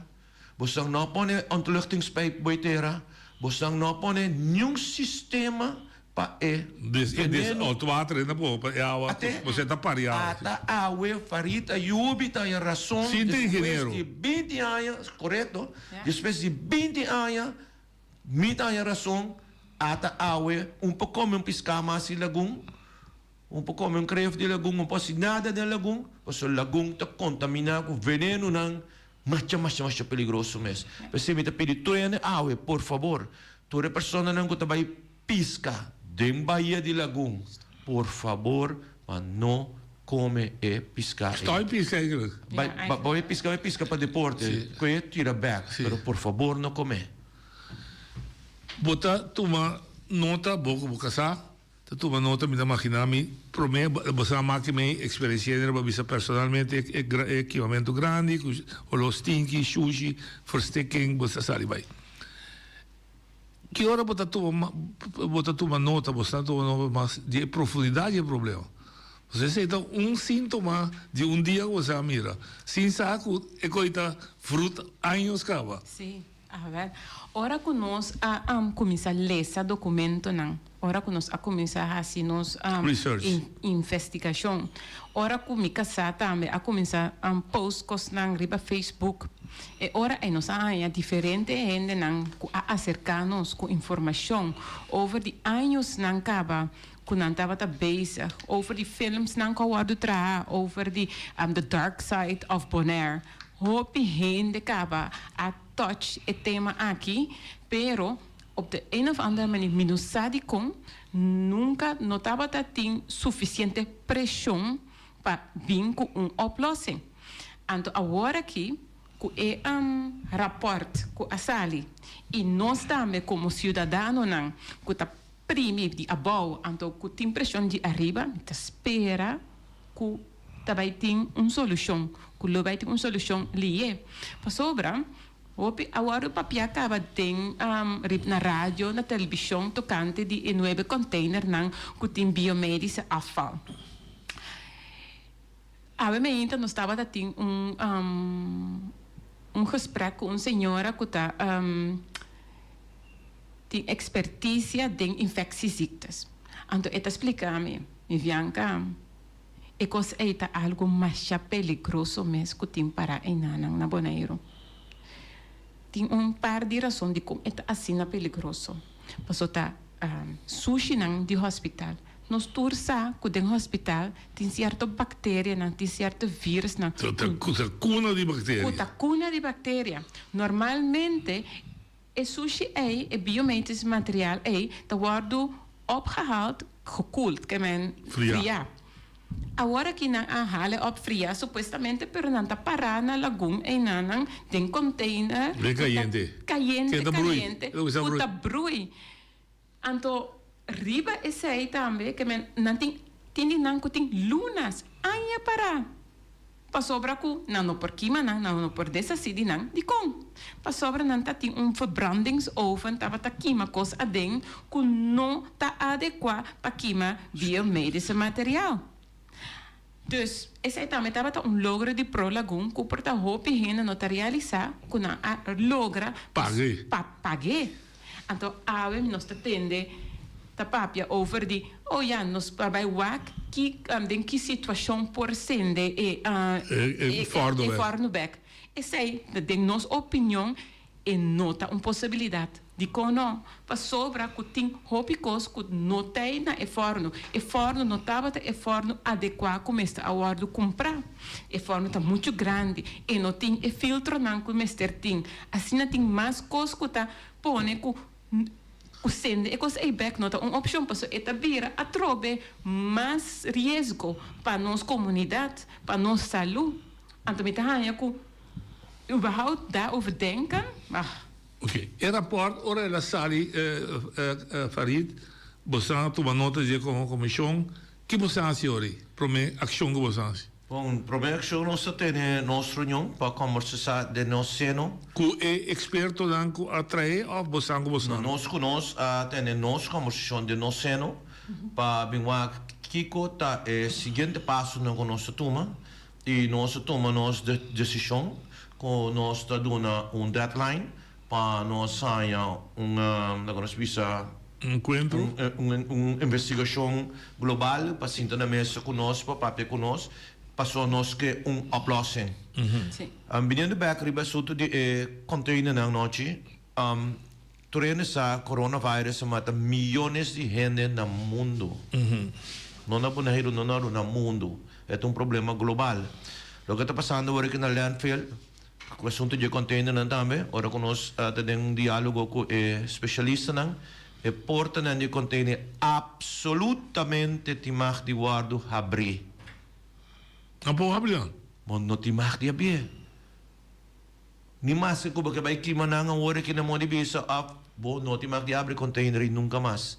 bosnan no a pone ontluchtingspijp boi tera, bosnan no a pone niun sistema pa e Des e des veneno. ot water e na po pa e awa Ate, bo ta pari awa. ata awe Farid Ayubi ta haña rason Sin ta despues ingeniero. di binti aña, korekto, despues di binti aña mi ta haña rason, ata awe un por kome un piská mas di lagun, un por kome un kreeft di lagun, un por hasi nada den lagun, pasobra lagun ta kontaminá ku venenonan Masha masha masha peligroso mes. P'esei mi ta pidi tur hende awe, por fabor, tur e personanan ku ta bai piska den bahia di Lagun, por fabor pa no kome e piská ei. Stòi piska eigenlijk. Bai bai piska, bai piska pa deporte, koe tira bèk, pero por fabor no kome. Bo ta tuma nota bo ku bo kasá? Ta tuma nota, mi ta magina mi prome bo sa maki mei experiencia bo a bisa personalmente e e kimamento grandi cu olor stinky, shushi, verstikking bo sa sali bay. Ki ora bo ta tuma bo ta tuma nota bo sa tuma nota mas di e profundidad di e problema. Pasobra esey ta un sintoma di un dia cu bo sa mira sin sa cu e coy ta fruta años caba. Sí. A ver, ora ku nos a kuminsá lesa dokumentonan, ora ku nos a kuminsá hasi nos investigashon, ora ku mi kasá tambe a kuminsá post kosnan riba Facebook. E ora ei nos a haña diferente hendenan ku a aserká nos ku informashon over di añosnan kaba ku nan tabata bezig, over di filmsnan ku a wòrdu traha over di The Dark Side of Bonaire. Hopi hende kaba a touch e tema aki, pero op de een of andere manier mi no sa dikon nunka no tabata tin sufisiente preshon pa bin ku un oplossing. Anto awor aki ku e rapòrt ku a sali i nos tambe komo siudadanonan ku ta primi di abou anto ku tin preshon di ariba mi ta spera ku ta bai tin un solushon, ku lo bai tin un solushon lié. Pasobra hopi a wòrdu papiá kaba den na radio, na telebishon tokante di e nuebe kònteinernan ku tin biomedische afval. Awe meinta nos tabata tin un un gesprek ku un señora ku ta tin ekspertisia den infectieziektes. Anto e ta splika mi, Vivianca, e kos ei ta algu masha peligroso mes ku tin para einanan na Boneiru. Tin un par di rason dikon e ta asina peligroso. Paso ta sushinan di hospital. Nos tur sa ku den hospital tin sierto bakterianan, tin sierto virusnan. Ku ta kuna di bakteria. Ku ta kuna di bakteria. Normalmente e sushi ei, e biomedisch materiaal ei, ta wòrdu opgehaald, gekoeld, ke men fria. Awor aki nan a hale op fria supuestamente, pero nan ta pará na lagun einanan den container. Den kayente. Kayente, kayente, ku ta brui. Anto riba esei tambe ke men nan tin tin di nan ku tin lunas, aña pará pasobra ku nan no por kima nan, nan no por deshasí di nan. Dikon? Pasobra nan ta tin un verbrandingsoven tabata kima kos aden ku no ta adekuá pa kima biomedische materiaal. Dus, esei tambe tabata un logro di Pro Lagun ku por ta hopi hende no ta realisá ku nan a logra pa pag'é. Anto awe nos ta tende ta papia over di, oh ya, nos por bai wak ki den ki situashon por sende e e fòrnu bèk. Esei den nos opinion E no ta un posibilidat. Dikon no? Pasobra ku tin hopi kos ku no t'ei na e fòrnu. E fòrnu no tabata e fòrnu adekuá ku mester a wòrdu kumprá. E fòrnu ta muchu grandi. E no tin e filtronan ku mester tin. Asina tin mas kos ku ta pone ku ku sende e kos ei bèk no ta un opshon pasobra e ta bira atrobe mas riesgo pa nos komunidat, pa nos salú. Anto mi ta haña ku. Überhaupt daarover denken, ah. Oké, e raport ora el a sali Farid, boso a tuma nota dje komo komishon, ki boso a hasi ora ei? Promé akshon ku boso a hasi? Bon, promé akshon nos ta tene nos reunion pa kombersá den nos seno. Ku e ekspertonan ku a trae òf bosan ku bosan? No, nos ku nos a tene nos kombersashon den nos seno pa bin wak kiko ta e siguiente pasonan ku nos ta tuma. I nos a tuma nos desishon ku nos ta duna un deadline pa nos haña un, laga nos bisa, Un enkuentro? Un investigashon global pa sinta na mesa ku nos, pa papia ku nos, pasobra nos ke un oplossing. Biniendo bek riba e asuntu di e containernan nochi, Tur hende sa coronavirus a mata miyones di hende na mundo. No na Boneiru, no na Aruba, na mundo. E ta un problema global. Loke ta pasando awor aki na landfill, cu asunto dje containernan tambe, ora cu nos ta den un dialogo cu e specialistanan, e portanan di e container absolutamente tin mag di wordo habri. Nan por habri nan? Bo no tin mag di habié. Ni maske ku bo ke bai kima nan awor aki na modi bisa òf bo no tin mag di abri container ei nunka mas.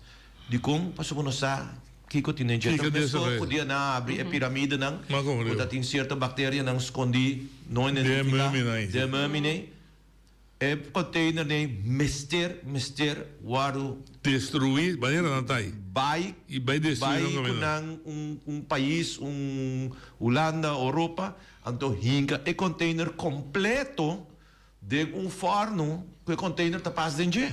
Dikon? Pasobra bo no sa kiko tin den dje. Ta meskos ku dia nan a abri e piramidenan ku ta tin sierto bakterianan skondí no identifiká den mummy. E container ei mester mester wòrdu Destruí manera nan ta ei. Bai I bai destruí bai nan ku kaminda. nan un un pais un Hulanda Europa. Anto hinka e container completo den un forno cu e container ta pas den dje.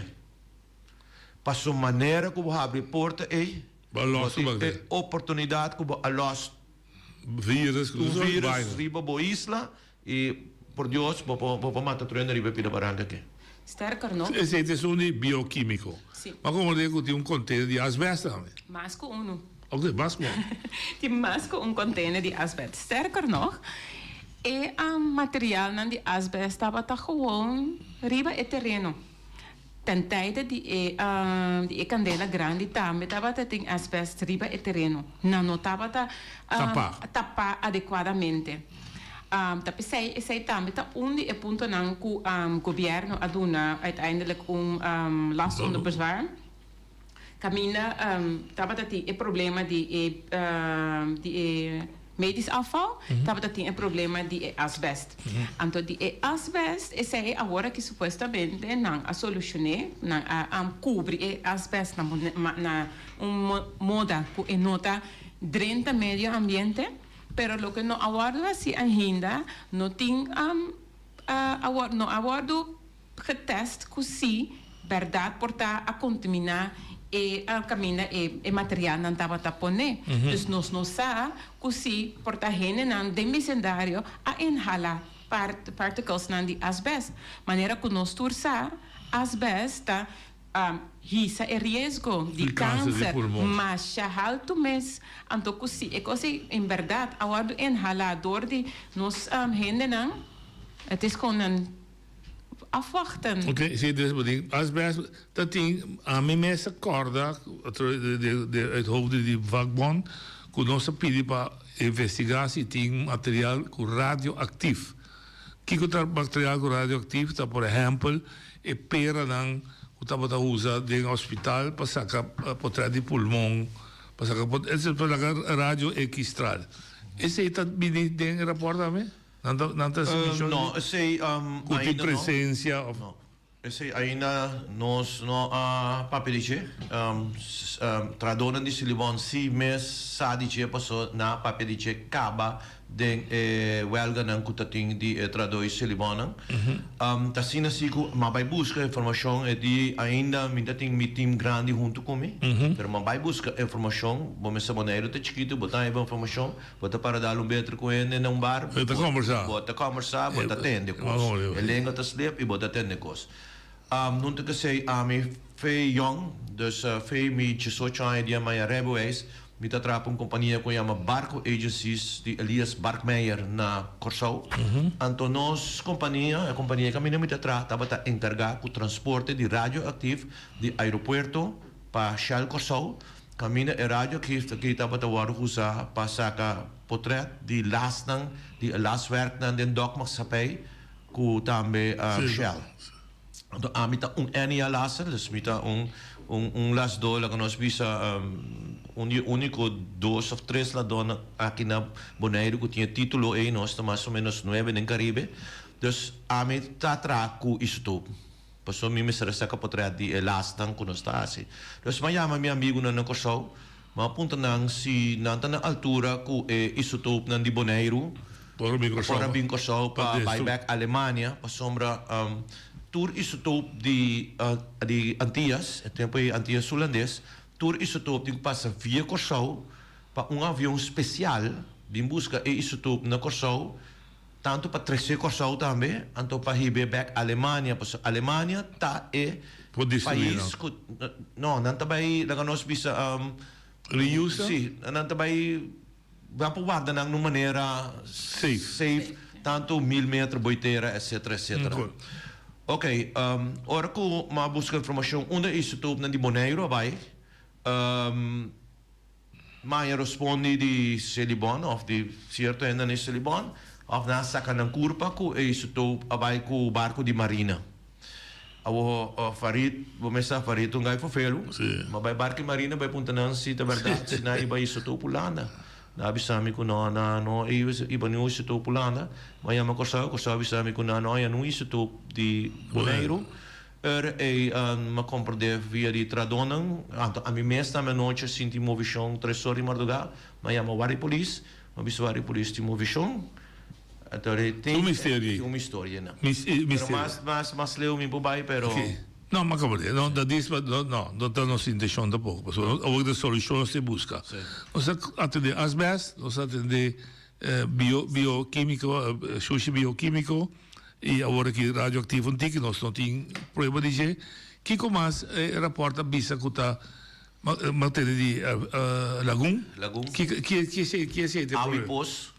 Paso manera cu bo habri e porta ey, Bo a los bo tin e oportunidad cu bo a los Virus, un virus riba bo isla y. Por Dios, bo por bo por mata trueno riba e pida baranka aki. Sterker nog. Esei ta esun di biokimiko. Si. Ma como di cu tin un container di asbest tambe. Mas cu unu. Ok, mas cu unu. Tin mas cu un container di asbest. Sterker nog, e materialnan di asbest tabata gewoon riba e tereno. Ten tijde di e di e candela grandi tambe tabata tin asbest riba e tereno. Nan no tabata Tapá. tapá adecuadamente. Ta p'esei esei tambe ta un di e puntonan cu gobierno a duna uiteindelijk un last onder bezwaar. Caminda tabata tin e problema di e di e medisch afval, tabata tin e problema di e asbest. Anto di e asbest esei awor aki supuestamente nan a solucion'é, nan a cubri e asbest na na un moda cu e no ta drenta medio ambiente, pero loke no a wordo haci ainda no tin a no a wordo getest ku si bèrdat por ta a kontaminá e kaminda e e materialnan tabata poné. Dus nos no sa ku si por ta hendenan den bisendario a inhalá part particlesnan di asbèst. Manera ku nos tur sa, asbèst ta hisa e riesgo di Di kanser di kanser pulmon. masha haltu mes. Anto ku si e kos ei en bèrdat a wòrdu inhalá dor di nos hendenan, het is kon nan afwachten. Ok, si dus bo tin asbest ta tin ami mes a corda de de uit hoofde di vakbond cu nos a pidi pa investiga si tin material cu radioactief. Kico ta material cu radioactief? Ta por ehempel e peranan cu tabata usa den hospital pa saca potret di pulmon, pa saca pa saca radio X-straal. Esey ta bini den e rapport tambe? Nan ta nan ta hasi menshon di No, esei ku tin ainda no. presensia òf. No, esei ainda nos no a papia di dje. Trahadónan di Silibon si mes sa di dje paso nan a papia di dje kaba den e wèlganan ku ta tin di e trahadó di Silibonnan. Ta asina si ku mi a bai buska informashon e di ainda mi ta tin mi tim grandi huntu ku mi, pero mi a bai buska informashon. Bo mester Boneiru ta chikitu, bo ta haña bo informashon. Bo ta para dal un beter ku hende na un bar. Bo ta kombersá. Bo ta kombersá, bo ta tende kos. E lenga ta slip i bo ta tende kos. Nunta ke sei ami fe yong, dus fe mi diesocho aña di a maya rijbewijs, mi ta traha pa un kompania ku yama Barco Agencies di Elias Barkmeijer na Kòrsou. Anto nos kompania, e kompania kaminda mi ta traha tabata enkargá ku transporte di radioaktief di aeropuerto pa Shell Kòrsou. Kaminda e radio gift aki tabata wòrdu usá pa saka potrèt di lasnan di e laswèrknan den Dòkmaatschappij ku tambe Shell. Anto ami ta un NIA lasser, dus mi ta un un un lasdó laga nos bisa un di e úniko dos òf tres ladónan aki na Boneiru ku tin e título ei, nos ta mas o ménos nuebe den Karibe. Dus ami ta traha ku isotoop. Pasobra mi mester a saka potret di e lasnan ku nos ta hasi. Dus m'a yama mi amigunan na Kòrsou, m'a puntra nan si nan ta na altura ku e isotoopnan di Boneiru Por a bin Kòrsou. por a bin Kòrsou pa bai bèk Alemania, pasobra tur isotoop di di Antias, e tempu ei Antias Hulandes, tur isotoop tin ku pasa via Kòrsou pa un avion spesial bin buska e isotoop na Kòrsou. Tantu pa trese Kòrsou tambe, anto pa hib'é bèk Alemania, pasobra Alemania ta e Por destruí nan. pais ku, no, nan ta bai, laga nos bisa, Reuse? Sí, nan ta bai, nan por warda nan na un manera Safe. safe, tantu mil meter boi tera, etcetera, etcetera. Goed. Oké, ora ku mi a buska informashon unda e isotoopnan di Boneiru a bai, Maya rospondi di Selibon of di cierto hende na Selibon of nan a saca nan curpa cu e isotoop a bay cu barco di marina. Awo Farid, bo mes sa Farid un guy fofelu, ma bay barco di marina bay punta nan si ta berdad si nan iba isotoop Hulanda. Nan a bisa mi cu no, nan no iba niun isotoop Hulanda. Ma yama Corsou, Corsou a bisa mi cu nan no haya niun isotoop di Boneiru. Er ei m'a komprendé via di tradónan, anto ami mes tambe anochi a sinti movishon tres or di mardugá, m'a yama wardi polis, m'a bisa wardi polis tin movishon, anto er ei tin Un misterio ei. un misterio einan. Mis Pero misterio. mas mas mas leu mi por bai pero. Ok. No, m'a komprendé. No, dat is wat, no, no, no ta nos intenshon tampoko, pasobra nos awor de solushon nos ta buska. Sí. Nos ta atendé asbèst, nos ta atendé. Bio biokimiko, shushi biokimiko y awor aki radioactivo un tiki, nos no tin prueba di dje. Kiko mas e raport a bisa cu ta mantene di lagun? Lagun. Ki ki esey ta e Awi problema? pos.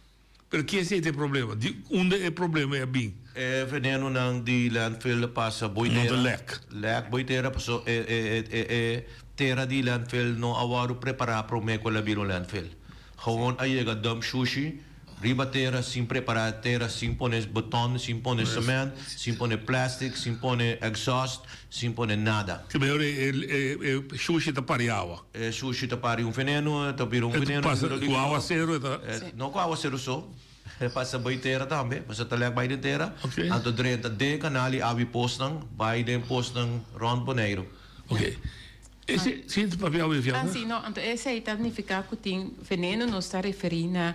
Pero ki esey ta e problema? Di unda e problema a bin? E venenonan di landfill a pasa boy No ta tera. lek. Lek boy tera paso e e e e tera di landfill no a wòrdu prepara prome cu el a bira un landfill. Gewoon a yega dump shushi riba tera sin prepara tera sin pone beton sin pone cement sin pone plastic sin pone exhaust sin pone nada. Ke mehor e e shushi ta pari awa. E shushi ta pari un veneno e ta bira un veneno. E ta pasa ku awasero e ta. No ku awasero so e pasa bai tera tambe pasobra ta lek bai den tera anto drenta den e kanal i awi posnan bai den posnan rond Boneiru. Oke. Ese si ta papia awe Ah, si, no, anto esei ta nifiká ku tin veneno, nos ta referí na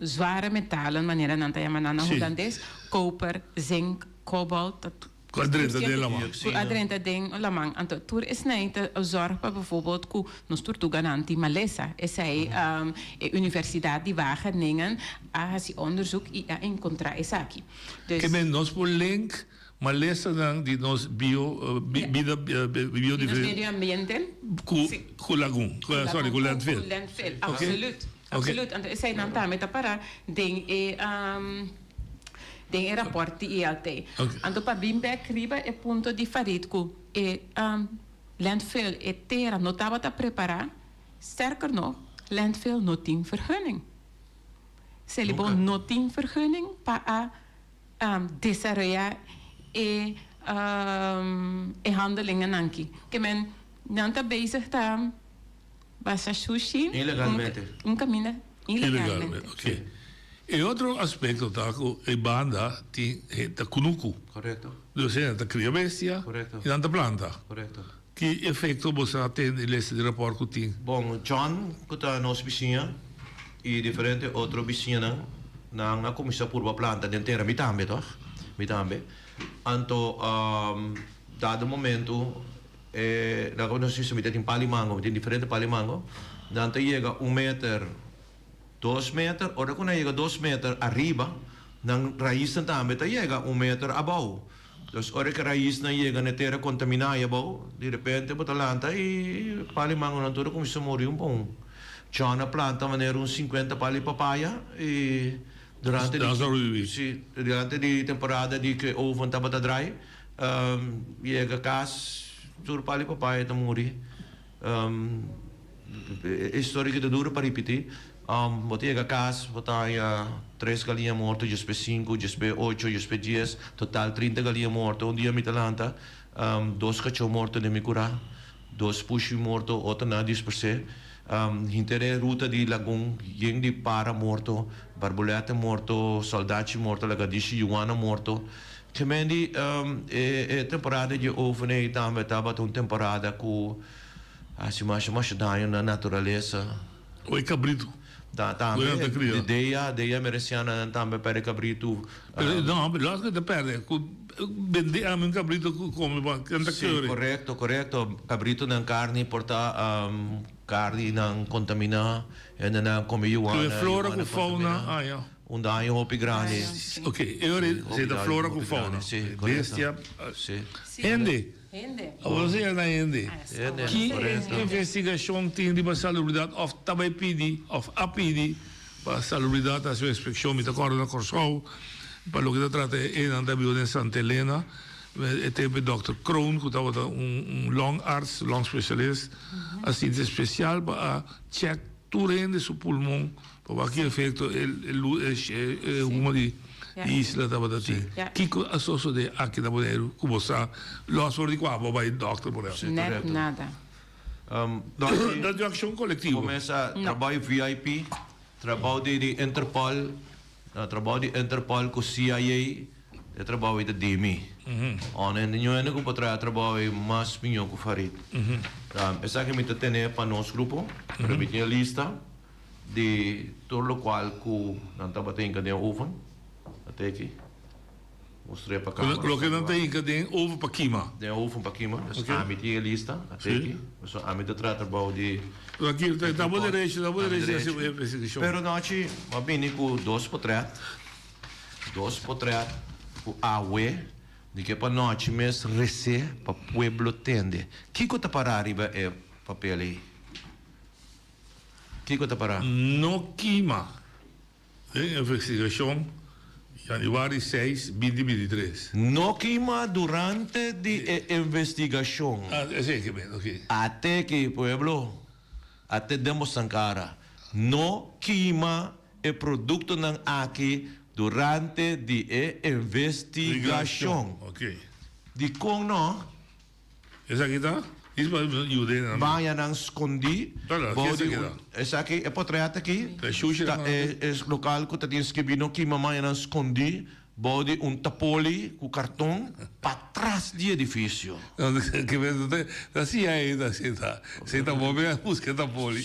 zware metalen, manera nan ta yama nan na hulandes, koper, zink, kobalt, ta Ku a drenta den laman. Ku a drenta den laman. Anto tur esnan ta zòrg pa bijvoorbeeld ku nos tortuganan tin malesa. Esei e Universidat di Wageningen a hasi onderzoek i a enkontrá esaki. Dus. Ke men nos por link Malesanan di nos bio bida Di nos medio ambiente. Ku ku lagun, sorry ku landfill. Ku landfill, absoluut, absoluut. Anto eseinan tambe ta para den e den e raport di ILT. Anto pa bin bek riba e punto di Farid ku e landfill, e tera no tabata prepara, sterker nog, landfill no tin vergunning. Selibon no tin vergunning pa a desaroyá e e handelingennan aki. Ke men nan ta bezig ta basa shushi Ilegalmente. un kaminda ilegalmente. Ilegalmente, ok. E otro aspekto ta ku e banda tin hende ta kunuku. Korekto. Dus hende ta kria bestia Korekto. i nan ta planta. Korekto. Ki efekto bo sa ten di lesa di rapòrt ku tin? Bon, John, ku ta nos bisiña, i diferente otro bisiñanan, nan a kuminsá purba planta den tera. Mi tambe, tòg? Mi tambe. Anto, dado momentu, e nan a nos bisa, mi ta tin pali mango, mi tin diferente pali mango. Nan ta yega un meter, dos meter. Ora ku nan yega dos meter ariba, nan raisnan tambe ta yega un meter abou. Dus ora ku e raisnan yega na e tera kontaminá ei abou, di repente bo ta lanta i pali mangonan tur a kuminsá muri un pa un. John a planta manera un sinkuenta pali papaya i durante di si, durante di temporada di ku e oven tabata drai, yega kas tur pali papaya ta muri. E historia ki ta duru pa ripití. Bo ta yega kas, bo ta haña tres galiña morto, djespe sinku, djespe ocho, djespe dies, total trinta galiña morto. Un dia mi ta lanta, dos kachó morto den mi kurá, dos pushi morto, otro nan a dispersé. Henter e ruta di lagun yen di para morto, barbulètè morto, sòldachi morto, lagadishi yuana morto. Gemendi e temporada dje oven ei tambe tabata un temporada ku hasi masha masha daño na naturalesa. O e kabritu. Ta tambe di dea, dea meresiananan tambe perde kabritu. Pero no, los ku ta perde ku bende ami un kabritu ku kome pa kanta Si, korekto, korekto. Kabritunan karni por ta karninan kontaminá, hendenan kome yuana, Ku e flora yuana ku fauna, kontaminá. ah ya. Un daño hopi grandi. Ok, e ora e ta flora ku fauna. Bestia. Hende. Awor nos a yega na hende. Ki investigashon tin riba salubridat òf ta bai pidi òf a pidi pa salubridat hasi un inspekshon? Mi ta kòrda na Kòrsou pa loke ta trata e nan ta biba den Santa Elena e tempu e dòkter Kroon ku tabata un longarts, longspecialist a sinti spesial pa a chèk tur hende su pulmon Pa wak ki efecto e e huma di isla tabata tin. Kiko a sosode aki na Boneiru ku bo sa los for di kua bo bai dokter por ehempel? Net nada. Dat di akshon kolektivo. Kumesa trabou VIP, trabou di Interpol, trabou di Interpol ku CIA, e trabou ei ta di mi. Ora hende ñu hende ku por traha trabou ei mas miñó ku Farid. Esaki mi ta tene pa nos grupo, pero mi tin e lista. Di tur lokual ku nan tabata hinka den oven, a teki. Mustr'é pa kámara. Loke nan ta hinka den oven pa kima. Den oven pa kima. Dus ami tin e lista. Ate aki. Pasobra ami ta trata bou di. Aki ta bo derecho, ta bo derecho di hasi investigashon. Pero nochi m'a bini ku dos potrèt. Dos potrèt ku awe di ke pa nochi mes resé pa pueblo tende. Kiko ta pará riba e papel ei? Kiko ta pará? No kima. Den investigashon yanüari seis, binti bintitres. No kima durante di e investigashon. Ah, esei ke men, oke. Ate ki, pueblo, ate den bo sankara. No kima e produktonan aki durante di e investigashon. Oke. Dikon no? Esaki ta? Dis pa yuda nan. Baña nan skondí bou di un. Esaki e potret aki ta e lokal ku ta tin skibí no kima baña nan skondí bou di un tapoli ku karton patras di edifisio. Ta siña ainda si ta si ta bo a buska e tapoli.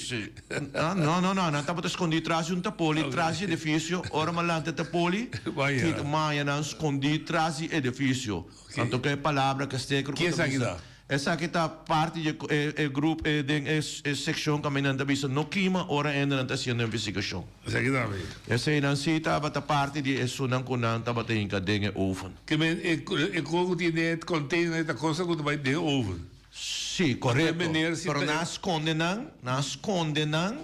No no no nan tabata skondí tras di un tapoli tras di edifisio ora mi a lanta e tapoli kita baña nan skondí tras di edifisio. Anto ku e palabra ku steker ku ta bisa. Esaki ta parti di e grup den e sekshon kaminda nan ta bisa no kima ora hende nan ta hasiendo investigashon. Esaki tambe. Eseinan si tabata parti di esunnan ku nan tabata hinka den e oven. Ke men e kos ku tin den e container ta kosa ku ta bai den e oven. Si, korekto. Pero nan a skonde nan, nan a skonde nan.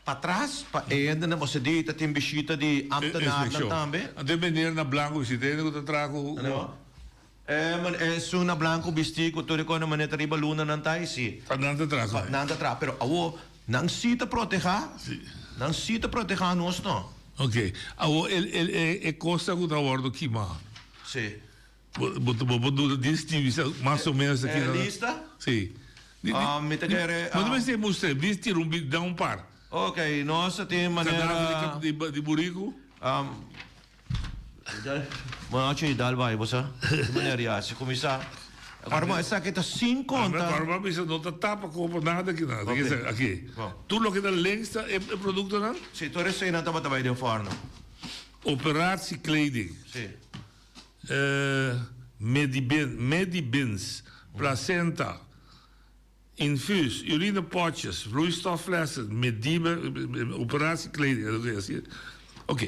Patras pa e hendenan bo di ta tin bishita di ambtenaarnan tambe. Anto e meneer na blanco bisti ta hende cu ta traha cu. No. E esun na blanco bisti cu tur e cos na manera ta riba luna nan ta ay si. Pa nan ta traha cu. Nan ta traha pero awo nan si ta proteha. Si. Nan si ta proteha nos no. Ok. Awo e cosa cu ta wordo kima. Si. Bo bo por duna dies tv sa mas o menos aki E lista? Si. Mi ta kere. Bo ta mester mustra dies tira un da un par. Ok, nos ta tin manera. Kadaver di di buriku. Buenochi dal bai bo sa. Di manera ya si kuminsá. Ora bo esaki ta sin konta. Ora bo bisa no ta tapa kopo nada aki nan. Aki. Tur loke ta links ta e produktonan? Si, tur eseinan tabata bai den fòrno. Operatiekleding. Si. Medibins, placenta, infuus, urinepotjes, vloeistofflessen, medibe, operatiekleding, ok.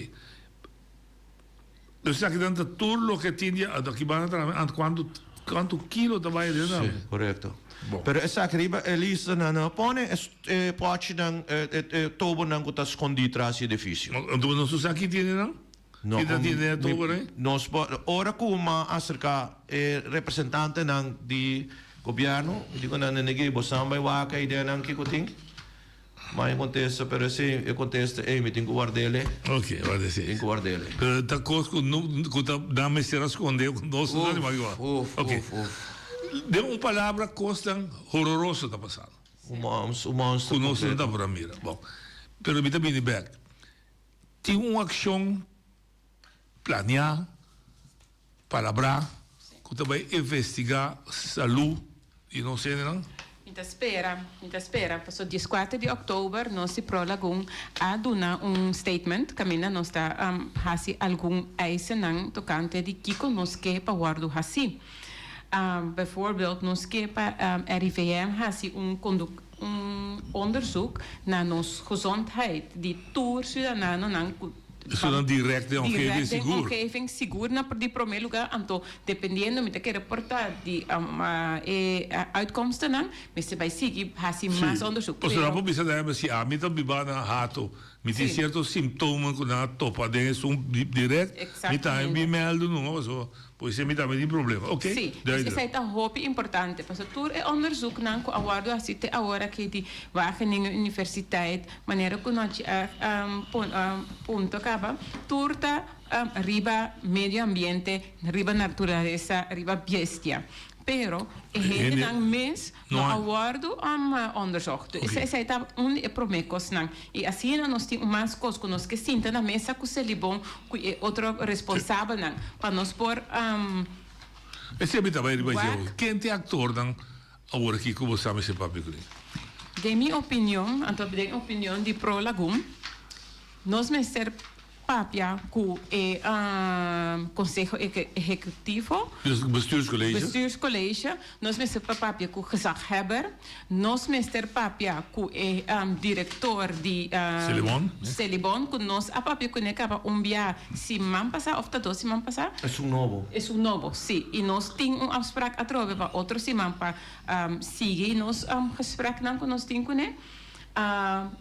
Dus esaki nan ta tur loke tin di aki banda ta ant cuanto cuanto kilo ta bay aden tambe. Si, corecto. Pero esaki riba e lista nan no pone e potjenan, e tobonan cu ta scondi tras di edificio. Anto nos no sa ki tiene nan? No, Ki ta tene e tober ei? Nos por, ora ku m'a aserká e representantenan di gobièrnu, mi di ku nan, Nenegui, bo san bai wak e ideanan kiko tin? Ma e kontesta, pero esei, e kontesta ei mi tin ku ward'ele. Ok, warda esei. Tin ku ward'ele. Pero ta kos ku no, ku ta nan mester a skonde ku nos no ta riba kiwa. Uf, uf, Ok. uf, uf. Den un palabra kosnan hororoso ta pasando. Un mons, un monster Ku nos no kompleto. ta por a mira. Bon, pero mi ta bini bèk. Tin un akshon planeá, palabrá, ku ta bai investigá salú di nos hendenan? Mi ta spera, mi ta spera, pasobra dieskuater di òktober nos di Pro Lagun a duna un statement kaminda nos ta hasi algun eisennan tokante di kiko nos ke pa wòrdu hasí. Bijvoorbeeld nos ke pa RIVM hasi un Un onderzoek na nos gezondheid di tur ciudadanonan cu Esnan direct den omgeving direct den sigur. omgeving sigur na di prome lugar anto dependiendo mi ta kere por ta di e uitkomstennan mester bay sigui haci mas onderzoek Pasobra pero bo bisa na si ami ta biba na Hato mi tin cierto simptomen cu nan a topa den esun direct mi tambe bin meldo numa pasobra Pues mi tambe tin problema. Ok, Sí, dus duidelijk. esei ta hopi importante, pasobra tur e onderzoeknan ku a wòrdu hasi te awor aki di Wageningen Universiteit, manera ku nochi a punto kaba, tur ta riba medio ambiente, riba naturalesa, riba bestia. Pero e hendenan mes no a wòrdu onderzocht. Dus esei ta un di e promé kosnan. I asina nos tin un mas kos ku nos ke sinta na mesa ku Selibon ku e otro responsabelnan pa nos por Esei mi ta bai riba dje. wak. Ken ta e aktornan awor aki ku bo sa mester papia kuné? Den mi opinion, anto den opinion di Pro Lagun, nos mester. papia ku e Konseho Ehekutivo. Dus Bestuurscollege. Bestuurscollege. Nos mester pa papia ku gezaghebber. Nos mester papia ku e direktor di Selibon. Selibon ku nos a papia kuné kaba un bia siman pasá òf ta dos siman pasá. Esun nobo. Esun nobo, sí. I nos tin un afsprak atrobe pa otro siman pa sigui nos gespreknan ku nos tin kuné.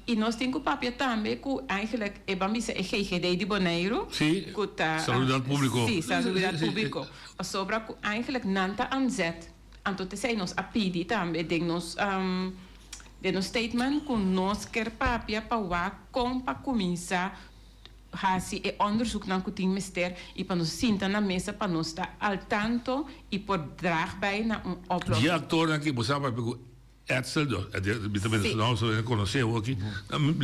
I nos tin ku papia tambe ku eigenlijk e ban bisa e GGD di Boneiru. Sí, ku ta Salubridat Públiko. Sí, Salubridat Públiko. Pasobra ku eigenlijk nan ta aanzet. Anto t'esei nos a pidi tambe den nos den nos statement ku nos ker papia pa wak kon pa kuminsá hasi e onderzoeknan ku tin mester i pa nos sinta na mesa pa nos ta al tanto i por draag bij na un oplossing. Di e aktornan aki bo sa papia ku Edsel, mi ta pensa su nòmber, so hende konosé awor aki,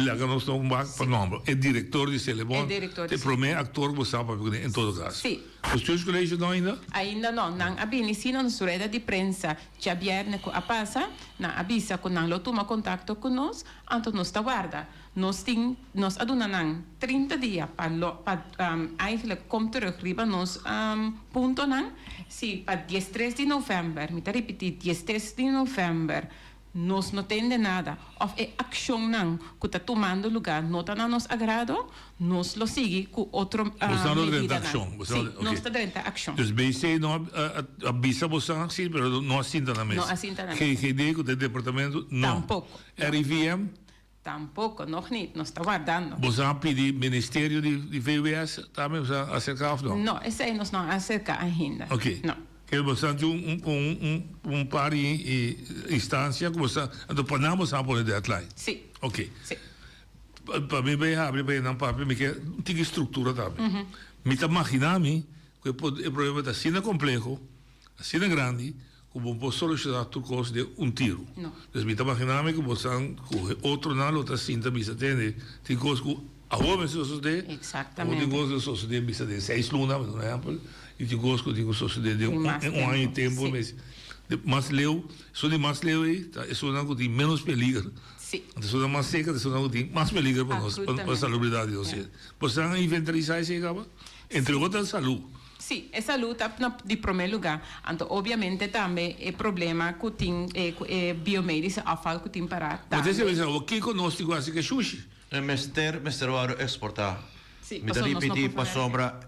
laga nos no wak pa nòmber, e direktor di Selebon, ta e promé aktor ku bo sa papia kuné en todo kaso. Sí. Bestuurscollege no ainda? Ainda no. Nan a bini sí na nos rueda di prensa djabièrnè ku a pasa, nan a bisa ku nan lo tuma kontakto ku nos, anto nos ta warda. Nos tin, nos a duna nan 30 dia pa lo, pa eigenlijk kom terug riba nos puntonan. Si pa diestres di novèmber, mi ta ripití, diestres di novèmber, nos no tende nada òf e akshonnan ku ta tumando lugá no ta na nos agrado, nos lo sigui ku otro Boso no ta drenta medidanan. akshon? Sí, nos ta drenta akshon. Dus BC no a bisa boso sí, pero no a sinta na mesa. No a sinta na mesa. GGD, ku ta e departamento, no. Tampoko. RIVM? Tampoco, nog niet. Nos ta wardando. Boso a pidi ministerio di VWS tambe boso a acerca of no? No, esey nos no a acerca ainda. Ok. No. Ke boso a tin un un un par di instancia ku boso a, anto pa nan boso a pone deadline? Si. Ok. Si. Pa mi bay habri pa nan papia mi ke un tiki structura tambe. Mi ta magina mi ku e problema ta asina compleho, asina grandi, Ku bo por solushoná tur kos den un tiru. No. Dus mi ta maginá mi ku bo san ku e otronan lo ta sinta bisa tende tin kos ku awor mester sosodé, Exactamente. awor tin kos ku sosodé bisa den seis luna, por ehèmpel, i tin kos ku tin ku sosodé den Den un mas un aña i tempu, tempu sí. mes. De mas leu, esun di mas leu ei ta esunnan ku tin ménos peliger. Sí. Anto esunnan mas seka ta esunnan ku tin mas peliger pa nos, pa Absolutamente. salubridat di nos Ja. hende. Bo san a inventarisá esei kaba? Entre otro salú. Sí, e salú ta na di promé lugá. Anto obviamente tambe e problema ku tin e ku e biomedische afval ku tin pará Bo ta tambe. bisa awor kiko nos tin ku hasi ku e shushi? E mester mester wòrdu eksportá. Sí, Mi ta pasobra nos no ripití por verwerk. pasobra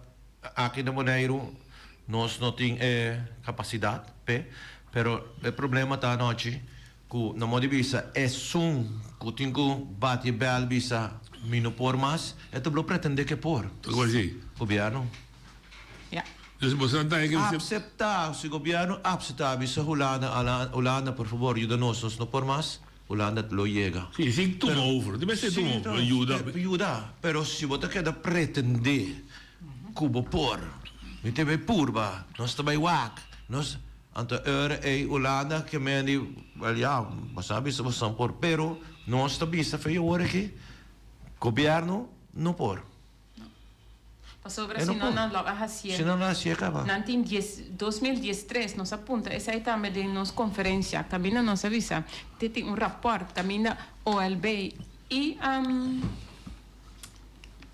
aki na Boneiru nos no tin e kapasidat p'e, pero e problema ta anochi ku na modo di bisa esun ku tin ku bati e bèl bisa mi no por mas, e ta blo pretendé ku e por. Kiko así? Gobièrnu. Ja. Dus boso nan ta e ke Apseptá, si gobièrnu apseptá, bisa Hulanda, ala, Hulanda por fabor yuda nos, nos no por mas, Hulanda lo yega. Si, si tuma over, di mester tuma over, yuda. Yuda, pero si bo ta keda pretendé ku bo por, mi ta bai purba, nos ta bai wak, nos, anto e ora ei Hulanda ke men di, wèl ya, boso a bisa boso no por, pero nos ta bisa fe awor aki, gobièrnu no por. Pasobra E no si no por. nan lo a hacié. Si no nan hacié caba. Nan tin dies, 2013 nos a punta esei tambe den nos conferencia. Caminda nos a bisa te tin un rapport caminda OLB y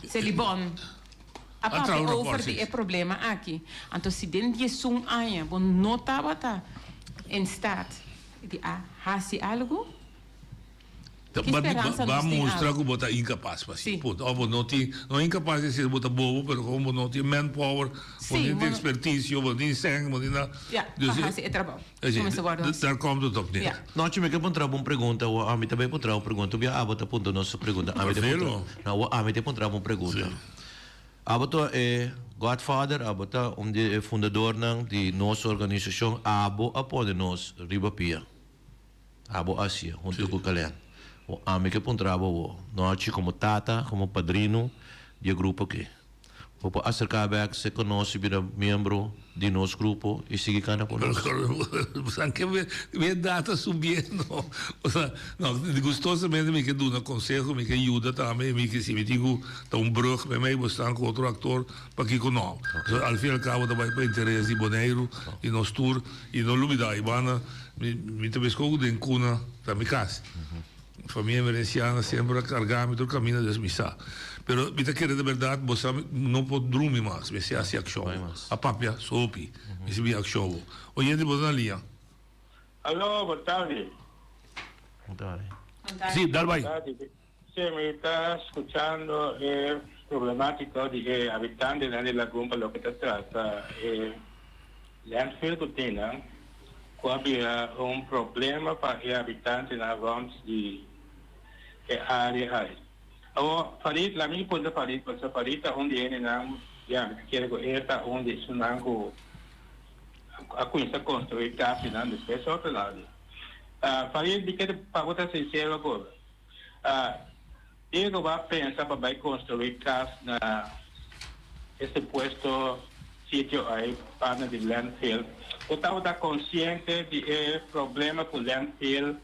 Selibon a A papia traha un rapport, over sí. di e problema aki. Anto si den diesun aña bo no tabata en staat di a haci algo, Ki speransa Ba nos tin mustra awe? ku bo ta inkapas pa si. Sí. Punto. Of bo no tin, no inkapas es decir bo ta bobo, pero komo bo no tin manpower, bo Sí, no tin bo no- ekspertisio, bo no tin sèn, bo no tin nada. Ja, Dus pa hasi e trabou. Es decir, Ku mester wòrdu hasi. daar komt het op neer. Ja. Nochi mi ke puntra bo un pregunta, o ami ta bay puntra un pregunta, bia abo ta puntra nos un pregunta, ami ta Marcelo. puntra, no, o ami ta puntra bo un pregunta. Sí. Abo ta e godfather, abo ta un di e fundadornan di nos organisashon, abo a pone nos riba pia. Abo hacia hunto cu Calen. O ami ke puntra bo awo, nochi como tata, como padrino di e grupo aki. Bo por acerca bek se conoce bira miembro di nos grupo y sigui cana cu nos. Bo ke mi edad ta subiendo. Osea, no, gustosamente mi ke duna conseho, mi ke yuda tambe, mi ke si mi tin cu ta un brug mei bo stan cu otro actor, pakico no? Pasobra al fin y al cabo ta bay pa interes di Boneiru, di nos tur, y no lubida, y banda. Mi mi ta bes koku den kuna ta mi kas. Famia Emerenciana semper a carga mi tur camina des mi sa. Pero mi ta kere de berdad bo sa mi no por drumi mas, mi si haci accion bo. A papia sopi, mi si bin accion bo. Oyente bo ta na liña. Aló, bon tardi. Bon tardi. Si, dal bai. Si, mi ta scuchando e problematico di e habitantenan di Lagun pa loke ta trata e landfill cu tin nan, cu a bira un problema pa e habitantenan rond di e area ai. Awor, Farid, laga mi puntra Farid, pasobra Farid ta un di hendenan, ya, mi ta kere cu e ta un di esunnan cu a cuminsa construi casinan despues otro lado. Farid, mi kere pa bo ta sincero cu bo. Diego bo a pensa pa bai construi cas na e supuesto sitio ai banda di landfill. Bo tabata consciente di e problema cu landfill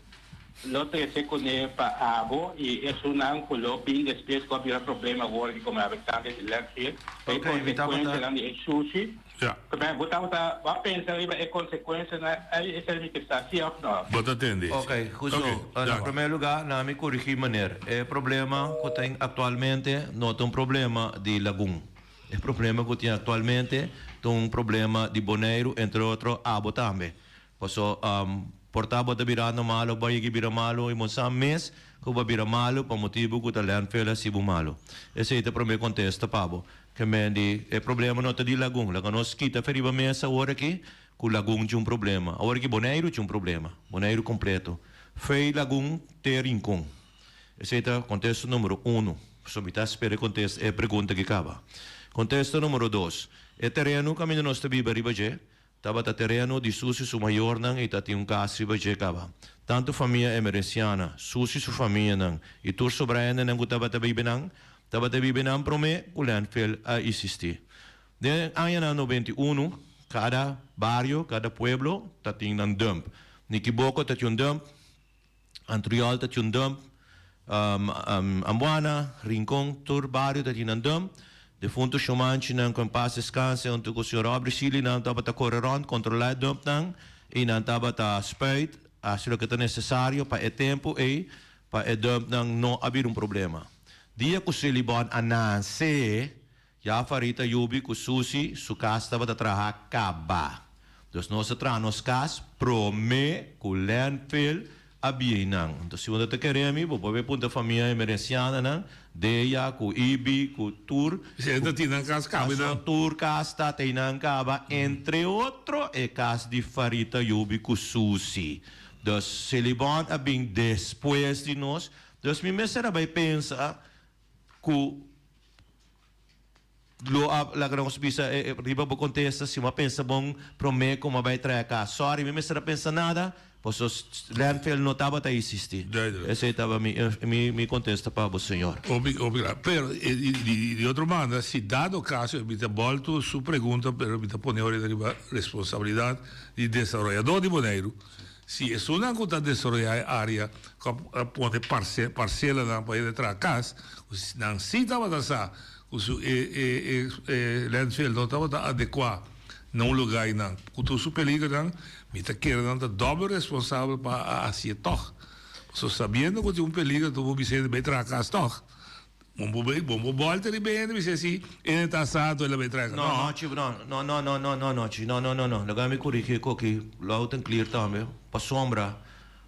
lo trece cune pa abo y esunnan cu lo bin despues cu a bira problema awor di como habitante di landfill? E consecuencianan di e shushi? Bo tabata, bo a pensa riba e consecuencianan ei? Esei mi ke sa, si of no? Bo ta tende. Ok, goed zo. Na primer lugar, na mi corigi meneer. E problema cu tin actualmente no ta un problema di Lagun. E problema cu tin actualmente ta un problema di Boneiru, entre otro abo tambe. Paso, por ta bo ta birando malo, bo a yega bira malo y bo sa mes cu bo a bira malo pa motibo cu ta landfill a haci bo malo. Esey ta prome contesta pa bo. Ke men di, e problema no ta di Lagun. Laga nos kita fe riba mesa awor aki cu Lagun tin un problema. Awor aki Boneiru tin un problema. Boneiru completo. Fe Lagun te Rincon. Esey ta contesta numero uno. Pasobra mi ta spera e contesta, e pregunta aki caba. Contesta numero dos. E tereno caminda nos ta biba riba dje, Tabata tereno di Susi su mayornan i ta tin un kas riba dje kaba. Tantu famia Emerenciana, Susi su famianan i tur sobra hendenan ku tabata biba nan, tabata biba nan promé ku landfill a isistí. Den añanan 91, kada bario, kada pueblo ta tin nan dump. Nikiboko ta tin un dump, Antriol ta tin un dump, Ambuana, Rincon, tur bario ta tin nan dump. Defunto Shumanchinan ku en pas deskanse huntu ku señor Aubrey Sealy nan tabata kore rònt kontrolá e dumpnan i nan tabata spuit hasi loke ta nesesario pa e tempu ei pa e dumpnan no a bira un problema. Dia ku Selibon a nase Ya Farita yubi ku Susi su kas tabata traha kaba. Dus nos a traha nos kas prome ku landfill a biei nan. Anto si bo no ta kere mi, bo por bay puntra famia emerenciananan, Deya ku Ibi ku tur. Si e ta tin nan kas kaba ei nan. Tur kas ta tei nan kaba, entre otro e kas di Farita yubi ku Susi. Dus Selibon a bin despues di nos. Dus mi mester a bay pensa ku. Lo a laga nos bisa riba bo contesta si bo a pensa bon prome como a bay trae aca. Sorry, mi mester a pensa nada, paso landfill no tabata existi. Esey taba mi mi contesta pa bo señor. Hopi hopi claro. Pero di otro banda si dado caso mi ta bolto su pregunta pero mi ta pone ora riba responsabilidad di desaroyador di Boneiru. Si esunnan ku ta desaroyá e área ku a pone parselanan pa hende traha kas, ku nan sí tabata sa ku su e e e landfill no tabata adekuá na un lugá einan ku tur su peligernan, mi ta kere nan ta dòbel responsabel pa a hasié tòg. Pasobra sabiendo ku tin un peliger tur bo bisa hende bai traha kas tòg. Bon bo bay, bon bo bolta riba e hende bisa si e ta santo el a bay traga. No, no, chief, no, no, no, no, no, no, no, chief, no, no, no, no. Laga mi corrigi e koki loud and clear tambe. Pasobra,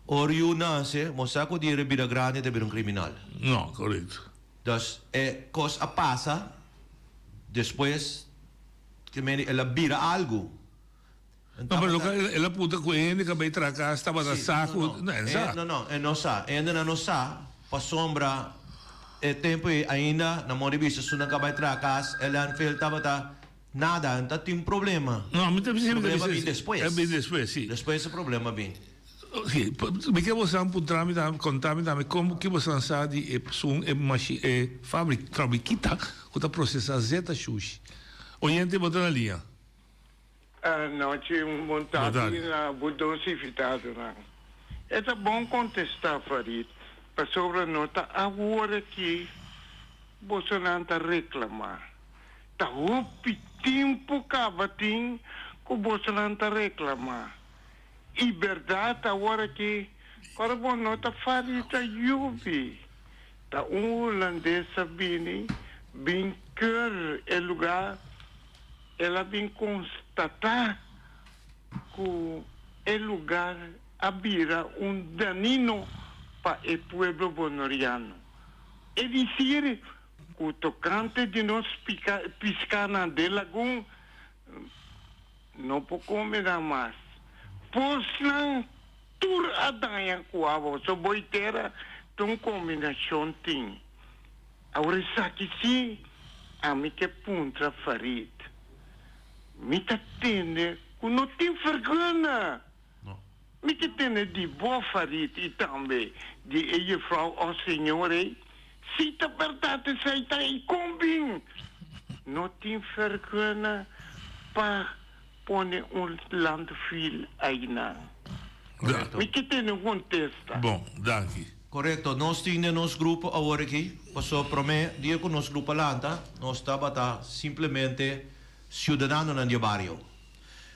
ora yu nace, bo sa cu dia el a bira grandi e ta bira un criminal. No, correcto. Dus, e cos a pasa despues ke mende el a bira algo. No, pero loke el a puntra cu e hende cu a bay traha cas tabata sa cu, no, e no sa. No, no, e no sa. E hendenan no sa pasobra e tempo ei ainda na modo di bisa esunnan cu a bay traha cas e landfill tabata nada, no ta tin problema. No, mi ta bisa, mi ta bisa. Problema bin despues. A bin despues, si. Despues e problema bin. Ok, mi ke bosan puntra mi tambe, conta mi tambe como ki bosan sa di e esun e mashi e fabri fabrikita cu ta procesa zeta shushi. Oyente bo ta na liña. Anochi un bon tardi na bo dos invitadonan. E ta bon contesta Farid, pasobra no ta awor aki bosonan ta reclama. Ta hopi tempo caba tin cu bosonan ta reclama. Y berdad awor aki. Ora bo no ta Farid Ayoubi. Ta un Hulandes a bini bin keur e lugar, el a bin constata cu e lugar a bira un danino pa e pueblo Bonoriano. E dicir cu tocante di nos piscanan den lagun no por come nan mas. Posnan Tur a daña ku abo. So bo i tera ta un kombinashon tin. Awor esaki si ami ke puntra Farid. Mi ta tende ku no tin fergunna. Mi ke tende di bo Farid i tambe di e jefrou òf señor ei si ta bèrdat esei ta i kon bin no tin fergunna pa Pone un landfill aynan. Mi ke tene un kontesta. Bon, danki. Korekto, nos tin den nos grupo awor aki, paso prome dia ku nos grupo a lanta, nos tabata simplemente siudadanonan di e bario.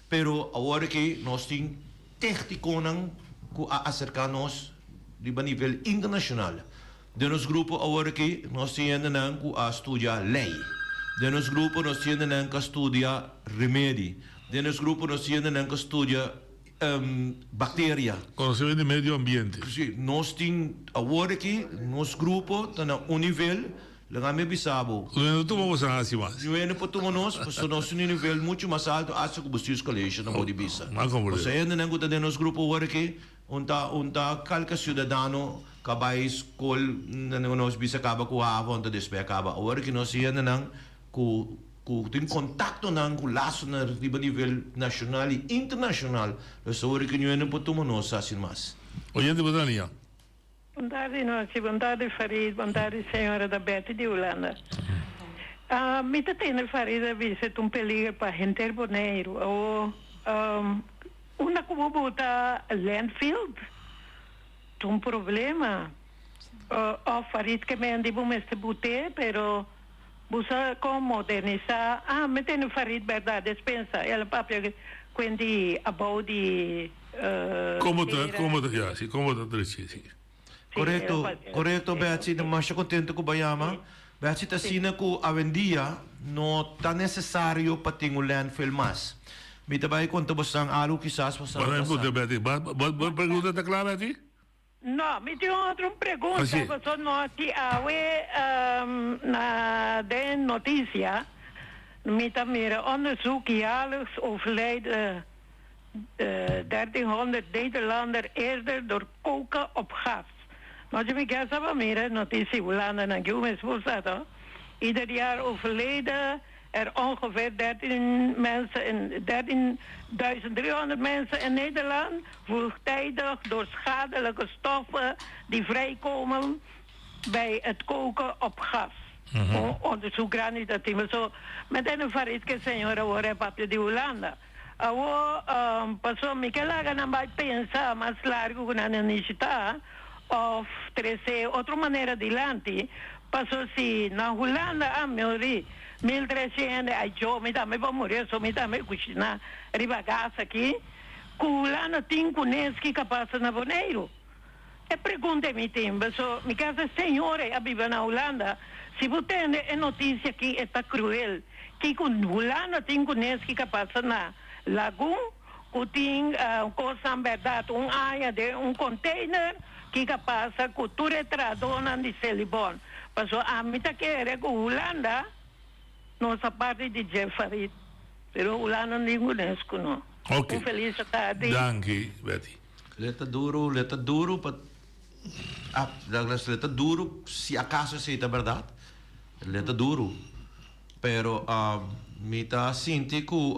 Pero awor aki nos tin tektikonan ku a aserka nos riba nivel internashonal. Den nos grupo awor aki nos tin hendenan ku a studia lei. Den nos grupo nos tin hendenan ku a studia remedi. Den nos grupo nos tin hendenan ku a studia bakteria. Konosementu di medio ambiente. Si, nos tin awor aki nos grupo ta na un nivel, laga mi bisa bo. Ku no tuma boso hasi mas. No por tuma nos, pasobra nos tin un nivel muchu mas alto asta ku bestuurscollege no por di bisa. Mas komprende. Pasobra hendenan ku ta den nos grupo awor aki Un ta un ta kalke siudadano ka bai skol nos bisa kaba ku havo anto despues a kaba. Awor ki nos hendenan ku ku tin kontaktonan ku lasonan riba nivel nashonal i internashonal nos awor ki ñuende por tuma nos hasi mas. Oyente bo ta nia. Bon tardi nochi, bon tardi Farid, bon tardi señora ta Betty di Hulanda. Mi ta tende Farid a bisa ta un peliger pa henter Boneiru. Awor Unda ku bo bota landfill ta un problema. Of Farid ke men di bo mester bot'é pero bo sa kon modernisá. Ah mi tende Farid bèrdat despensa el a papia kuenti abou di Komo ta komo ta ya si komo ta drechi si. Korekto korekto Betsy mi masha kontento ku bo a yama. Betsy ta asina ku awendia no ta nesesario pa tin un landfill mas. Mi ta bai konta bosan algu kisas bosan no ta sa. Betty bo pregunta ta kla Betty? No, mi tin otro pregunta pasobra no si awe na den noticia mi ta mira onderzoek jaarlijks overlijden 1300 Nederlander eerder door koken op gas. Nochi mi kier sa pa mira noticia Hulanda nan ki un mes por sa to. Ieder jaar overleden er ongeveer 13 mensen in 13.300 mensen in Nederland vroegtijdig door schadelijke stoffen die vrijkomen bij het koken op gas. Un onderzoek grandi ta tin. So mi ta eno faris ke señor awor e papia di Hulanda. Awor pasobra mi ke laga nan bai pensa mas largu ku nan a nishita of trese otro manera dilanti, pasobra si na Hulanda a muri 1300 hende ai jo mi tambe por muri so mi tambe kushina riba gas aki ku Hulanda tin kunes ki ka pasa na Boneiru. E pregunta e mi tin, paso mi casa señora a biba na Hulanda, si bo tende e noticia aki e ta cruel, kico Hulanda tin cu nes ki ka pasa na Lagun cu tin cosnan berdad un aña den un container ki ka pasa cu tur e trahadornan di Selibon, paso ami ta kere cu Hulanda no sa parti di dje Farid, pero Hulanda no tin cu nes cu no. Ok. Un feliz tardi. Danki Betty. Leta duru, leta duru pa ah, Douglas, leta duru si acaso esey ta berdad, leta duru. Pero mi ta sinti cu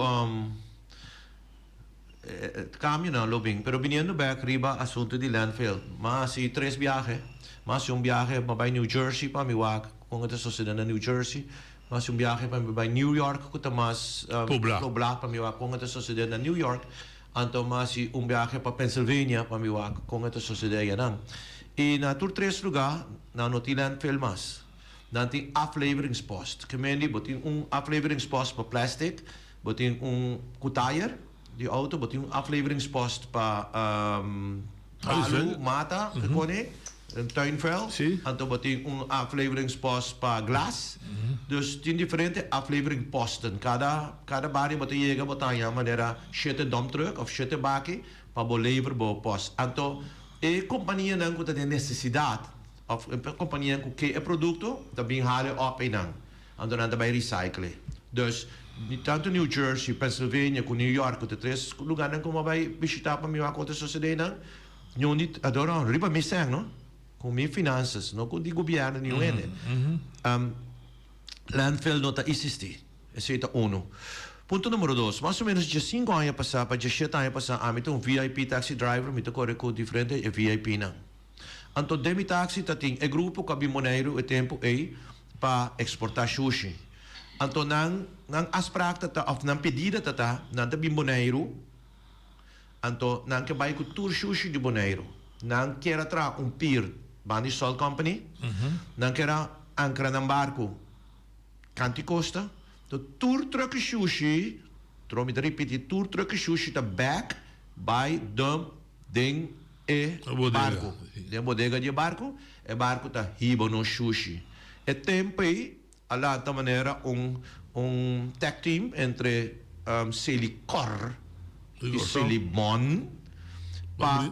cambionan lo bin. Pero biniendo bek riba asunto di landfill, m'a haci tres biahe. M'a haci un biahe pa bay New Jersey pa mi wak con e ta sucede na New Jersey. M'a haci un biahe pa mi bay New York cu ta mas pobla pa mi wak con e ta sucede na New York. Anto mi a hasi un biahe pa Pennsylvania pa mi wak kon e ta sosodé ayanan. I na tur tres lugá nan no tin landfill mas. Nan tin afleveringspost. Ke mende bo tin un afleveringspost pa plastic, bo tin un ku tayer di outo, bo tin un afleveringspost pa. Palu, mata, ke kone, tuinvuil. Anto bo tin un afleveringspost pa glas. Dus tin diferente afleveringposten. Kada kada bario bo ta yega bo ta haña manera shete dumptruck of shete baki pa bo lever bo post. Anto e kompanianan ku ta den nesesidat of e kompanianan ku ke e produkto ta bin hale op einan. Anto nan ta bai recycle. Dus, tantu New Jersey, Pennsylvania ku New York ku ta tres lugarnan ku mi a bai bishita pa mi wak otro sosede nan, niun di adoro riba mi sèn no, ku mi finanzas, no ku di gobièrnu niun hende. Landfill no ta isistí. Esei ta unu. Punto numero dos, mas o menos diesinku aña pasá pa diesshete aña pasá ami ta un VIP taxi driver, mi ta kore ku diferente e VIP-nan. Anto den mi taxi ta tin e grupo ku a bin Boneiru e tempu ei pa eksportá shushi. Anto nan nan afspraak ta ta òf nan pedida ta ta nan ta bin Boneiru anto nan ke bai ku tur shushi di Boneiru. Nan kier a traha un pier banda di Salt Company, nan kier a ankra nan barku kanti kosta. Anto tur truck shushi, tro mi ta ripiti tur truck shushi ta bek bai dump den e barku. Den bodega di e barku, e barku ta hiba nos shushi. E tempu ei a lanta manera un un tag team entre Selikor i Selibon pa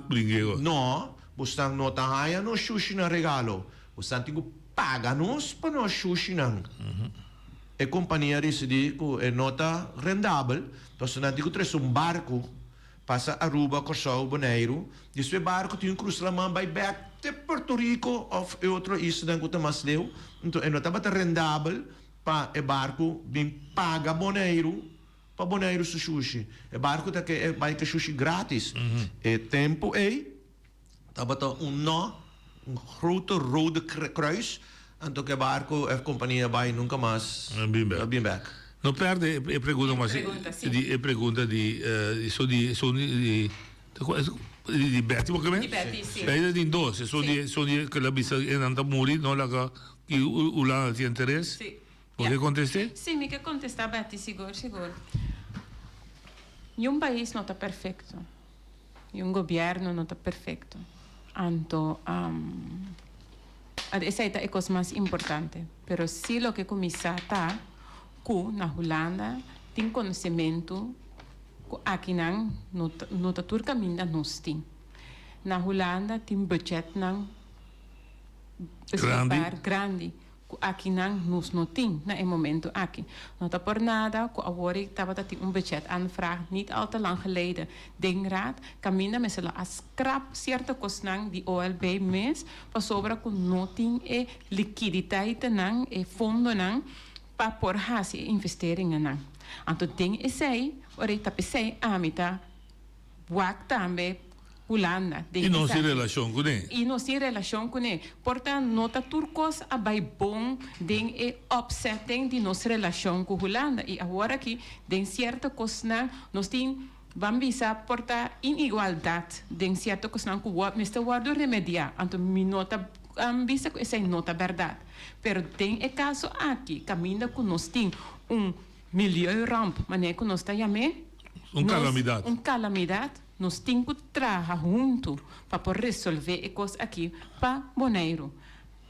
no, bosnan no ta haña nos shushinan regalo, bosnan tin ku paga nos pa nos shushinan. E kompania a disidí ku e no ta rendabel, pasobra nan tin ku trese un barku. Pasa Aruba, Kòrsou, Boneiru, despues barku tin un krusa laman bai bèk te Puerto Rico òf e otro islanan ku ta mas leu. Nto e no tabata rendabel pa e barku bin paga Boneiru pa Boneiru su shushi. E barku ta ke bai ke shushi gratis. E tempu ei tabata un no, un grote rode kruis, anto ke barku e kompania bai nunka mas a bin bèk. No perde e pregunta mas di e pregunta di esun di esun di di Betty bo ke men? Di Betty si. Betty tin dos esun di esun di ke la bisa e nan ta muri no laga ki Hulanda tin interes. Si. Bo ke kontest'é? Si mi ke kontestá Betty sigur sigur. Niun pais no ta perfekto. Y un gobierno no ta perfecto. Anto esey ta e cos mas importante. Pero si loke cu mi sa ta cu na Hulanda tin conocemento cu akinan no ta tur caminda nos tin. Na Hulanda tin budgetnan beschikbaar grandi. Ku akinan nos no tin na e momento aki. No ta por nada ku awor e tabata tin un budget aanvraag niet al te lang geleden den Raad kaminda mester lo a skrap sierto kosnan di OLB mes pasobra ku no tin e likiditeitenan, e fondonan pa por hasi e investeringennan. Anto den esei ora e ta p'esei ami ta wak tambe Hulanda den I nos tin esaki. relashon kuné. I nos tin relashon kuné. Por ta no ta tur kos a bai bon den e opzetting di nos relashon ku Hulanda. I awor aki den sierto kosnan nos tin, ban bisa, por ta inigualdat den sierto kosnan ku mester wòrdu remediá. Anto mi no ta bisa ku esei no ta bèrdat. Pero den e kaso aki kaminda ku nos tin un milieuramp, manera ku nos ta yam'é, Un kalamidat. Un kalamidat. Nos tin ku traha huntu pa por resolvé e kos aki pa Boneiru.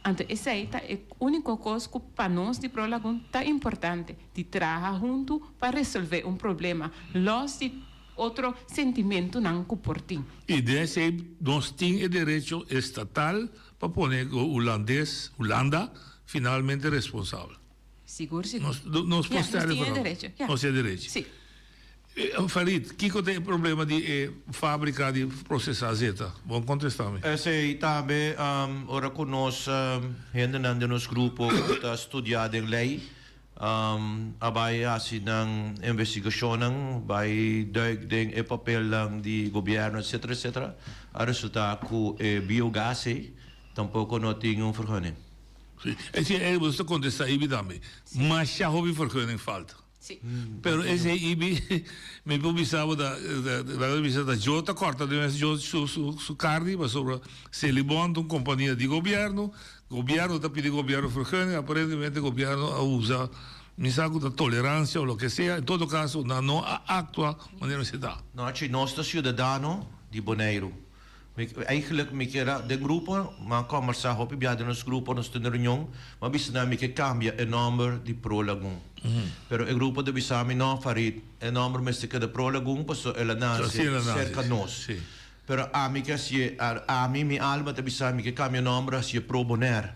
Anto esei ta e úniko kos ku pa nos di Pro Lagun ta importante, di traha huntu pa resolvé un problema, lòs di otro sentimentunan ku por tin. I den esei nos tin e derecho estatal pa pone Hulandes, Hulanda, finalmente responsabel. Sigur, sigur. Nos por Ya, sta nos tin e referando. derecho, ya. Nos tin e derecho. Sí. Farid, kiko ta e problema di e fabrika di prosesá zeta? Bon kontestá mi. Esei tambe ora ku nos hendenan den nos grupo ku ta studiá den lei a bai hasi nan investigashonnan, bai duik den e papelnan di gobièrnu etcetera etcetera, a resultá ku e biogas ei tampoko no tin un vergunning. Sí, esei ei bo ta kontestá Ibi tambe. Masha hopi vergunning falta. Sí. Pero esei Ibi, mi por bisa bo ta, laga mi bisa ta yo ta kòrta den mes yo su su su karni pasobra Selibon ta un kompania di gobièrnu, gobièrnu ta pidi gobièrnu vergunning, aparentemente gobièrnu a usa mi sa ku ta toleransia o loke sea, en todo kaso nan no a aktua manera mester ta. Nochi, nos ta siudadano di Boneiru. Mi eigenlijk mi kier a den grupo, m'a kòmbersá hopi bia den nos grupo, nos tene reunion, m'a bisa nan mi ke kambia e nòmber di Pro Lagun. Pero e grupo ta bisa mi, no Farid, e nòmber mester keda Pro Lagun pasobra el a nase serka nos. Pero ami ke hasié, ami, mi alma ta bisa mi ke kambia nòmber hasié Pro Bonaire.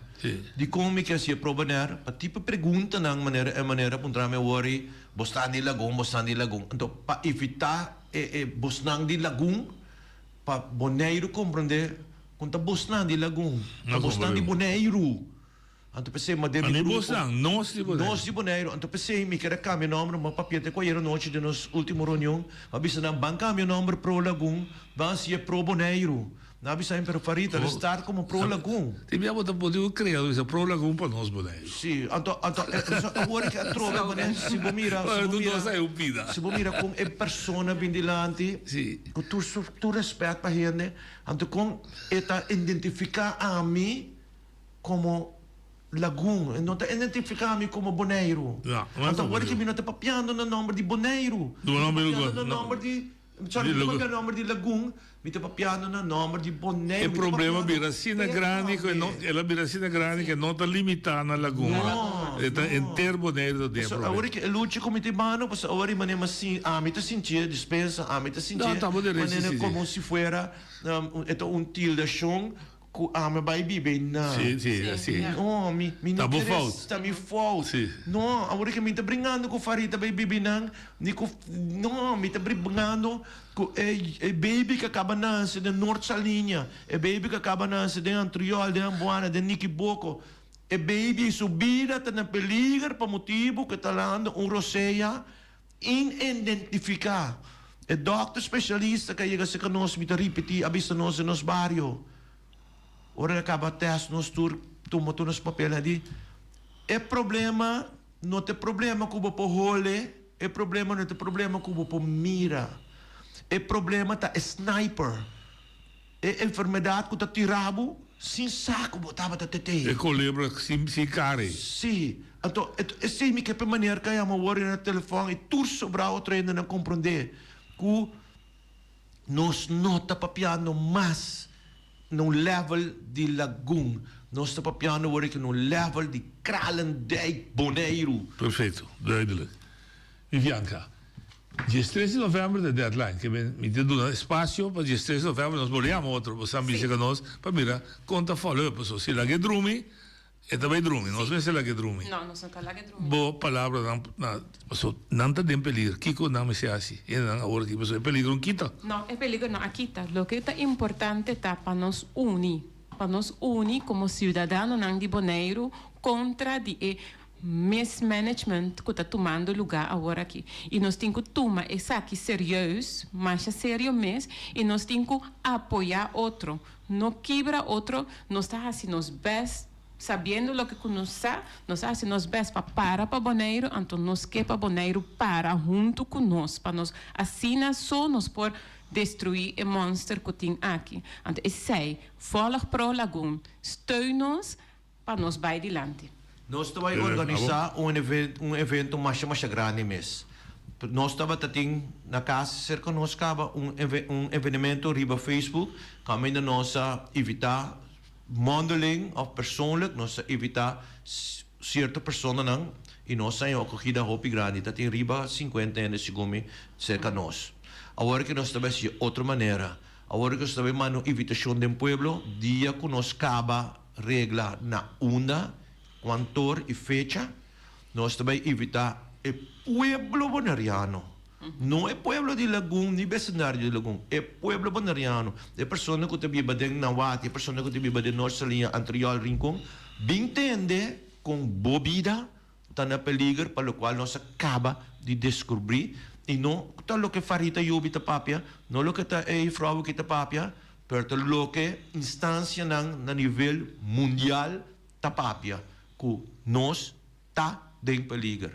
Dikon mi ke hasié Pro Bonaire? Pa tipo preguntanan manera e manera a puntra mi awor ei, bo stan di Lagun, bo stan di Lagun. Anto pa evitá e e bosnan di Lagun, pa Boneiru komprondé ku ta bosnan di Lagun, ta bosnan di Boneiru. Anto p'esei ma den mi Ami grupo. bosnan, nos di Boneiru. Nos di Boneiru. Anto p'esei mi kere kambia nòmber, ma papia te ku ayera nochi den nos último reunion, m'a bisa nan ban kambia nòmber Pro Lagun, ban hasié Pro Boneiru. Nan a bisa mi, pero Farid, a restart komo Pro Lagun. Tin bia bo ta pudi un krea bisa Pro Lagun pa nos Boneiru. Si, anto, anto, awor ke atrobe manera si bo mira, si bo mira, si bo mira kon e persona bin dilanti, ku tur su, tur rèspèt pa hende, anto kon e ta identifiká ami, Komo Lagun, e no ta identifiká mi komo Boneiru. Anto awor ki mi no ta papiando na nòmber di Boneiru, mi ta papiando na nòmber di, sorry, mi ta papiando na nòmber di Lagun, mi ta papiando na nòmber di Boneiru. E problema bira asina grandi ku e no, el a bira asina grandi ku e no ta limitá na Lagun. E ta henter Boneiru ta den e problema. Awor ki e lucha ku mi ta bano, pasobra awor di manera mi ami ta sintié dispensa, ami ta sintié manera komo si fuera e ta un tildashon Ku ami bai biba einan. Sí, sí, así. No, mi, mi no Ta bo kere fout. Ta mi fout. Sí. No, awor ke mi ta bringando ku Farid ta bai biba einan, ni ku, no, mi ta bringando ku e, e baby ku a kaba nase den Noord Saliña, e baby ku a kaba nase den Antriol, den Amboana, den Nikiboko. E baby su bida ta na peliger pa motibu ku e ta landa un rosea Inidentifiká. E dòkter spesialista ku a yega serka nos, mi ta ripití, a bisa nos den nos bario, ora el a kaba tèst nos tur, tuma tur nos papelnan, e di, E problema no ta e problema ku bo por hole, e problema no ta e problema ku bo por mira. E problema ta e sniper. E enfermedat ku ta tira bo sin sa ku bo tabata tet'ei. E kolebra sin kare. Sí. Anto, esei mi ke p'e maner ku a yama wor na telefòn i tur sobrá otro hendenan komprondé ku nos no ta papiando mas na un level di Lagun. Nos ta papiando wor aki na un level di Kralendijk, Boneiru. Perfecto. Duidelijk. Vivianca, Diestres di novèmber ta e deadline, ke men mi ta duna espasio pa diestres di novèmber nos por yama otro bo san bisa ku nos pa mira kon ta follow up, pasobra si lag'e drumi e ta bai drumi, nos mester lag'e drumi. No, nos no ta lag'e drumi. Bo palabranan na pasobra nan ta den peligro, kiko nan mester hasi? Hendenan awor aki pasobra e peligro no kita. No, e peligro no a kita. Loke ta importante ta pa nos uni, pa nos uni komo siudadanonan di Boneiru kontra di e Mismanagement ku ta tumando lugá awor aki. I nos tin ku tuma esaki serieus, masha serio mes, i nos tin ku apoyá otro. No kibra otro, nos ta hasi nos bèst, sabiendo loke ku nos sa, nos ta hasi nos bèst pa para pa Boneiru, anto nos ke pa Boneiru para huntu ku nos, pa nos asina so nos por destruí e mònster ku tin aki. Anto esei, Volg Pro Lagun, steun nos, Pa nos bai dilanti. Nos ta bai organisá un un evento masha masha grandi mes. Nos tabata tin na kas serka nos kaba un un evenemento riba Facebook kaminda nos a invitá mondeling òf persoonlijk nos a invitá sierto personanan i nos a haña un akogida hopi grandi. Ta tin riba sinkuenta hende segun mi serka nos. Awor ke nos ta bai hasi otro manera. Awor ke nos ta bai manda un invitashon den pueblo dia ku nos kaba. Regla na unda, cuantor y fecha nos ta bay invita e pueblo Boneriano. No e pueblo di Lagun ni becindario di Lagun, e pueblo Boneriano, e persona cu ta biba den Nawati, e persona cu ta biba den Noord Saliña, Antriol, Rincon, bin tende con bo bida ta na peliger pa locual nos a caba di descubri y no ta loke Farita Yubi ta papia, no loke ta e juffrouw aki ta papia, Pero ta loke instancianan na nivel mundial ta papia cu nos ta den peliger.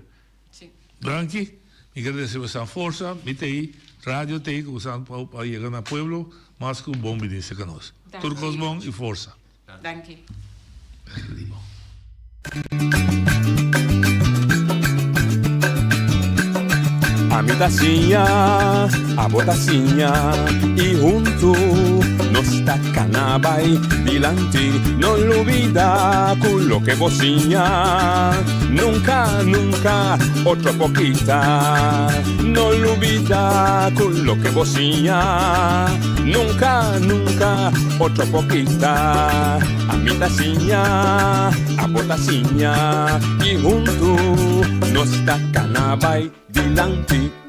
Danki, mi ker desea bosan forsa, mi ta ei, radio ta ei ku bosan pa yega na pueblo mas ku bon bini serka nos. Tur kos bon i forsa. Danki. Ami ta siña, abo ta siña i huntu nos ta kana bai dilanti. No lubida ku loke bo siña nunka, nunka otro por kita. No lubida ku loke bo siña nunka, nunka otro por kita. Ami ta siña, abo ta siña i huntu nos ta kana bai dilanti.